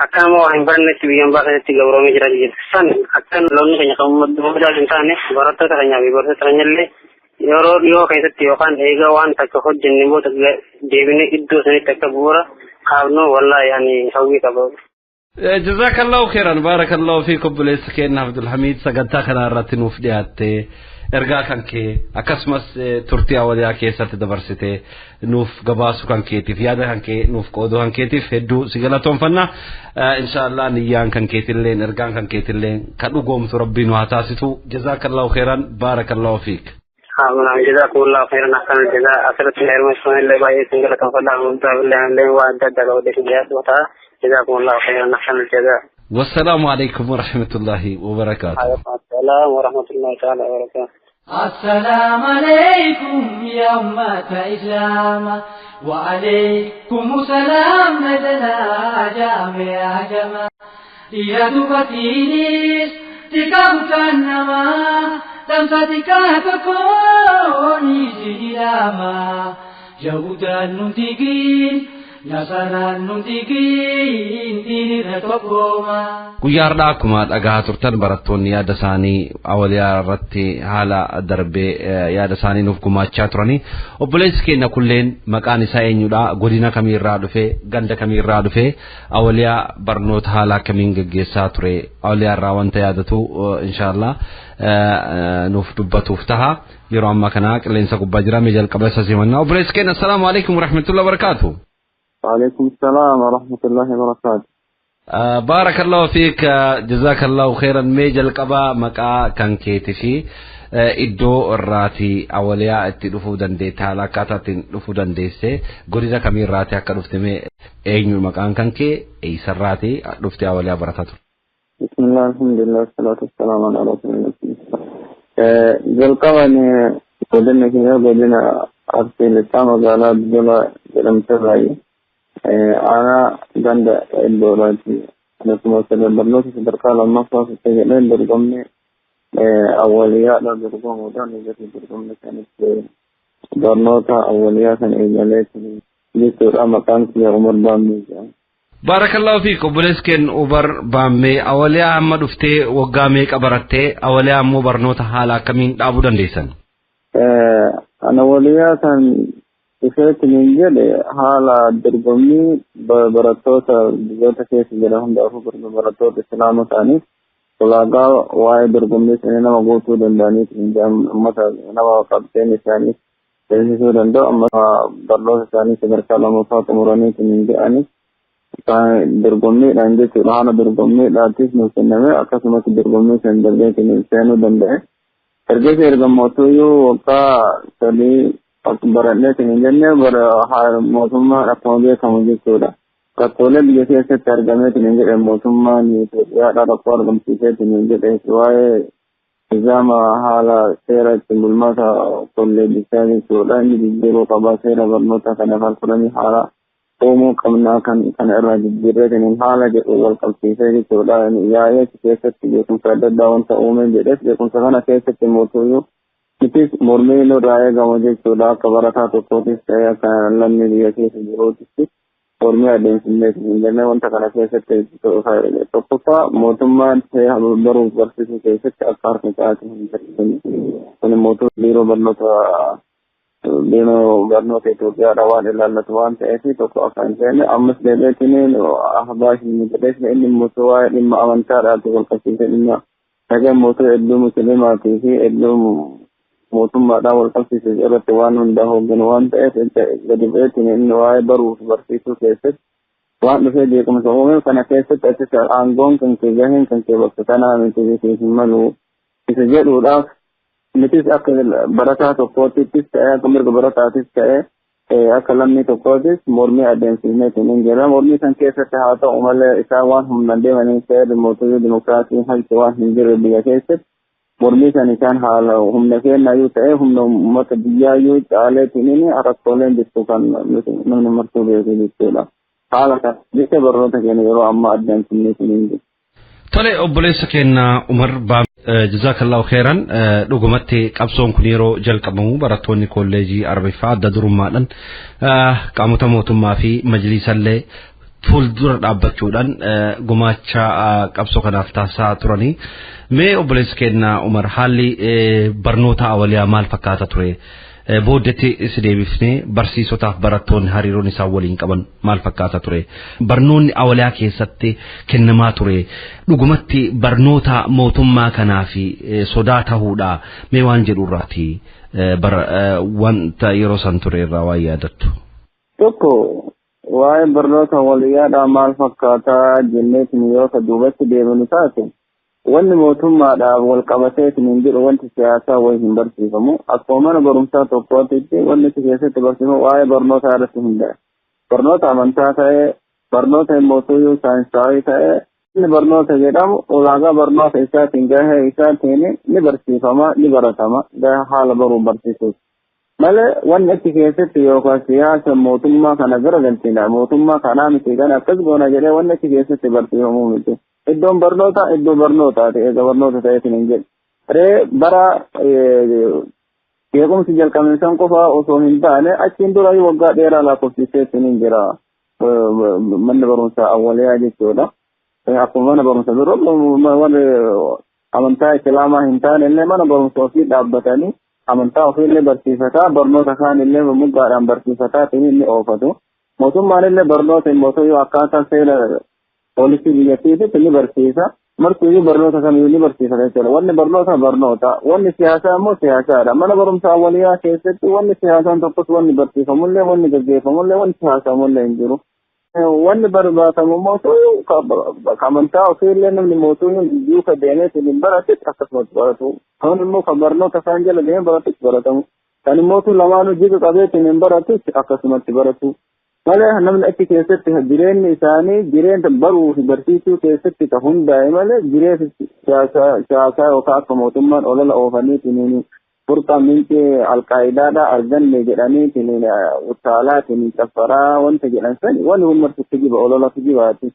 akka nama waa hin barannetti biyyaan baa keessatti gabroomee jira jechuudha. San akka loonni keenya kan uummata hin taane, barattoota keenyaa fi barsiisota keenya illee yeroo dhiyoo keessatti yookaan eegaa waan takka hojjenne booda deebinee iddoo sanitti akka bu'uura kaafnu wallaahi ani hawwii qaba. Jazakallahu khairan, barakallahu fiik obboleessa keenya Abdulhamid, sagantaa kana irratti nuuf dhiyaatte, ergaa kan kee akkasumas turtii awwaliyaa keessatti dabarsite nuuf gabaasu kan keetiif, yaada kan kee nuuf qooduu kan keetiif hedduu si galatoonfanna. Inshaallah niyyaan kan keetilleen ergaan kan keetilleen kan dhugoomtu rabbii nu haa taasisu. Jazakallahu khairan, barakallahu fiik. نعم جزاكم الله خيرا أحسن الجزاء أسرة الهرمسون اللي باقي سنجلة فلا ممتع بالله اللي هو أدى جزاكم الله خيرا أحسن الجزاء. والسلام عليكم ورحمة الله وبركاته. عليكم السلام ورحمة الله تعالى وبركاته. السلام عليكم يا أمة إسلام وعليكم السلام نزلا جامع جماعة يا دبتينيس تكوتنما تمساتكاتكوني سيلاما جودان ننتقين نصران ننتقين دين رتقوما. Guyyaa har'aa akkuma dhagahaa turtan barattoonni yaada isaanii awwaliyaa irratti haala darbee yaada isaanii nuuf gumaachaa turanii. Obboleessi keenya kulleen maqaan isaa eenyudha? Godina kamiirraa dhufe? Ganda kamiirraa dhufe? Awwaliyaa barnoota haala akkamiin gaggeessaa ture? Awwaliyaa irraa wanta yaadatu inshaallah nuuf dubbatuuf taha. Yeroo ammaa kana qilleensa gubbaa jira. Mee jalqaba isa simannaa. Obboleessi keenya assalaamu alaikum warahmatullahi wabarakaatu. وعليكم السلام ورحمة الله وبركاته. بارك الله فيك جزاك الله خيرا. ميجل قبا مقا كان كيتي في iddoo irraatii awwaliyaa itti dhufuu dandeette haala akkaataatiin dhufuu dandeesse godina kamiirraatii akka dhufte mee eenyu maqaan kan kee eessarraatii dhufte awwaliyaa barataa ture? Bismillah, alhamdulillah, salaatu wassalamu ala rasulillah. Jalqaban godina keenya godina Arsii Lixaa magaalaa Bidola jedhamturraayi. Aanaa ganda iddoodhaati. Akkasumas barnoota sadarkaa lammaffaa keessa jedheen dorgommii awwaliyaadha dorgomuudhaan eegalee dorgommii kanatti barnoota awwaliyaa kan eegalee jechuudha. Maqaan kiyya Umar Baammee jedhama. Baarakallahu fiik obboleessi keenya Umar Baammee awwaliyaa amma dhuftee waggaa meeqa barattee awwaliyaa ammoo barnoota haala akkamiin dhaabuu dandeessan? Ana awwaliyaa kan dhufeetti niin jedhe haala dorgommii barattoota biyyoota keessa jiran hundaafuu barattoota islaama ta'aniif ulaagaa waa'ee dorgommii sanii nama guutuu danda'aniif uummata nama qabxeen isaanii beeksisuu danda'u amma barnoota isaanii sadarkaa lammaffaa xumuraniif hin jedhaniif dorgommiidhaan jechuudha. Haala dorgommiidhaatiif nuuf kenname akkasumas dorgommii san darbee seenuu danda'e. Ergasii erga mootuyyuu waggaa 3 baradhee hin jenne mootummaan akkuma beekamu jechuudha. Rakkoolee biyya keessatti argamee hin jedhe mootummaan Itoophiyaadhaa rakkoo argamsiisee hin jedhe waa'ee nizaama haala seera ittiin bulmaata kolleejjichaa jechuudha. Inni jijjiiruu qabaa seera barnoota kana afaan kudhanii haala uumuu qabnaa kan kana irraa jijjiirree haala jedhu wal qabsiisee jechuudha. Yaa'ee keessatti beekumsa adda addaa wanta uumee jedhes beekumsa kana keessatti mootuyyuu nutis mormii nurraa eegamu jechuudha. Akka barataa tokkootis ta'ee akka lammii biyya keessa jiruutis mormii adeemsifnee hin jenne wanta kana keessatti tokkoffaa mootummaan baruuf barsiisuu keessatti akka harka caalu hin jirre. Kun mootummaa biiroo barnoota Itoophiyaadha waan ilaallatu waan ta'eef tokko akka hin seenne ammas deebi'eetiin ahbaash hin jedhees inni mootuu waa'ee dhimma amantaadhaatti wal qabsiisee dhimma dhagaa mootuu hedduu musliimaatii fi hedduu mootummaadhaan wal qabsiisee irratti waan hundaa hoogganu waan ta'eef gadi bu'eetiin inni waa'ee baruuf barsiisuu keessatti waan dhufee jeequmsa uume kana keessatti achis aangoon kan kee gaheen kan kee bakka kanaa miti hin malu isa jedhuudhaaf nutis akka barataa tokkoottis ta'ee akka mirga barataatis ta'ee akka lammii tokkootis mormii adeemsifneetiin hin jira. Mormii san keessatti haa ta'u malee isaan waan humnaan deemanii seerri mootummaa dimokiraasiin halti waan hin jirre biyya keessatti mormii san isaan haala humna keenyayyuu ta'ee humna uummata biyyaayyuu caaleetiin rakkooleen jirtu kan namni martuu beeku jechuudha. Haala kana jecha barnoota keenya yeroo ammaa adeemsifneetiin hin jiru. Tole obboleessa keenya Umar Baammee jazakallahu khairan. Dhugumatti qabsoon kun yeroo jalqabamu barattoonni kolleejii Arabiffaa adda durummaadhaan qaamota mootummaa fi majliisallee fuuldura dhaabbachuudhaan gumaacha qabsoo kanaaf taasisaa turanii. Mee obboleessi keenya Umar haalli barnoota awwaliyaa maal fakkaata ture? Booddeetti si deebifnee barsiisotaaf barattoonni hariiroon isaan waliin qaban maal fakkaata ture? Barnoonni awwaliyaa keessatti kennamaa ture. Dhugumatti barnoota mootummaa kanaa fi sodaa ta'uudha. Mee waan jedhu irraati wanta yeroo san ture irraa waan yaadattu. Tokko waa'ee barnoota awwaliyaadhaa maal fakkaataa jenneetiin yoo ka duubatti deebinu taate Wanni mootummaadhaaf wal qabateetiin hin jiru, wanti siyaasaa wayi hin barsiifamu. Akkuma mana barumsaa tokkootitti wanni itti keessatti barsiifamu waa'ee barnootaa irratti hundaa'e. Barnoota amantaa ta'ee, barnoota mootuyyuu saayinsaawii ta'ee, inni barnoota jedhamu ulaagaa barnoota isaatiin, gahee isaatiin ni barsiifama, ni baratama, gahee haala baruu barsiisuuf. Malee wanni achi keessatti yookaan siyaasa mootummaa kana gara galchina, mootummaa kanaa miti, kana akkas goona jedhee wanni achi keessatti barsiifamuu miti. Iddoon barnoota iddoo barnootaati, eega barnoota ta'eetiin hin jedhu. Ree bara beekumsi jalqabne san qofa osoo hin taane, achiin dura waggaa dheeraa lakkoofsiseetiin hin jira manni barumsaa awwaliyaa jechuudha. Akkuma mana barumsa biroo warri amantaa islaamaa hin taane illee mana barumsa ofii dhaabbatanii amantaa ofii illee barsiifataa, barnoota kaan illee muggaadhaan barsiifataa inni oofatu. Mootummaan illee barnoota mootuyyuu akkaataa seera poolisii biyyattiititti ni barsiisa. Martiyyuu barnoota kamiyyuu ni barsiifata jechuudha. Wanni barnoota barnoota. Wanni siyaasaa immoo siyaasaadha. Mana barumsaa awwaliyaa keessatti wanni siyaasaan tokkos, wanni barsiifamullee, wanni gaggeeffamullee, wanni siyaasamullee hin jiru. Wanni barbaadamu mootuyyuu amantaa ofiillee namni mootuyyuu duuka deemee hin baratis akkasumas baratu. Kan immoo kan barnoota isaan jala deemee baratus baratamu. Kan immoo lamaanuu jiga qabeetiin hin baratus akkasumatti baratu. Malee namni achi keessatti jireenyi isaanii jireenya baruu fi barsiisuu keessatti ka hundaa'e malee, jireenya siyaasaa yookaan akka mootummaan olola oofaniitiin burqaa mincee alqaa'idaadhaa arganne jedhaniitiin utaalaatiin caffaraa wanta jedhan sani, wanni kun marti kijiba, olola kijibaati.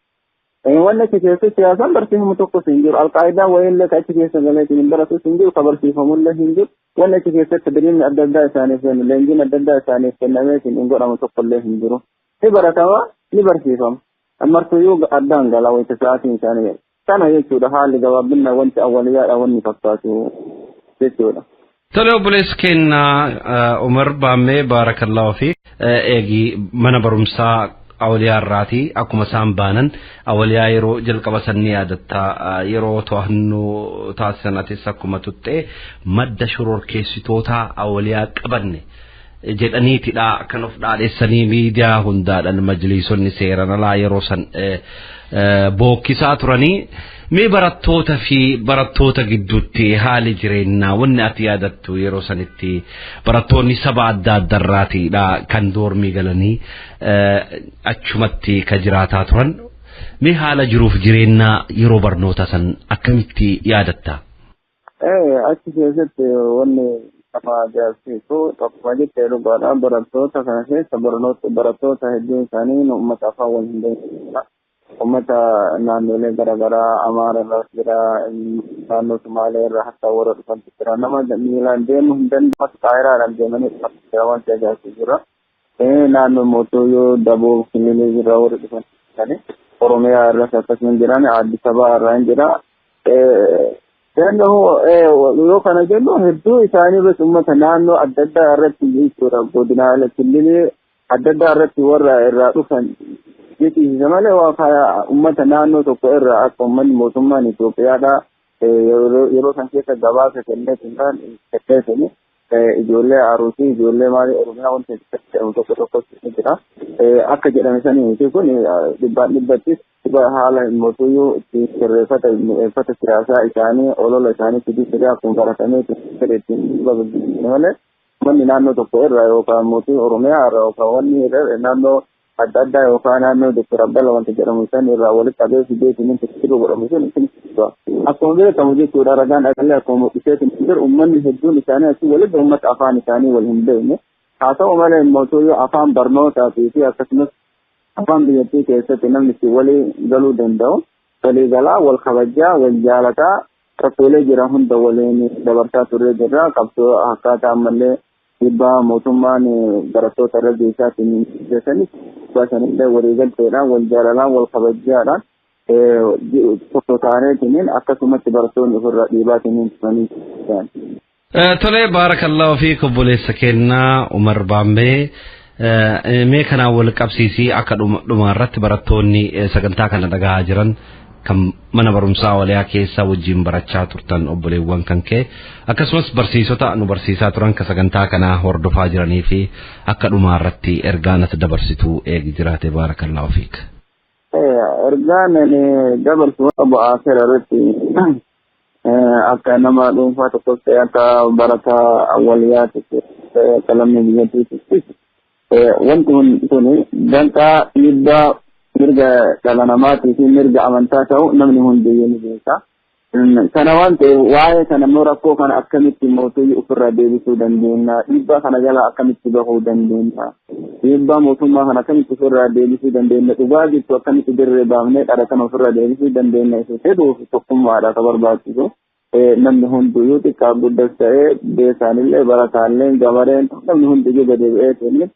Wanni achi keessatti siyaasaan barsiifamu tokkos hin jiru. Alqaa'idaan wayiillee ka achi keessa galeetiin hin baratus hin jiru, ka barsiifamullee hin jiru. Wanni achi keessatti diriirni adda addaa isaaniif kennu, leenjiin adda addaa isaaniif kennameetiin hin godhamu tokkollee hin jiru. Ni baratama, ni barsiifama. Martuyyuu addaan gala wayita sa'aatiin isaanii. Kana jechuudha haalli gabaabinna wanti awwaliyaadha wanni fakkaatu jechuudha. Tole, obboleessi keenya Umar Baammee, baarakallahu fi eegi mana barumsaa awliyaa irraati akkuma isaan baanan, awliyaa yeroo jalqaba sanni yaadattaa, yeroo to'annoo taasisan atis akkuma tuttee madda shororkeessitoota awliyaa qabanne jedhaniitidha kan of dhaadheessanii miidiyaa hundaadhaan majliisonni seeran alaa yeroo san bookkisaa turanii. Mee barattoota fi barattoota gidduutti haali jireenyaa wanni ati yaadattu, yeroo sanitti barattoonni saba adda addarraatiidha kan doormii galanii achumatti ka jiraataa turan, mee haala jiruuf jireenyaa yeroo barnoota san akkamitti yaadatta? Achi keessatti wanni nama ajaa'ibsiisu tokkuma jettee dhugaadha. Barattoota kana keessa barattoota hedduun isaanii uummata afaan wal hin beeknedha. Uummata naannolee garaagaraa, Amaara irraa jira, naannoo Sumaalee irraa hatta warra dhufantu jira. Nama miilaan deemuu hin danda'u xaayiraadhaan deemanii dhufantu jira, wanti ajaa'ibsiisu jira. Naannoo mootuyyuu Daboo Kililii irraa warra dhufan, Oromiyaa irras akkasuma jiran, Addis Ababaa irraa hin jira. Yoo kana jennu hedduu isaanii irratti uummata naannoo adda addaa irratti jechuudha, godinaalee kililii adda addaa irratti warra irraa dhufan jechisiisa malee, waa uummata naannoo tokko irraa akka uummanni mootummaan Itoophiyaadha yeroo san keessa gabaasa kenneetiin kenneetiin ijoollee Aruusii, ijoollee maalii, Oromiyaa wanta jedhamu tokko tokko ni jira. Akka jedhame sanii miti, kun dhibbaan dhibbatti haala mootuyyuu itti sirreeffata mi'eeffata siyaasaa isaanii, olola isaanii fidii akkuma baratamee ittiin malee, wanni naannoo tokko irraa yookaan mootii Oromiyaa irraa yookaan wanni naannoo adda addaa yookaan naannoo Doktor Abdalla wanta jedhamu san irraa walitti qabee fidee ittiin itti godhamu sun isin akkuma beekamu jechuudha. Ragaan dhagallee akkuma mul'iseetiin jiru, uummanni hedduun isaanii asii walitti uummata afaan isaanii wal hin beekne. Haa ta'u malee mootuyyuu afaan barnootaatii fi akkasumas afaan biyyattii keessatti namni itti walii galuu danda'u walii galaa, wal kabajaa, wal jaalataa, rakkoolee jiran hunda waliin dabarsaa turre jirra. Qabsoo akkaataa ammallee dhiibbaa mootummaan barattoota irra geessaatiin geessanis sanillee walii galteedhaan, wal jaalalaan, wal kabajaadhaan tokko taaneetiin akkasumatti barattoonni ofirraa dhiibaatiin turanii. Tole, baarakallahu fiik obboleessa kennaa Umar Baambee. Mee kanaan wal qabsiisii akka dhuma irratti barattoonni sagantaa kana dhagahaa jiran kan mana barumsaa waliyaa keessa wajjin barachaa turtan, obboleewwan kan kee, akkasumas barsiisota nu barsiisaa turan ka sagantaa kanaa hordofaa jiranii fi akka dhumaa irratti ergaan ati dabarsitu eegi jiraate, baarakallahu fiik. Ergaan ani dabarsu bu'aa seera irratti Akka nama dhuunfaa tokkos ta'e akka barataa awwaliyaa tokkos ta'e akka lammii biyyattii tokkos wanti kun danqaa dhiibbaa mirga dhala namaatii fi mirga amantaa ta'u namni hundiyyuu ni beeka. Kana waan ta'eef waa'ee kana immoo rakkoo kana akkamitti mootummaa ofirraa deebisuu dandeenya? Dhiibbaa kana jala akkamitti bahuu dandeenya? Dhiibbaa mootummaa kana akkamitti ofirraa deebisuu dandeenya? Dhugaa jirtu akkamitti dirree baafnee dhara kana ofirraa deebisuu dandeenya? Isa jedhuuf tokkummaadha ka barbaachisu. Namni hundiyyuu xiqqaa guddas ta'ee beekaanillee barataallee gabareen namni hundiyyuu gadi bu'ee ta'ee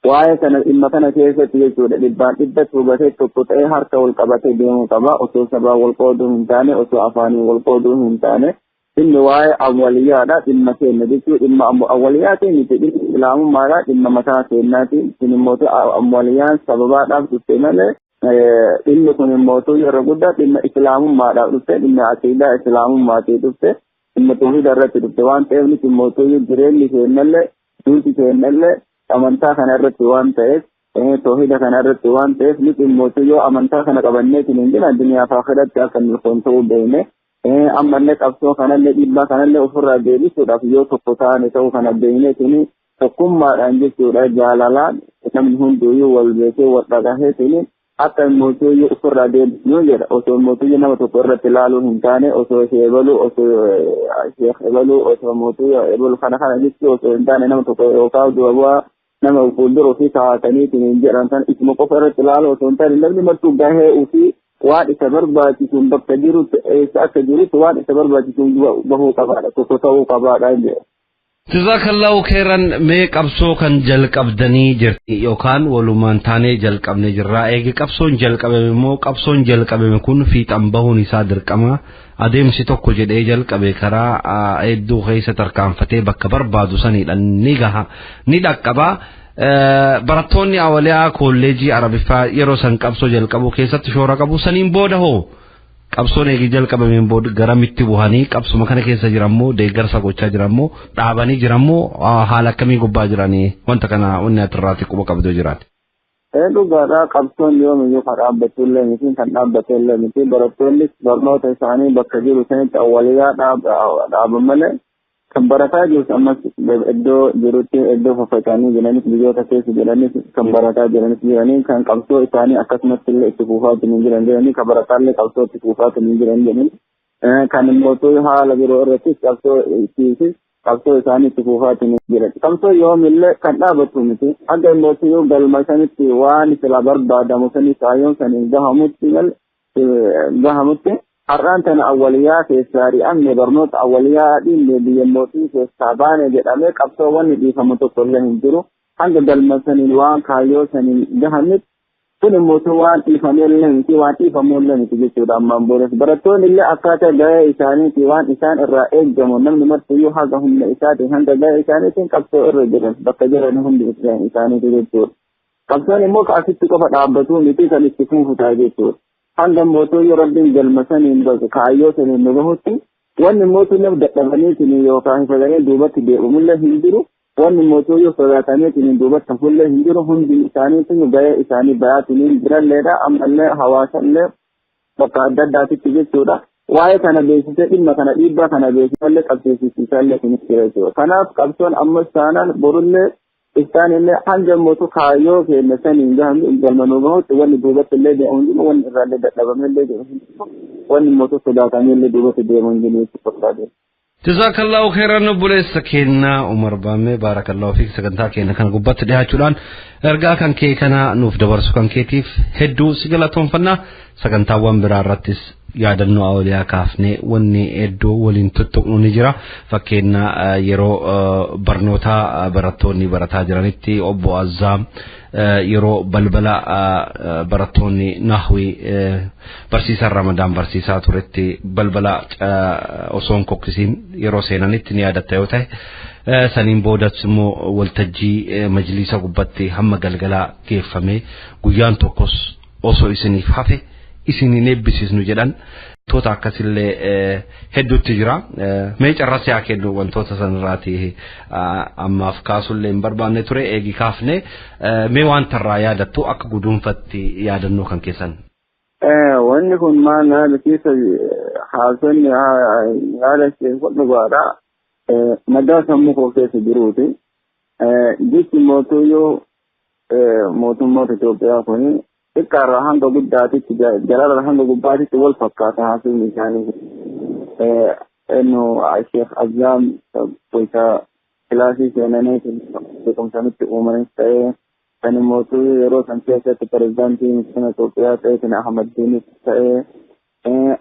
waa'ee kana dhimma kana keessatti jechuudha dhibbaan dhibbatti hubatee tokko ta'ee harka wal qabatee deemuu qaba. Osoo sabaa wal qooduu hin taane, osoo afaanii wal qooduu hin taane, dhimmi waa'ee awwaliyyaadha dhimma keenya jechuu dhimma awwaliyyaa miti dhimma islaamummaadha dhimma mataa keenyaati. Kun immoo awwaliyyaan sababaadhaaf dhufte malee dhimmi kun immoo yeroo guddaa dhimma islaamummaadhaaf dhufte, dhimma aqiidaa islaamummaatii dhufte, dhimma tawhiida irratti dhufte waan ta'eef nuti immoo jireenyi keenyallee duuti keenyallee amantaa kana irratti waan ta'eef tawhiida kana irratti waan ta'eef nuti immoo yoo amantaa kana qabanneetiin hin jiran duniyaa fi akhiratti akka milkoon ta'uu beekne ammallee qabsoo kanallee dhiibbaa kanallee ofirraa deebisuudhaaf yoo tokko taane ta'uu kana beekneetiin tokkummaadhaan jechuudha jaalalaan namni hunduyyuu wal beekee wal dhagaheetiin akka mootuyyuu ofirraa deebisnu jedha. Osoo mootuyyuu nama tokko irratti ilaaluu hin taane, osoo sheebaluu, osoo sheebaluu, osoo mootuyyuu eebaluu kana kana jechuu osoo hin taane nama tokko yookaan dura bu'aa nama fuuldura ofii kaa'ataniitiin hin jedhan kan isuma qofa irratti ilaaluu osoo hin taane namni martuu gahee ofii waan isa barbaachisuun bakka jirutti eessa akka jirutti waan isa barbaachisuun bahuu qabaadha, tokko ta'uu qabaadha jedha. Jazakallahu khairan. Mee qabsoo kan jalqabdanii jirti yookaan walumaan taanee jalqabne jirra. Eegi qabsoon jalqabame immoo qabsoon jalqabame kun fiixan bahuun isaa dirqama. Adeemsi tokko jedhee jalqabe karaa hedduu keessa tarkaanfatee bakka barbaadu saniidha ni gaha ni dhaqqaba. Barattoonni awwaliyaa kolleejii Arabiffaa yeroo san qabsoo jalqabu keessatti shoora qabu. Saniin booda hoo qabsoon eegi jalqabameen booda garamitti buhanii qabsuma kana keessa jirammoo deeggarsa gochaa jirammoo dhaabanii jirammoo haala akkamii gubbaa jiranii wanta kana wanni atirraati quba qabdoo jiraate. Dhugaadha qabsoon yoomiyyuu kan dhaabbattu illee miti kan dhaabbate illee miti. Barattoonnis barnoota isaanii bakka jiru sanitti awwaliyaa dhaaban malee kan barataa jirus ammas iddoo jirutti iddoo faffaca'anii jiranis biyyoota keessa jiranis kan barataa jiranis jiranii kan qabsoo isaanii akkasumatti illee itti fufaa jiran jiranii kan barataallee qabsoo itti fufaa jiran jiranii kan immoo haala biroo irrattis qabsoo ittiisis qabsoo isaanii itti fufaa jiran. Qabsoo yoomillee kan dhaabbatu miti. Akka immoo galma sanitti waan sila barbaadamu sanis kaayyoon saniin gahamutti har'aan tana awwaliyaa keessaa ri'amne barnoota awwaliyaa dhiinne biyya mootii keessaa baane jedhamee qabsoo wanni dhiifamu tokko illee hin jiru. Hanga galma saniin waan kaayyoo saniin gahamutti kun immoo waan dhiifamee illee miti waan dhiifamuu illee miti jechuudha. Ammaan boodas barattoonni illee akkaataa gahee isaaniitii waan isaan irraa eegamu namni martiyyuu haga humna isaatiin hanga gahee isaaniitiin qabsoo irra jiran bakka jiran hundi isaaniiti jechuudha. Qabsoon immoo asitti qofa dhaabbatuu miti kan itti fufutaa jechuudha. Hanga mootuyyuu rabbiin galma saniin kaayyoo saniin nu gahutti wanni mootuyyuu dadhabaniitiin yookaan hifatanii duubatti deebimullee hin jiru. Wanni mootuyyuu sodaataniitiin duubatti hafullee hin jiru. Hundi isaaniitiin gahee isaanii bayaatiin jiralleedha. Ammallee hawaasallee bakka adda addaatitti jechuudha. Waa'ee kana beeksisee dhimma kana dhiibbaa kana beeksisallee qabsiisisallee kunis jira jechuudha. Kanaaf qabsoon ammas taanaan borullee isaanillee hanga mootu kaayyoo keenya saniin gahamni galma nu gahutti wanni duubatti illee deemu hin jiru, wanni irraallee dadhabamee deemu hin jiru, wanni mootu sodaatamee illee duubatti deemu hin jiru jechuudha. Jazakallahu khairan obboleessa keenya Umar Baammee, baarakallahu fiik. Sagantaa keenya kana gubbaatti dhiyaachuudhaan ergaa kan kee kana nuuf dabarsu kan keetiif hedduu si galatoonfannaa. Sagantaawwan biraa irrattis yaadannoo awwaliyaa kaafnee wanni hedduu waliin tuttuqnu ni jira. Fakkeenya yeroo barnootaa barattoonni barataa jiranitti obbo Azzaam yeroo balbala barattoonni nahwii barsiisaan Ramadaan barsiisaa turetti balbala osoo hin kokkisiin yeroo seenanitti ni yaadatta yoo ta'e, saniin boodas immoo waltajjii majliisa gubbatti hamma galgalaa geeffamee guyyaan tokkos osoo isiniif hafe isin hin eebbisiisnu jedhan wantoota akkasillee hedduutti jira. Mee carraa haa kennu wantoota sanirraati ammaaf kaasullee hin barbaanne ture eegi kaafne mee waan tarraa yaadattu akka guduunfatti yaadannoo kan keessan. Wanni kun maal haala keessa haasonni haala keessa dhugaadha. Madaa sammuu koo keessa jiruuti. Jechi mootuyyuu mootummoota Itoophiyaa kun xiqqaarraa hanga guddaatitti jalarraa hanga gubbaatitti wal fakkaata haasofni isaanii. Innu Sheekh Azzaam isa kilaasii seenanii beekumsanitti uumanis ta'ee kan mootuu yeroo san keessatti pirezidaantii ministeera Itoophiyaa ta'e kan Ahmad Diinis ta'ee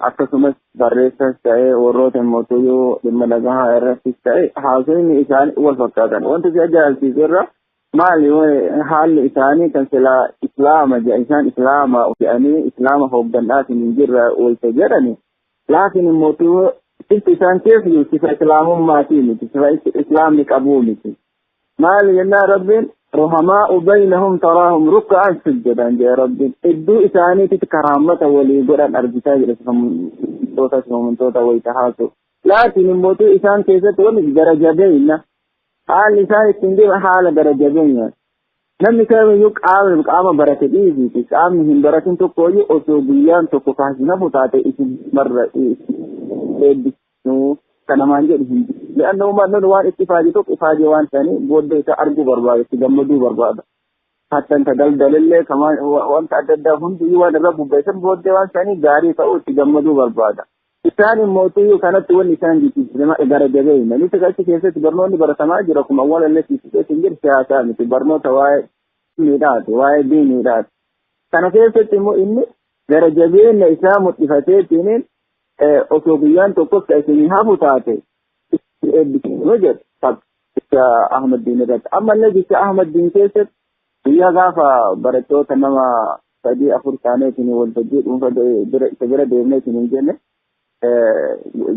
akkasumas barreessas ta'ee warroota mootuyyuu dhimma dhagahaa irrattis ta'e haasofni isaanii wal fakkaatan. Wanti si ajaa'ibsiisu irra maali haalli isaanii kan silaa islaama isaan islaama jedhanii islaama hooggannaatiin hin jirre wayta jedhani laakiin mootuu sifti isaan keessa jiru sifa islaamummaatii miti, sifa islaamni qabuu miti. Maali jennaan Rabbiin ruhamaa'u baynahum taraahum ruk'an sujjadan jedhe Rabbiin iddoo isaaniititti karaamata walii godhan argitaa jedhe sifa mumintoota sifa mumintoota wayita haasu. Laakiin mootuu isaan keessatti wanni gara jabeenya haalli isaan ittiin deeman haala gara jabeenya. Namni kamiyyuu qaama qaama barate dhiisiiti qaamni hin baratin tokkoyyuu osoo guyyaan tokko kaasinafu taate isin marra eebbisnu kanamaan jedhu hin jiru. Le'anna uummanni waan itti ifaajee tokko ifaajee waan ta'anii booddee isaa arguu barbaada itti gammaduu barbaada. Hattan ka daldalallee wanta adda addaa hundiyyuu waan irra bubbeessan booddee waan ta'anii gaarii ta'uu itti gammaduu barbaada. Isaan immoo kanatti wanni isaan jijjiirama gara jabeenya. Nuti achi keessatti barnoonni baratamaa jira akkuma awwaala illee hin jiru siyaasaa miti barnoota waa'ee miidhaati waa'ee diiniidhaati. Kana keessatti immoo inni gara jabeenya isaa mul'ifateetiin osoo guyyaan tokkos ka isinii hafu taate eebbisuu jedhu jecha Ahmad Diin irratti. Ammallee jecha Ahmad Diin keessatti guyyaa gaafa barattoota nama sadii afur taaneetiin waltajjii dhuunfa isa bira deemneetiin hin jenne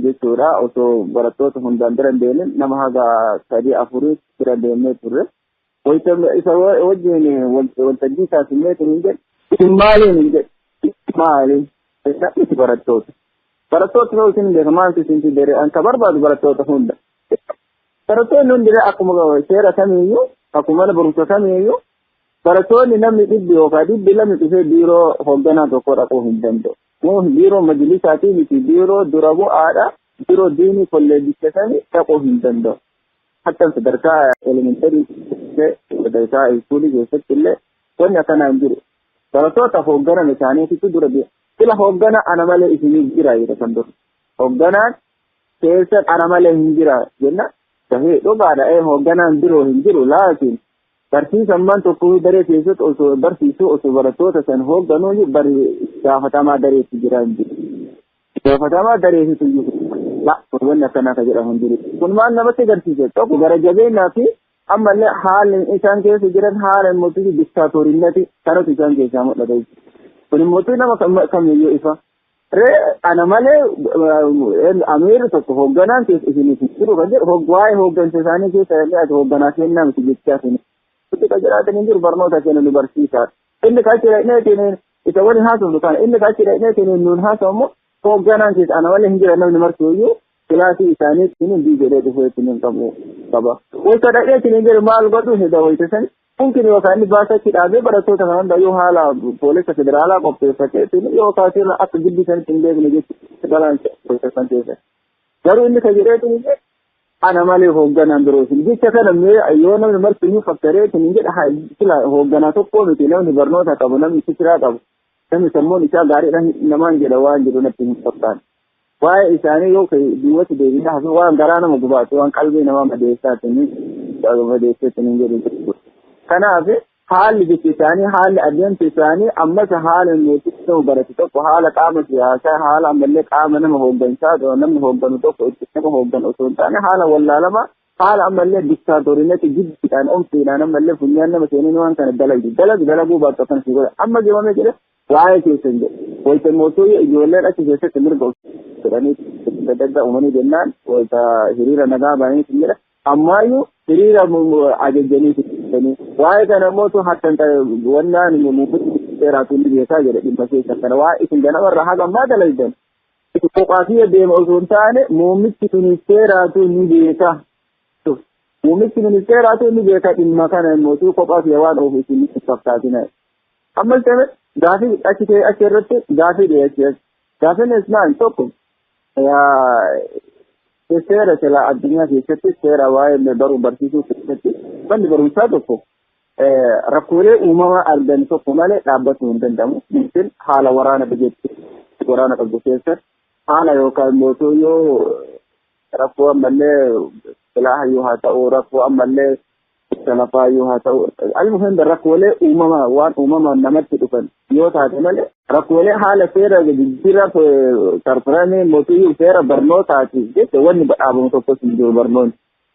jechuudha osoo barattoota hundaan bira hin deemin nama haga sadii afurii bira deemnee turre. Isa wajjin waltajjii taasifneetiin hin jedhe isin maaliin hin jedhe maaliin miti barattoota. Barattoota yoo isin beeka maaltu isin fidere an ka barbaadu barattoota hunda. Barattoonni hundi akkuma seera kamiiyyuu akkuma mana barumsa kamiiyyuu barattoonni namni dhibbi yookaan dhibbi lamni dhufee biiroo hoogganaa tokko dhaquu hin danda'u. Biiroo majlisaatii miti biiroo dura bu'aadha biiroo diinii kolleejicha sanii dhaquu hin danda'u. Hatta sadarkaa elementarii sadarkaa iskuulii keessatti illee wanni akkanaa hin jiru. Barattoota hoogganan isaaniititu dura sila hooggana ana malee isinii jira jedha kan dura. Hoogganaan keessa ana malee hin jira jenna sahii dhugaadha ee hoogganaan biroo hin jiru laakiin barsiisan man tokko daree keessatti osoo barsiisuu osoo barattoota san hoogganuu bari gaafatamaa dareetti jira hin jiru. Gaafatamaa dareetitu jiru. La wanni akkanaa ka jedhamu hin jiru. Kun maal namatti agarsiisa tokko gara jabeenyaa fi ammallee haalli isaan keessa jiran haala mootii diktaatorinnati kanatu isaan keessaa mul'ata jechuudha. Kun mootii nama kamiyyuu ifa. Ree ana malee amiirri tokko hoogganaan keessa isiniif hin jiru kan jedhu waa'ee hooggansa isaanii keessa illee ati hoogganaa kennaa miti jechaa isin. Nuti kan jiraatan hin jiru barnoota kennu nu barsiisa. Inni kan achi dhaqnee isa waliin haasofnu kana inni kan achi dhaqnee nuun haasawu immoo hoogganaan keessa ana malee hin jira namni marsuuyyuu kilaasii isaanii hin jedhee dhufee ittiin qabu qaba. Wayita dhaqnee ittiin jedhu maal godhu hida wayita sani mumkin yookaan inni baasatti dhaabee barattoota kana hunda yoo haala poolisa federaalaa qopheeffatee yookaan sirna akka giddi sanitti hin beekne jechuudha balaan san keessa. Garuu inni kan jedhee ittiin ana malee hoogganaan biroo isin jecha kana mee yoo namni marti fakkaree ittiin jedha sila hoogganaa tokko miti namni barnoota qabu namni fikiraa qabu namni sammuun isaa gaariidha namaan jedha waan jedhu natti hin fakkaatu. Waa'ee isaanii yoo duubatti deebinee hafu waan garaa nama gubaatu waan qalbii namaa madeessaa hin jedhu jechuudha. Kanaaf haalli jechi isaanii haalli adeemsa isaanii ammas haala mootii nama barate tokko haala qaama siyaasaa haala ammallee qaama nama hooggansaa namni hoogganu tokko itti nama hoogganu osoo hin taane haala wallaalamaa haala ammallee diktaatoriinatti jibbiidhaan omfiidhaan ammallee funyaan nama seenanii waan kana dalagu dalagu dalaguu baattu akkana si godha amma jedhamee jedhe waa'ee keessan jedhe wayita mootii ijoolleen achi keessatti mirga jedhanii dadda uumanii jennaan wayita hiriira nagaa bahanii jedha ammaayyuu hiriira ajajjanii waa'ee kana mootu hattan wannaan muummichi seeraatu ni beekaa jedhe dhimma keessa kana waa'ee isin ganamarraa haga ammaa dalagdan qoqaafii deema osoo hin taane muummichi ministeeraatu ni beeka. Muummichi ministeeraatu ni beeka dhimma kana mootuu kophaa fi waan oofu isin fakkaatina. Ammas ta'e Gaafii achi achi irratti gaafii dhiyeessee gaafiin ismaan tokko seera sila addunyaa keessatti seera waa'ee baruu barsiisuu keessatti manni barumsaa tokko rakkoolee uumamaa argan tokko malee dhaabbatuu hin danda'amu. Mungkin haala waraana biyyattii waraana qabdu keessatti haala yookaan mootuu yoo rakkoo ammallee silaaha yoo haa ta'u rakkoo ammallee salafaa yoo haa ta'u almuhim rakkoolee uumamaa waan uumamaan namatti dhufan yoo taate malee rakkoolee haala seera jijjiirraa karkuramee mootuu seera barnootaati jecha wanni badhaabamu tokkos hin jiru barnoonni.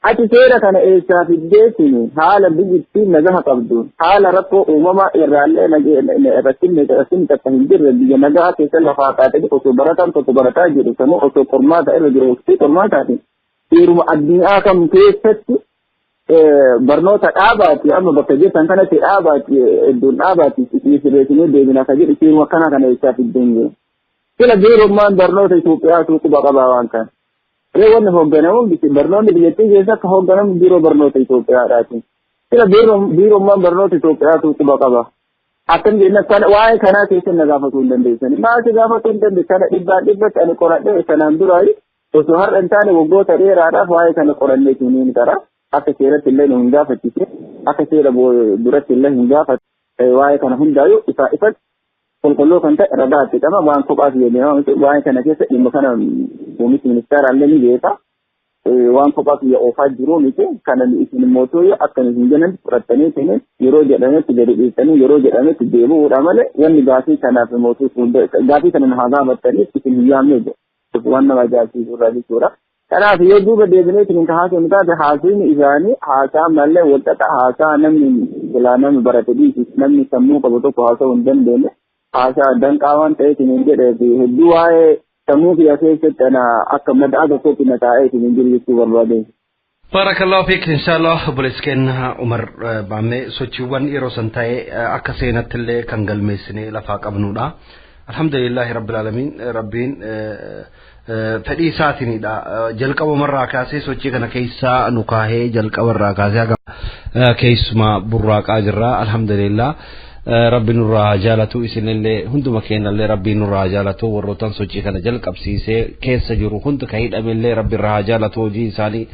Ati seera kana eessaa fiddeetiin haala biyyattii nagaha qabdu haala rakkoo uumamaa irraallee rakkinni rakkinni takka hin jirre biyya nagaha keessa lafaa kaatee osoo barataan tokko barataa jiru sanuu osoo qormaata irra jiru waqtii qormaataatiin seeruma addunyaa kam keessatti barnoota dhaabaati amma bakka jirtan kanatti dhaabaati iddoon dhaabaati isin sirreessinee deebina ka jedhu seeruma akkana kana eessaa fiddeen jiru. Sila biirummaan barnoota Itoophiyaatu quba qabaa waan kana. Ree wanni hoogganamu barnoonni biyyattii keessa akka hoogganamu biiroo barnoota Itoophiyaadhaati. Sila biirummaan barnoota Itoophiyaatu quba qaba. Akkam jenna kana waa'ee kanaa keessa na gaafatuu hin dandeessani. Maal si gaafatuu hin dandeessu kana dhibbaan dhibbatti ani qoradhee sanaan duraayi osoo har'a hin taane waggoota dheeraadhaaf waa'ee kana qorannee ni qara. Akka seeratti illee nu hin gaafachise akka seera duratti illee hin gaafatu waa'ee kana hundaayyuu ifaa ifatti qulqulluu kan ta'e ragaa itti qaba waan kophaaf jedhee waa'ee kana keessa dhimma kana muummichi ministeera illee ni beeka waan kophaa kiyya oofaa jiru miti kana isin mootuu akka isin jedhan fudhattanii isin yeroo jedhametti gadi dhiistanii yeroo jedhametti deebi'uudha malee wanni gaafii kanaaf mootuu gaafii kana haa gaafattanii isin hin yaamne waan nama ajaa'ibsiisu irraa jechuudha. Kanaaf yoo duuba deebinee isin ka haasofnu taate haasofni isaanii haasaa malee walxaxa haasaa namni silaa namni barate dhiisi namni sammuu qabu tokko haasa'uu hin dandeenye haasaa danqaa waan ta'eef hin jedhee fi hedduu waa'ee sammuu kiyya keessatti ana akka madaa tokkotti na taa'ee isin hin jiru jechuu barbaade. Barakallahu fiik inshallah obboleessi keenya Umar Baammee sochiiwwan yeroo san ta'e akka seenatti illee kan galmeessinee lafaa qabnudha. Alhamdulillahi rabbil alamin rabbiin fedhii isaatiinidha. Jalqabumarraa kaasee sochii kana keessaa nu kaahee jalqabarraa kaasee haga keessumaa burraaqaa jirra alhamdulillah. Rabbi nurraa jaalatu isinillee hunduma keenyallee rabbi nurraa jaalatu warrootaan sochii kana jalqabsiisee keessa jiru hundi ka hidhamellee rabbi irraa jaalatu hojii isaanii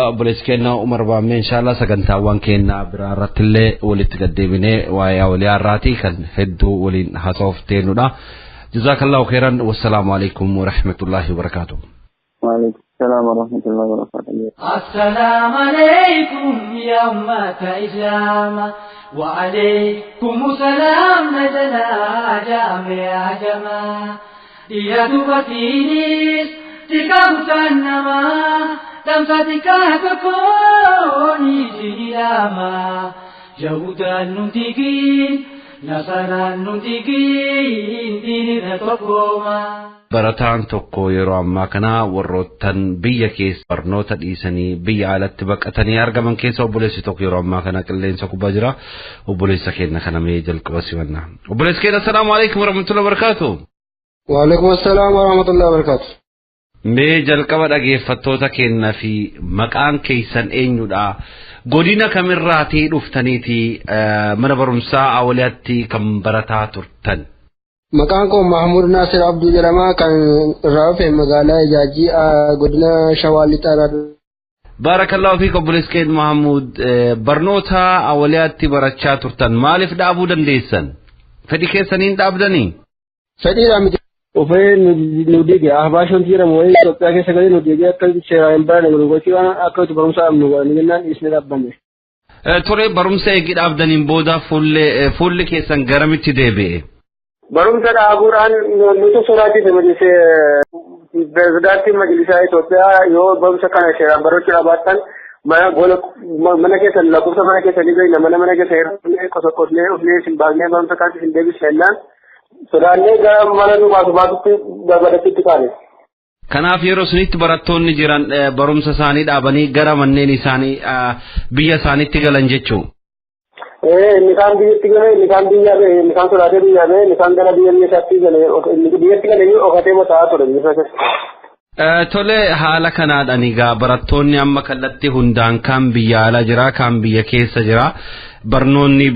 obboleessi keenya Umar Baammee inshallah sagantaawwan keenya biraa irrattillee walitti gaddeebinee waa'ee awliyaa irraatii kan hedduu waliin haasa'uuf teenyudha. Jazakallahu khairan wassalaamu alaikum warahmatullahi wabarakaatuh. Waalaikum salaam warahmatullahi wabarakatuh. السلام عليكم يا أمة إسلام وعليكم السلام نزلا جامع جما يا دبتينيس تكوتنما تمسا تكوني سلاما جودا ننتقين نصرا ننتقين دين تقوما. Barataan tokko yeroo ammaa kana warroottan biyya keessa barnoota dhiisanii biyya alatti baqatanii argaman keessa obboleessi tokko yeroo ammaa kana qilleensa kubbaa jira. Obboleessa keenya kana mee jalqaba simannaa. Obboleessi keenya assalaamu alaikum warahmatullahi wabarakaatu. Waalaikum assalaam warahmatullahi wabarakaatu. Mee jalqaba dhageeffattoota keenyaa fi maqaan keessan eenyudha? Godina kamirraatii dhuftaniiti mana barumsaa Awliyaatti kan barataa turtan? Maqaan koo Mahmud Nasir Abduu jedhama kan irraa dhufe magaalaa Ijaajii godina Shawaa Lixaa irraa. Barakallahu fiik obboleessi keenya Mahmud barnoota Awliyaatti barachaa turtan maaliif dhaabuu dandeessan? Fedhii keessaniin dhaabdanii? Fedhiidhaan miti. Ufee nu dige ahbaashoon jedhamu wayii Itoophiyaa keessa galee nu dige akka seeraan hin baranne nu gochuu waan akka itti barumsa dhabnu godhanii jennaan dhiisnee dhaabbanne. Ture barumsa eegi dhaabdaniin booda fuulli keessan garamitti deebi'e? Barumsa dhaabuudhaan nuti sodaachise majlisee pirezidaantiin majlisaa Itoophiyaa yoo barumsa kana seeraan barachuu dhabaattan mana keessan lakkoofsa mana keessanii beekna mana mana keessa yeroo qosoqosnee ufnee isin baasnee barumsa kaatti isin deebisne jennaan sodaannee gara mana nu baasu baasutti barbaadattitti kaane. Kanaaf yeroo sunitti barattoonni jiran barumsa isaanii dhaabanii gara manneen isaanii biyya isaaniitti galan jechuu. Inni kaan biyyatti galee, inni kaan biyya ba'e, inni kaan sodaatee biyya ba'e, inni kaan gara biyya biyya isaatti galee, inni biyyatti galee okatee mataa ture biyya keessa. Tole haala kanaadhaan egaa barattoonni amma kallattii hundaan kaan biyya alaa jira kaan biyya keessa jira barnoonni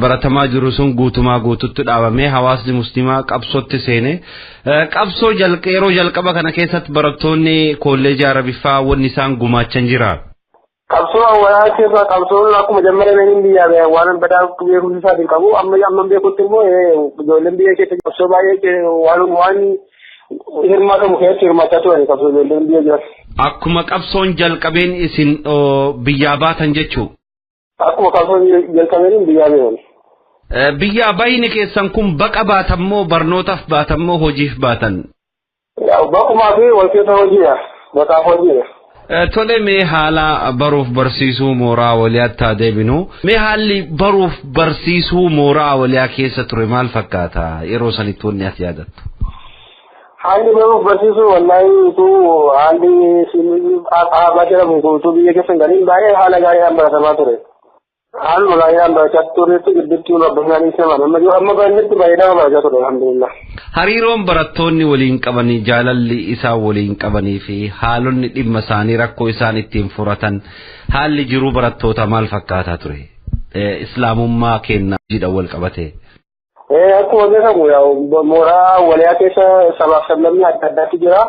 baratamaa jiru sun guutumaa guututti dhaabamee hawaasni musliimaa qabsootti seene qabsoo yeroo jalqaba kana keessatti barattoonni kolleejii Arabiffaa wanni isaan gumaachan jira. Qabsoo awwaalaa keessa qabsoon akkuma jalqabameen biyyaa bahe waan badaa beekumsa isaatiin qabu amma amma beekutti immoo ijoolleen biyya keessa qabsoo baay'ee waan hirmaatamu keessatti hirmaachaa turan qabsoo ijoolleen biyya jiran. Akkuma qabsoon jalqabeen isin biyyaa baatan jechuu. Akkuma qabsoon jalqabeen biyyaa bahan. Biyyaa bayni keessan kun baqa baatan moo barnootaaf baatan moo hojiif baatan? Baqumaa fi wal keessa hojiidha. Baqaaf hojiidha. Tole mee haala baruuf barsiisuu mooraa Awwaliyaatti haa deebinu. Mee haalli baruuf barsiisuu mooraa Awwaliyaa keessa ture maal fakkaata yeroo sanitti wanni ati yaadattu? Haalli baruuf barsiisuu wallaahi utuu haalli dhaabaa jedhamu utuu biyya keessa hin galiin baay'ee haala gaariidhaan baratamaa ture. Haaluma gaariidhaan barachaa turetti gidduutti rabbi isaanii amma amma baay'inatti baay'inaan barachaa ture alhamdulillah. Hariiroon barattoonni waliin qabanii jaalalli isaan waliin qabanii fi haalonni dhimma isaanii rakkoo isaan ittiin furatan haalli jiruu barattoota maal fakkaataa ture? Islaamummaa kennaa jiidha wal qabate. Akkuma beekamu mooraa Awwaliyaa keessa sabaaf sablammii adda addaatu jira.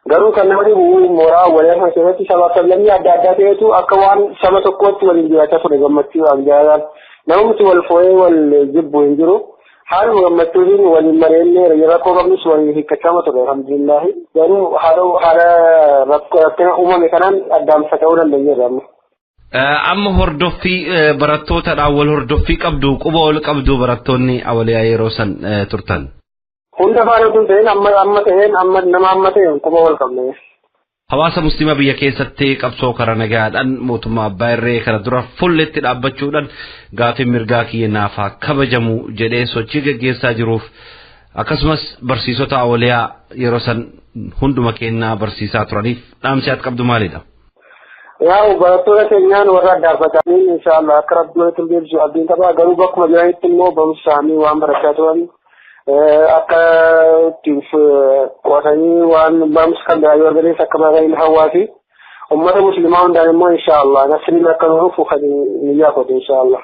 Garuu kan nama dhibu mooraa Awwaliyaa kana keessatti sabaaf sablammii adda addaa ta'etu akka waan saba tokkootti waliin jiraachaa ture gammachuudhaan jaalalaan. Namni wal foo'ee wal jibbu hin jiru. Haaluma gammachuutiin waliin mareennee rakkoo qabnus waliin hiikkachaa ture alhamdulillah. Garuu haala rakkina uumame kanaan addaan faca'uu dandeenyeerra amma. Amma hordoffii barattootadhaan wal hordoffii qabdu quba wal qabdu barattoonni Awwaliyaa yeroo san turtan. Hunda faana tun ta'een amma amma ta'een amma nama amma ta'een quba wal qabne. Hawaasa musliimaa biyya keessatti qabsoo karaa nagaadhaan mootummaa abbaa irree kana dura fulletti dhaabbachuudhaan gaafii mirgaa kiyya naaf haa kabajamu jedhee sochii gaggeessaa jiruuf akkasumas barsiisota Awwaliyaa yeroo san hunduma kennaa barsiisaa turaniif dhaamsi ati qabdu maalidha? Yaa barattoota keenyaan warra addaarfatanii inshaallah akka rabbi walitti deebisu abdiin qaba garuu bakkuma jiranitti immoo barumsa isaanii waan barachaa turan akka itti qo'atanii waan barumsa kan biraa yoo arganis akka baratanii hawaasi ummata musliimaa hundaan immoo inshaallah nasriin akka nuuf kan niyyaa kote inshaallah.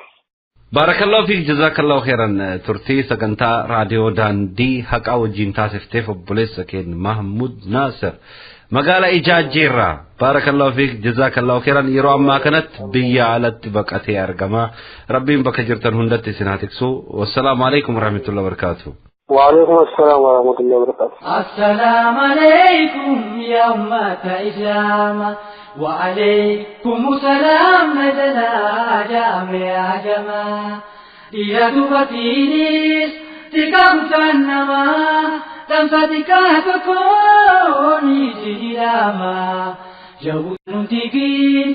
Baarakallahu fiik jazaakallahu khairan turtii sagantaa raadiyoo daandii haqaa wajjin taasifteef obboleessa keenya Mahmud Naasir magaalaa Ijaajjeerraa baarakallahu fiik jazaakallahu khairan yeroo ammaa kanatti biyya alatti baqatee argama rabbiin bakka jirtan hundatti isin haa tiksu wassalaamu alaikum warahmatullahi wabarakaatuh. وعليكم السلام ورحمة الله وبركاته. السلام عليكم يا أمة إسلام وعليكم السلام نزل جامع جما يا دبتينيس تكم سنما تمسك تكوني جلاما جوون تكين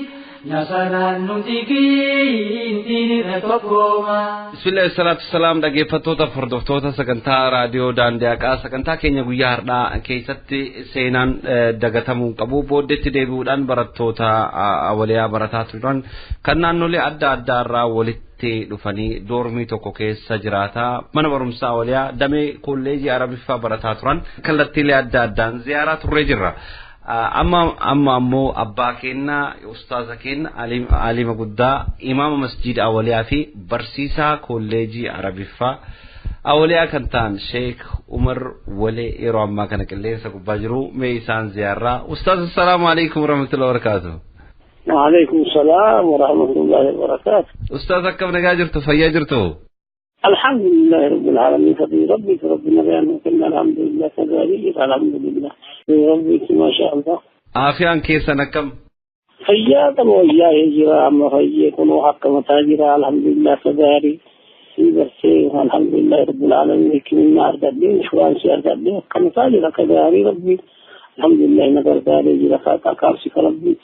نصران تكين دين تكوما. Bismillah salatu salam dhaggeeffattoota hordoftoota sagantaa raadiyoo daandii haqaa sagantaa keenya guyyaa har'aa keessatti seenaan dagatamuu qabu booddeetti deebi'uudhaan barattoota Awwaliyaa barataa turan kan naannolee adda addaa irraa walitti dhufanii doormii tokko keessa jiraataa mana barumsaa Awwaliyaa damee kolleejii Arabiffaa barataa turan kallattiilee adda addaan ziyaaraa turree jirra. Amma amma ammoo abbaa keenya ustaaza keenya alima guddaa imaama masjida Awwaliyaa fi barsiisaa kolleejii Arabiffaa Awwaliyaa kan ta'an Sheek Umar Walee yeroo ammaa kana qilleensa gubbaa jiru mee isaan ziyaarraa. Ustaaz assalaamu alaikum warahmatullahi wabarakaatuh. وعليكم السلام ورحمة الله وبركاته. Ustaaz akkam nagaa jirtu fayyaa jirtu? الحمد لله رب العالمين فضل ربك ربنا بأنه كنا الحمد لله كذلك الحمد لله ربك ما شاء الله. Aafiyaan keessan akkam? فياك وياه جرا أما فيكون حق متاجرا الحمد لله كذلك في الحمد لله رب العالمين كنا أرتدين إخوان سيرتدين كما تاجرا كذلك ربي الحمد لله نقر ذلك جرا كارسك ربي.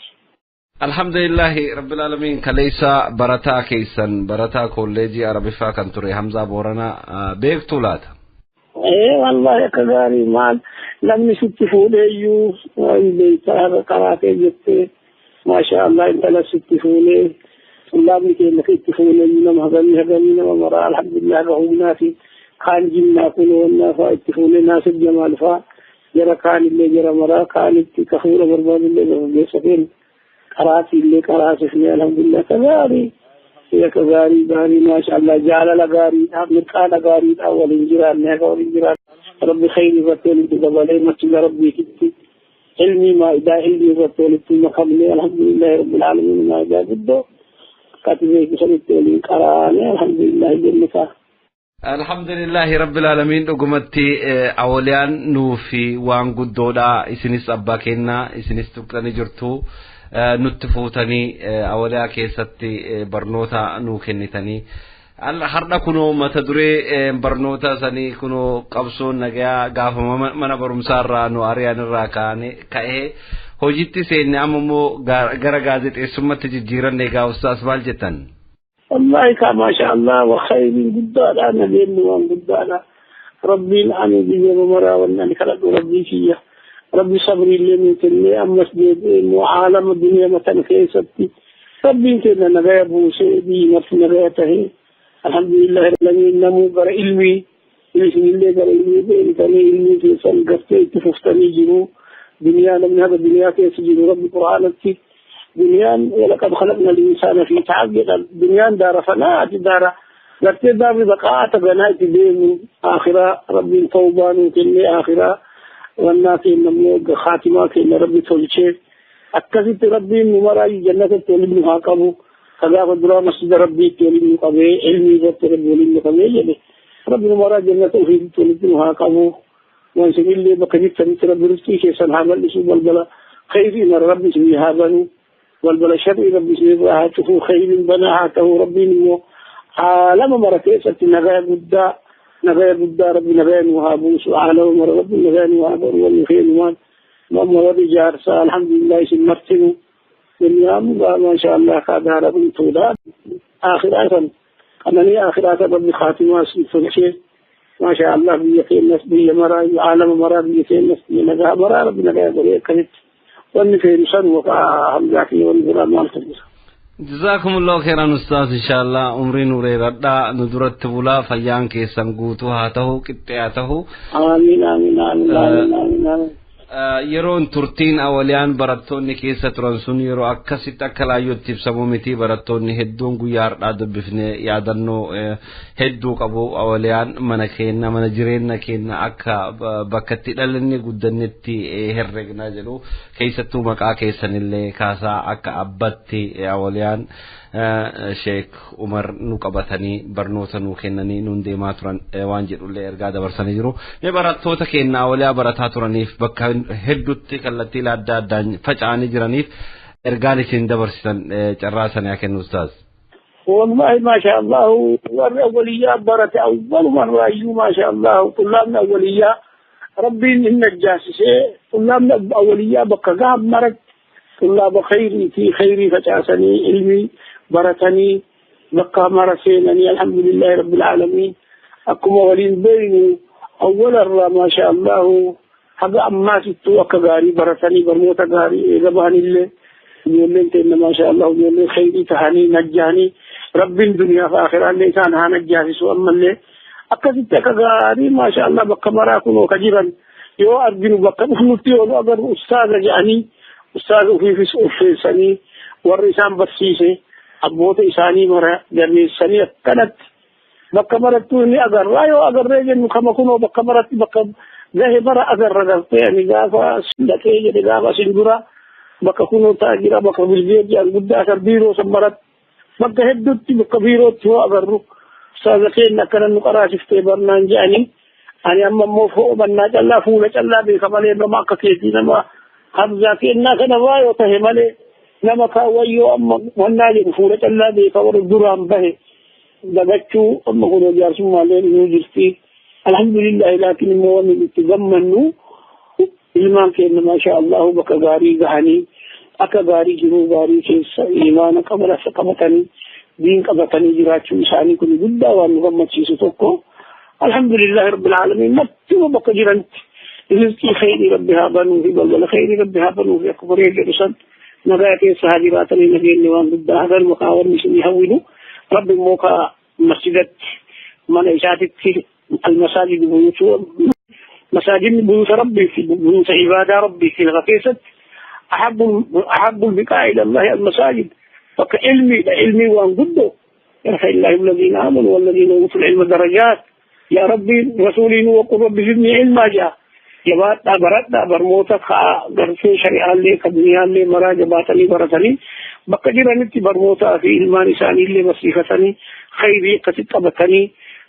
Alhamdulillahi rabbil alamin kaleessa barataa keessan barataa kolleejii Arabiffaa kan ture Hamzaa Booranaa beektuu laata? Wallahi akka gaarii maal namni sitti fuudheeyyuu waan beektaa karaa kee jettee maashaa Allah intala sitti fuudhee tullaabni keenya sitti fuudheeyyuu nama hagamii hagamii nama maraa alhamdulillah gahumnaa fi kaan jinnaa kun wannaa fa'aa itti fuudhee Naasir Jamaal fa'aa Jara kaanillee jara maraa kaanitti ka fuula barbaadullee dargaggeessa keenya qaraatiillee qaraasifnee, alhamdulillah, ka gaarii ka gaarii gaarii, maasha Allah, jaalala gaariidha, mirqaana gaariidha waliin jiraanne, haga waliin jiraanne Rabbi khayrii irratti walitti dabalee masjida Rabbiititti ilmii maa'idaa ilmii irratti walitti makamne, alhamdulillahi rabbil aalamiin, maa'idaa guddoo akkati beeksisanitti waliin qaraane, alhamdulillahi jenne kaa. Alhamdulillahi rabbil aalamiin. Dhugumatti awoliyaan nuufi waan guddoodha. Isinis abbaa kennaa isinis tuqxanii jirtu, nutti fuutanii awoliyaa keessatti barnoota nuu kennitanii. Har'a kunoo mata duree barnoota sanii kunoo qabsoon nagayaa gaafa mana barumsaa irraa nu ari'an irraa kaane ka'ee hojiitti seenne, amma immoo gara gaazexeessummaatti jijjiiranne. Egaa ustaas, maal jettan? Wallahi ka maasha Allah wa khayriin guddaadha, nageenyi waan guddaadha. Rabbiin ani biyya maraa wanni ani kadhadhu Rabbii kiyya. Rabbi sabriillee nuu kennee, ammas deebi'ee immoo aalama duniyaa matan keessatti Rabbiin kenna nagaya buusee biyyi marti nagaya tahee, alhamdulillahi rabbil namuu gara ilmii, isinillee gara ilmii deebitanii ilmii keessan gartee itti fuftanii jiru. Duniyaa namni haga duniyaa keessa jiru Rabbi Qur'aanatti duniyaan walaqad khalaqna al-insaana fi ta'ab jedha. Duniyaan daara fanaati, daara gartee daarri baqaata ganaa itti deemu. Akhiraa Rabbiin tawbaa nuu kennee, akhiraa wannaa kenna immoo khaatimaa kenna Rabbi tolchee, akkasitti Rabbiin nu maraa jannatatti waliin nu haa qabu. Ka gaafa duraa masjida Rabbiitti waliin nu qabee, ilmii irratti Rabbi waliin nu qabee jedhe, Rabbi nu maraa jannata ofiitti walitti nu haa qabu. Waan isinillee bakka jirtanitti Rabbi rizqii keessan haa bal'isu, balbala khayrii mara Rabbi isinii haa banu, balbala sharrii Rabbi isinirraa haa cufu, khayriin banaa haa ta'u. Rabbiin immoo aalama mara keessatti nagaya guddaa, nagaya guddaa, Rabbi nagaya nu haa buusu. Aalama mara Rabbi nagaya nu haa godhu. Wanni feenumaan amma warri jaarsaa, alhamdulillah, isin martinu duniyaan maasha Allah kaa daara dhumtuudha. Akhiraa san qananii akhiraa san Rabbi khaatimaa isin tolchee, maasha Allah, biyya keenyas, biyya maraa, aalama maraa, biyya keenyas, biyya nagaa maraa Rabbi nagaa godhee, akkasitti wanni feenu san waqaa hamzaa kiyya, wanni biraa maaltu jira? Jazakumullahu khairan ustaaz, inshallah umrii nu dheeradhaa, nu duratti bulaa, fayyaan keessan guutuu haa ta'u, qixxee haa ta'u. Amiin, amiin, amiin, amiin, amiin, amiin. Yeroon turtiin awaliyaan barattoonni keessa turan sun yeroo akkasitti akka laayyootti ibsamu miti. Barattoonni hedduun guyyaa har'aa dubbifne yaadannoo hedduu qabu. Awaliyaan mana keenya, mana jireenya keenya, akka bakka itti dhalanne guddannetti herregnaa jedhu. Keessattuu maqaa keessanillee kaasaa akka abbatti awaliyaan Sheek Umar nu qabatanii barnoota nu kennanii nuun deemaa turan waan jedhullee ergaa dabarsanii jiru. Mee barattoota keenya awaliyaa barataa turaniif, bakka hedduutti kallattii adda addaan faca'anii jiraniif ergaan isin dabarsitan carraa sana haa kennu ustaaz. والله ما شاء الله warri awwaliyyaa barate awwalumaan waayyuu, ما شاء الله, طلابni awwaliyyaa Rabbiin hin najjaasisee. طلابni awwaliyyaa bakka gahan maratti طلاب khayrii fi khayrii facaasanii, ilmii baratanii bakka mara seenanii, الحمد لله رب العالمين. Akkuma waliin beeynu awwalarraa, ما شاء الله, haga ammaasittuu akka gaarii baratanii barnoota gaarii eega bahanillee ijoolleen teenya, ما شاء الله, ijoollee khayrii tahanii najjaanii, Rabbiin duniyaa fi akhiraallee isaan haa najjaasisu. Ammallee akkasitti akka gaarii, ما شاء الله, bakka maraa kunoo ka jiran yoo arginu, bakka dhufnutti yoo nu agarru ustaaza jedhanii, ustaaza ofiifis ulfeessanii, warri isaan barsiise abboota isaanii mara jabeessanii, akkanatti bakka marattuu ni agarraa. Yoo agarree jennu kama kunoo bakka maratti bakka gahe mara agarra. Gartee ani gaafa dhaqee jedhe, gaafa asin dura bakka kunoo ta'a jira, bakka bilbee jedhan guddaa san biiroo san maratti, bakka hedduutti, bakka biirootti yoo agarru ustaaza keenya akkana nu qaraasiftee barnaan jedhanii. Ani amma immoo fo'umannaa callaa fuula callaa beeka malee, nama akka keetii nama Hamzaa kennaa kana waa yoo tahe malee, nama kaawwayyoo amma wannaa jedhu fuula callaa beeka, warra duraan bahe dagachuu. Amma kun jaarsummaallee inuu jirti, alhamdulillah. Laakiin immoo wanni itti gammannu ilmaan keenya, maasha Allahu, bakka gaarii gahanii, akka gaarii jiruu gaarii keessa imaana qaba qabatanii, diin qabatanii jiraachuu isaanii kun guddaa waan nu gammachiisu tokko. Alhamdulillahi rabbil aalamiin. Mattima bakka jiranitti rizqii khayrii Rabbi haa banuu fi balbala khayrii Rabbi haa banuu fi akka koree jedhu san nagaa keessa haa jiraatanii. Nageenyi waan guddaa haganuma kaa wanni isinii hawwinu. Rabbi immoo kaa masjidatti mana isaatitti almasaajid buyutu Masaajidni buyuuta rabbii fi buyuuta ibaadaa rabbii fi lafa keessatti أحب البقاع إلى الله المساجد. bakka ilmiidha, ilmii waan guddoo. يرفع الله الذين آمنوا والذين أوتوا العلم درجات. يا ربي رسولي وقل ربي زدني علما. جاء jabaadhaa, baradhaa, barmoota gartee shari'aallee ka duniyaallee maraa jabaatanii baratanii bakka jiranitti barmootaa fi ilmaan isaaniillee barsiifatanii khayrii akkasitti qabatanii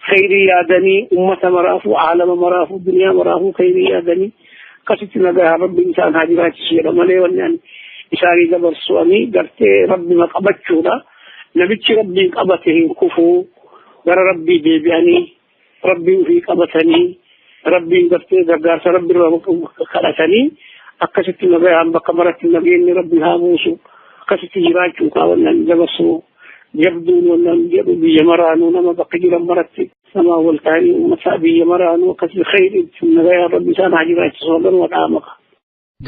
khayrii yaadanii ummata maraafuu, aalama maraafuu, duniyaa maraafuu khayrii yaadanii akkasitti nagaa rabbiin isaan haa jiraachisu jedha malee wanni ani isaanii dabarsuanii gartee rabbima qabachuudha. Namichi rabbiin qabate hin kufuu. Gara rabbii deebi'anii rabbii ofii qabatanii rabbiin gartee gargaarsa rabbi irraa kadhatanii akkasitti nagaan bakka maratti nageenyi rabbi haa buusu, akkasitti jiraachuu kaawwannan dabarsu jabduun wannan jedhu biyya maraanuu nama bakka jiran maratti nama wal ta'anii ummata biyya maraanuu akkasitti khayri nagaan rabbi isaan haa jiraachisu wallan wadhaamaka.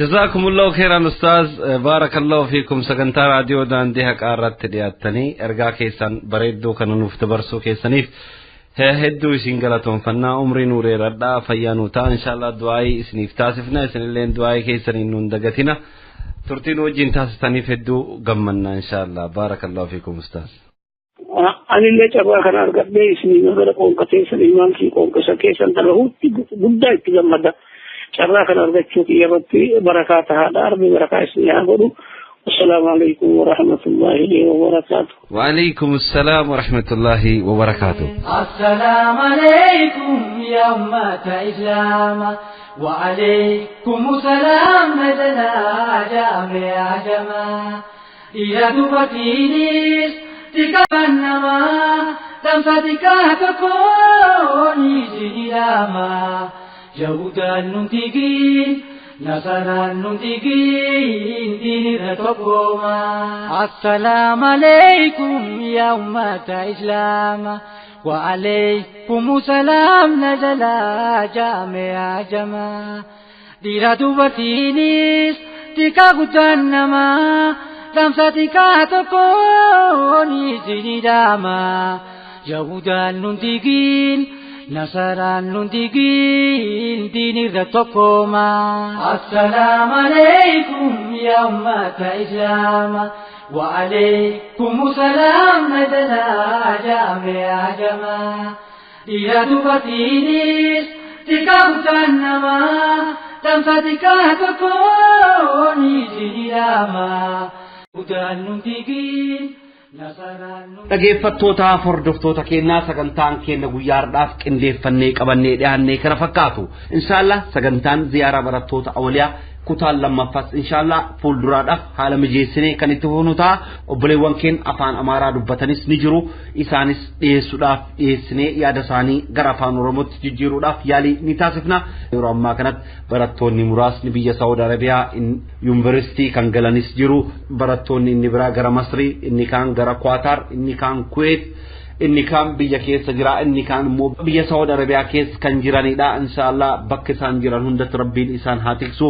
جزاكم الله خيرا أستاذ، بارك الله فيكم. Sagantaa raadiyoo Daandii Haqaa irratti dhiyaatanii ergaa keessan bareedduu kana nuuf dabarsuu keessaniif hedduu isin galatoonfannaa. Umrii nuu dheeradhaa, fayyaa nuu ta'a. Inshaallah du'aayii isiniif taasifna, isinilleen du'aayii keessaniin nuun dagatina. Turtiin wajjin taasistaniif hedduu gammanna inshaallah. بارك الله فيكم أستاذ. Anillee carraa kana argadhee isinii magala qoonqa keessan ilmaan kii qoonqa keessan dhagahuutti guddaa itti gammada. Carraa kana argachuu kiyya irratti barakaa tahaadha. Rabbi barakaa isinii haa godhu. والسلام عليكم ورحمة الله وبركاته. وعليكم السلام ورحمة الله وبركاته. السلام عليكم يا أمة إسلام، وعليكم السلام. نزلا جامع جما إلى دبتينيس تكبنما تمساتك تكوني سنلاما يهودا ننتقين نصارى ننتقين دين تقوما. السلام عليكم يا أمة إسلام، وعليكم السلام. نزل جامع جما ديرا دبتينيس تكا قدنما تمساتك تكوني سنلاما يهودا ننتقين نصارى ننتقين دين الرتقوما. السلام عليكم يا أمة إسلام، وعليكم السلام. نزل جامع جما إلى دبتينيس تكوتنما تمساتك تكوني سنلاما هدى ننتقين. Dhaggeeffattootaaf hordoftoota keenyaa, sagantaan keenya guyyaa har'aaf qindeeffannee qabannee dhiyaannee kana fakkaatu. Inshaallah sagantaan ziyaaraa barattoota awliyaa kutaan lammaffaas inshaallah fuulduraadhaaf haala mijeessinee kan itti fufnu ta'a. Obboleewwan keenya afaan Amaaraa dubbatanis ni jiru. Isaanis dhiyeessuudhaaf dhiyeessinee yaada isaanii gara afaan Oromootti jijjiiruudhaaf yaalii ni taasifna. Yeroo ammaa kanatti barattoonni muraasni biyya Saawud Arabiyaa yuunivarsiitii kan galanis jiru. Barattoonni inni biraa gara Masrii, inni kaan gara Kwaatar, inni kaan Kuweet, inni kaan biyya keessa jira, inni kaan immoo biyya Saawud Arabiyaa keessa kan jiranidha. Inshaallah bakka isaan jiran hundatti rabbiin isaan haa tiksu.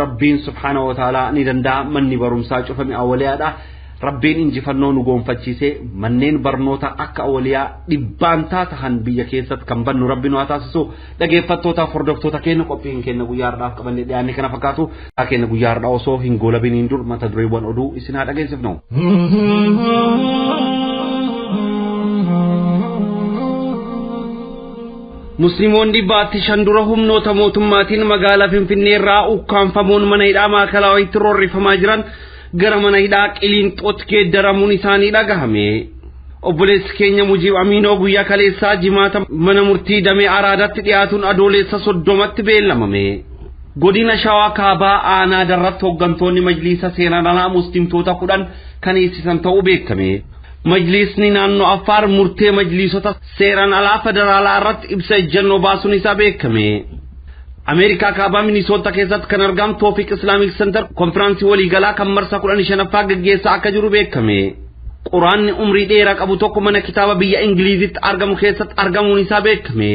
Rabbiin subhaanahu wa ta'ala ni danda'a. Manni barumsaa cufame awwaliyaadha. Rabbiin injifannoo nu goonfachiisee manneen barnoota akka awwaliyaa dhibbaantaa tahan biyya keessatti kan bannu rabbi nu haa taasisu. Dhaggeeffattootaaf hordoftoota keenya, qophiin keenya guyyaa har'aaf qabannee dhiyaanne kana fakkaatu. Keenya guyyaa har'aa osoo hin goolabiniin dur mata dureewwan oduu isin haa dhageessifnu. Musliimoonni baatti 5 dura humnoota mootummaatiin magaalaa Finfinnee irraa ukkaanfamuun mana hidhaa maakalaawwitti roorrifamaa jiran gara mana hidhaa Qiliinxootti geeddaramuun isaanii dhagahame. Obboleessi keenya Mujiib Aminoo guyyaa kaleessaa jimaata mana murtii damee Araadaatti dhiyaatuun Adoolessa 30tti beellamame. Godina Shawaa Kaabaa aanaa Darratti hooggantoonni majliisa seeraan alaa muslimtoota 10 kan eessisan ta'uu beekame. Majlisni naannoo Affaar murtee majlisota seeraan alaa federaalaa irratti ibsa ejjennoo baasuun isaa beekame. Ameerikaa kaabaa Minisoota keessatti kan argamu Toofiq Islamic Center konfiraansii waliigalaa kan marsaa 15ffaa gaggeessaa akka jiru beekame. Quraanni umrii dheeraa qabu tokko mana kitaaba biyya Ingiliizitti argamu keessatti argamuun isaa beekame.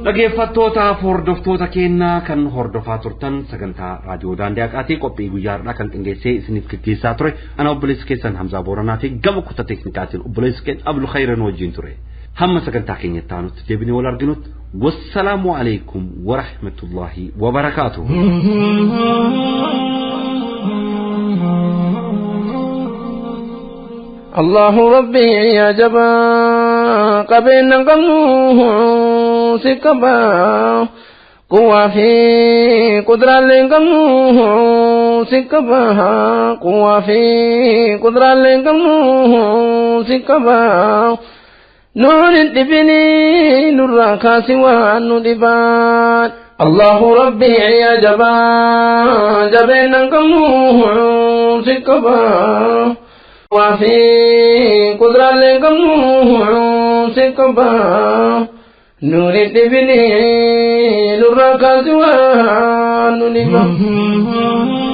Dhaggeeffattootaaf hordoftoota keenyaa kan hordofaa turtan sagantaa raadiyoo daandii haqaatii qophii guyyaa har'aa kan qindeessee isiniif gaggeessaa ture ana obboleessi keessan Hamzaa Booranaa fi gama kutaa teeknikaatiin obboleessi keenya Abdul Khayran wajjin ture. Hamma sagantaa keenyatti aanutti deebinee wal arginutti wassalaamu alaikum warahmatullaahi wabarakaatuh. الله ربي يا جبا قبلنا قمنوه سكبا قوة في قدرة لنقمنوه سكبا قوة في قدرة لنقمنوه سكبا نور الدبني نور كاسوان ندبان الله ربي يا جبا جبنا قمنوه سكبا وفي قدرة لنقمنوه سكبا نور الدبني نور كاسوان ندبان.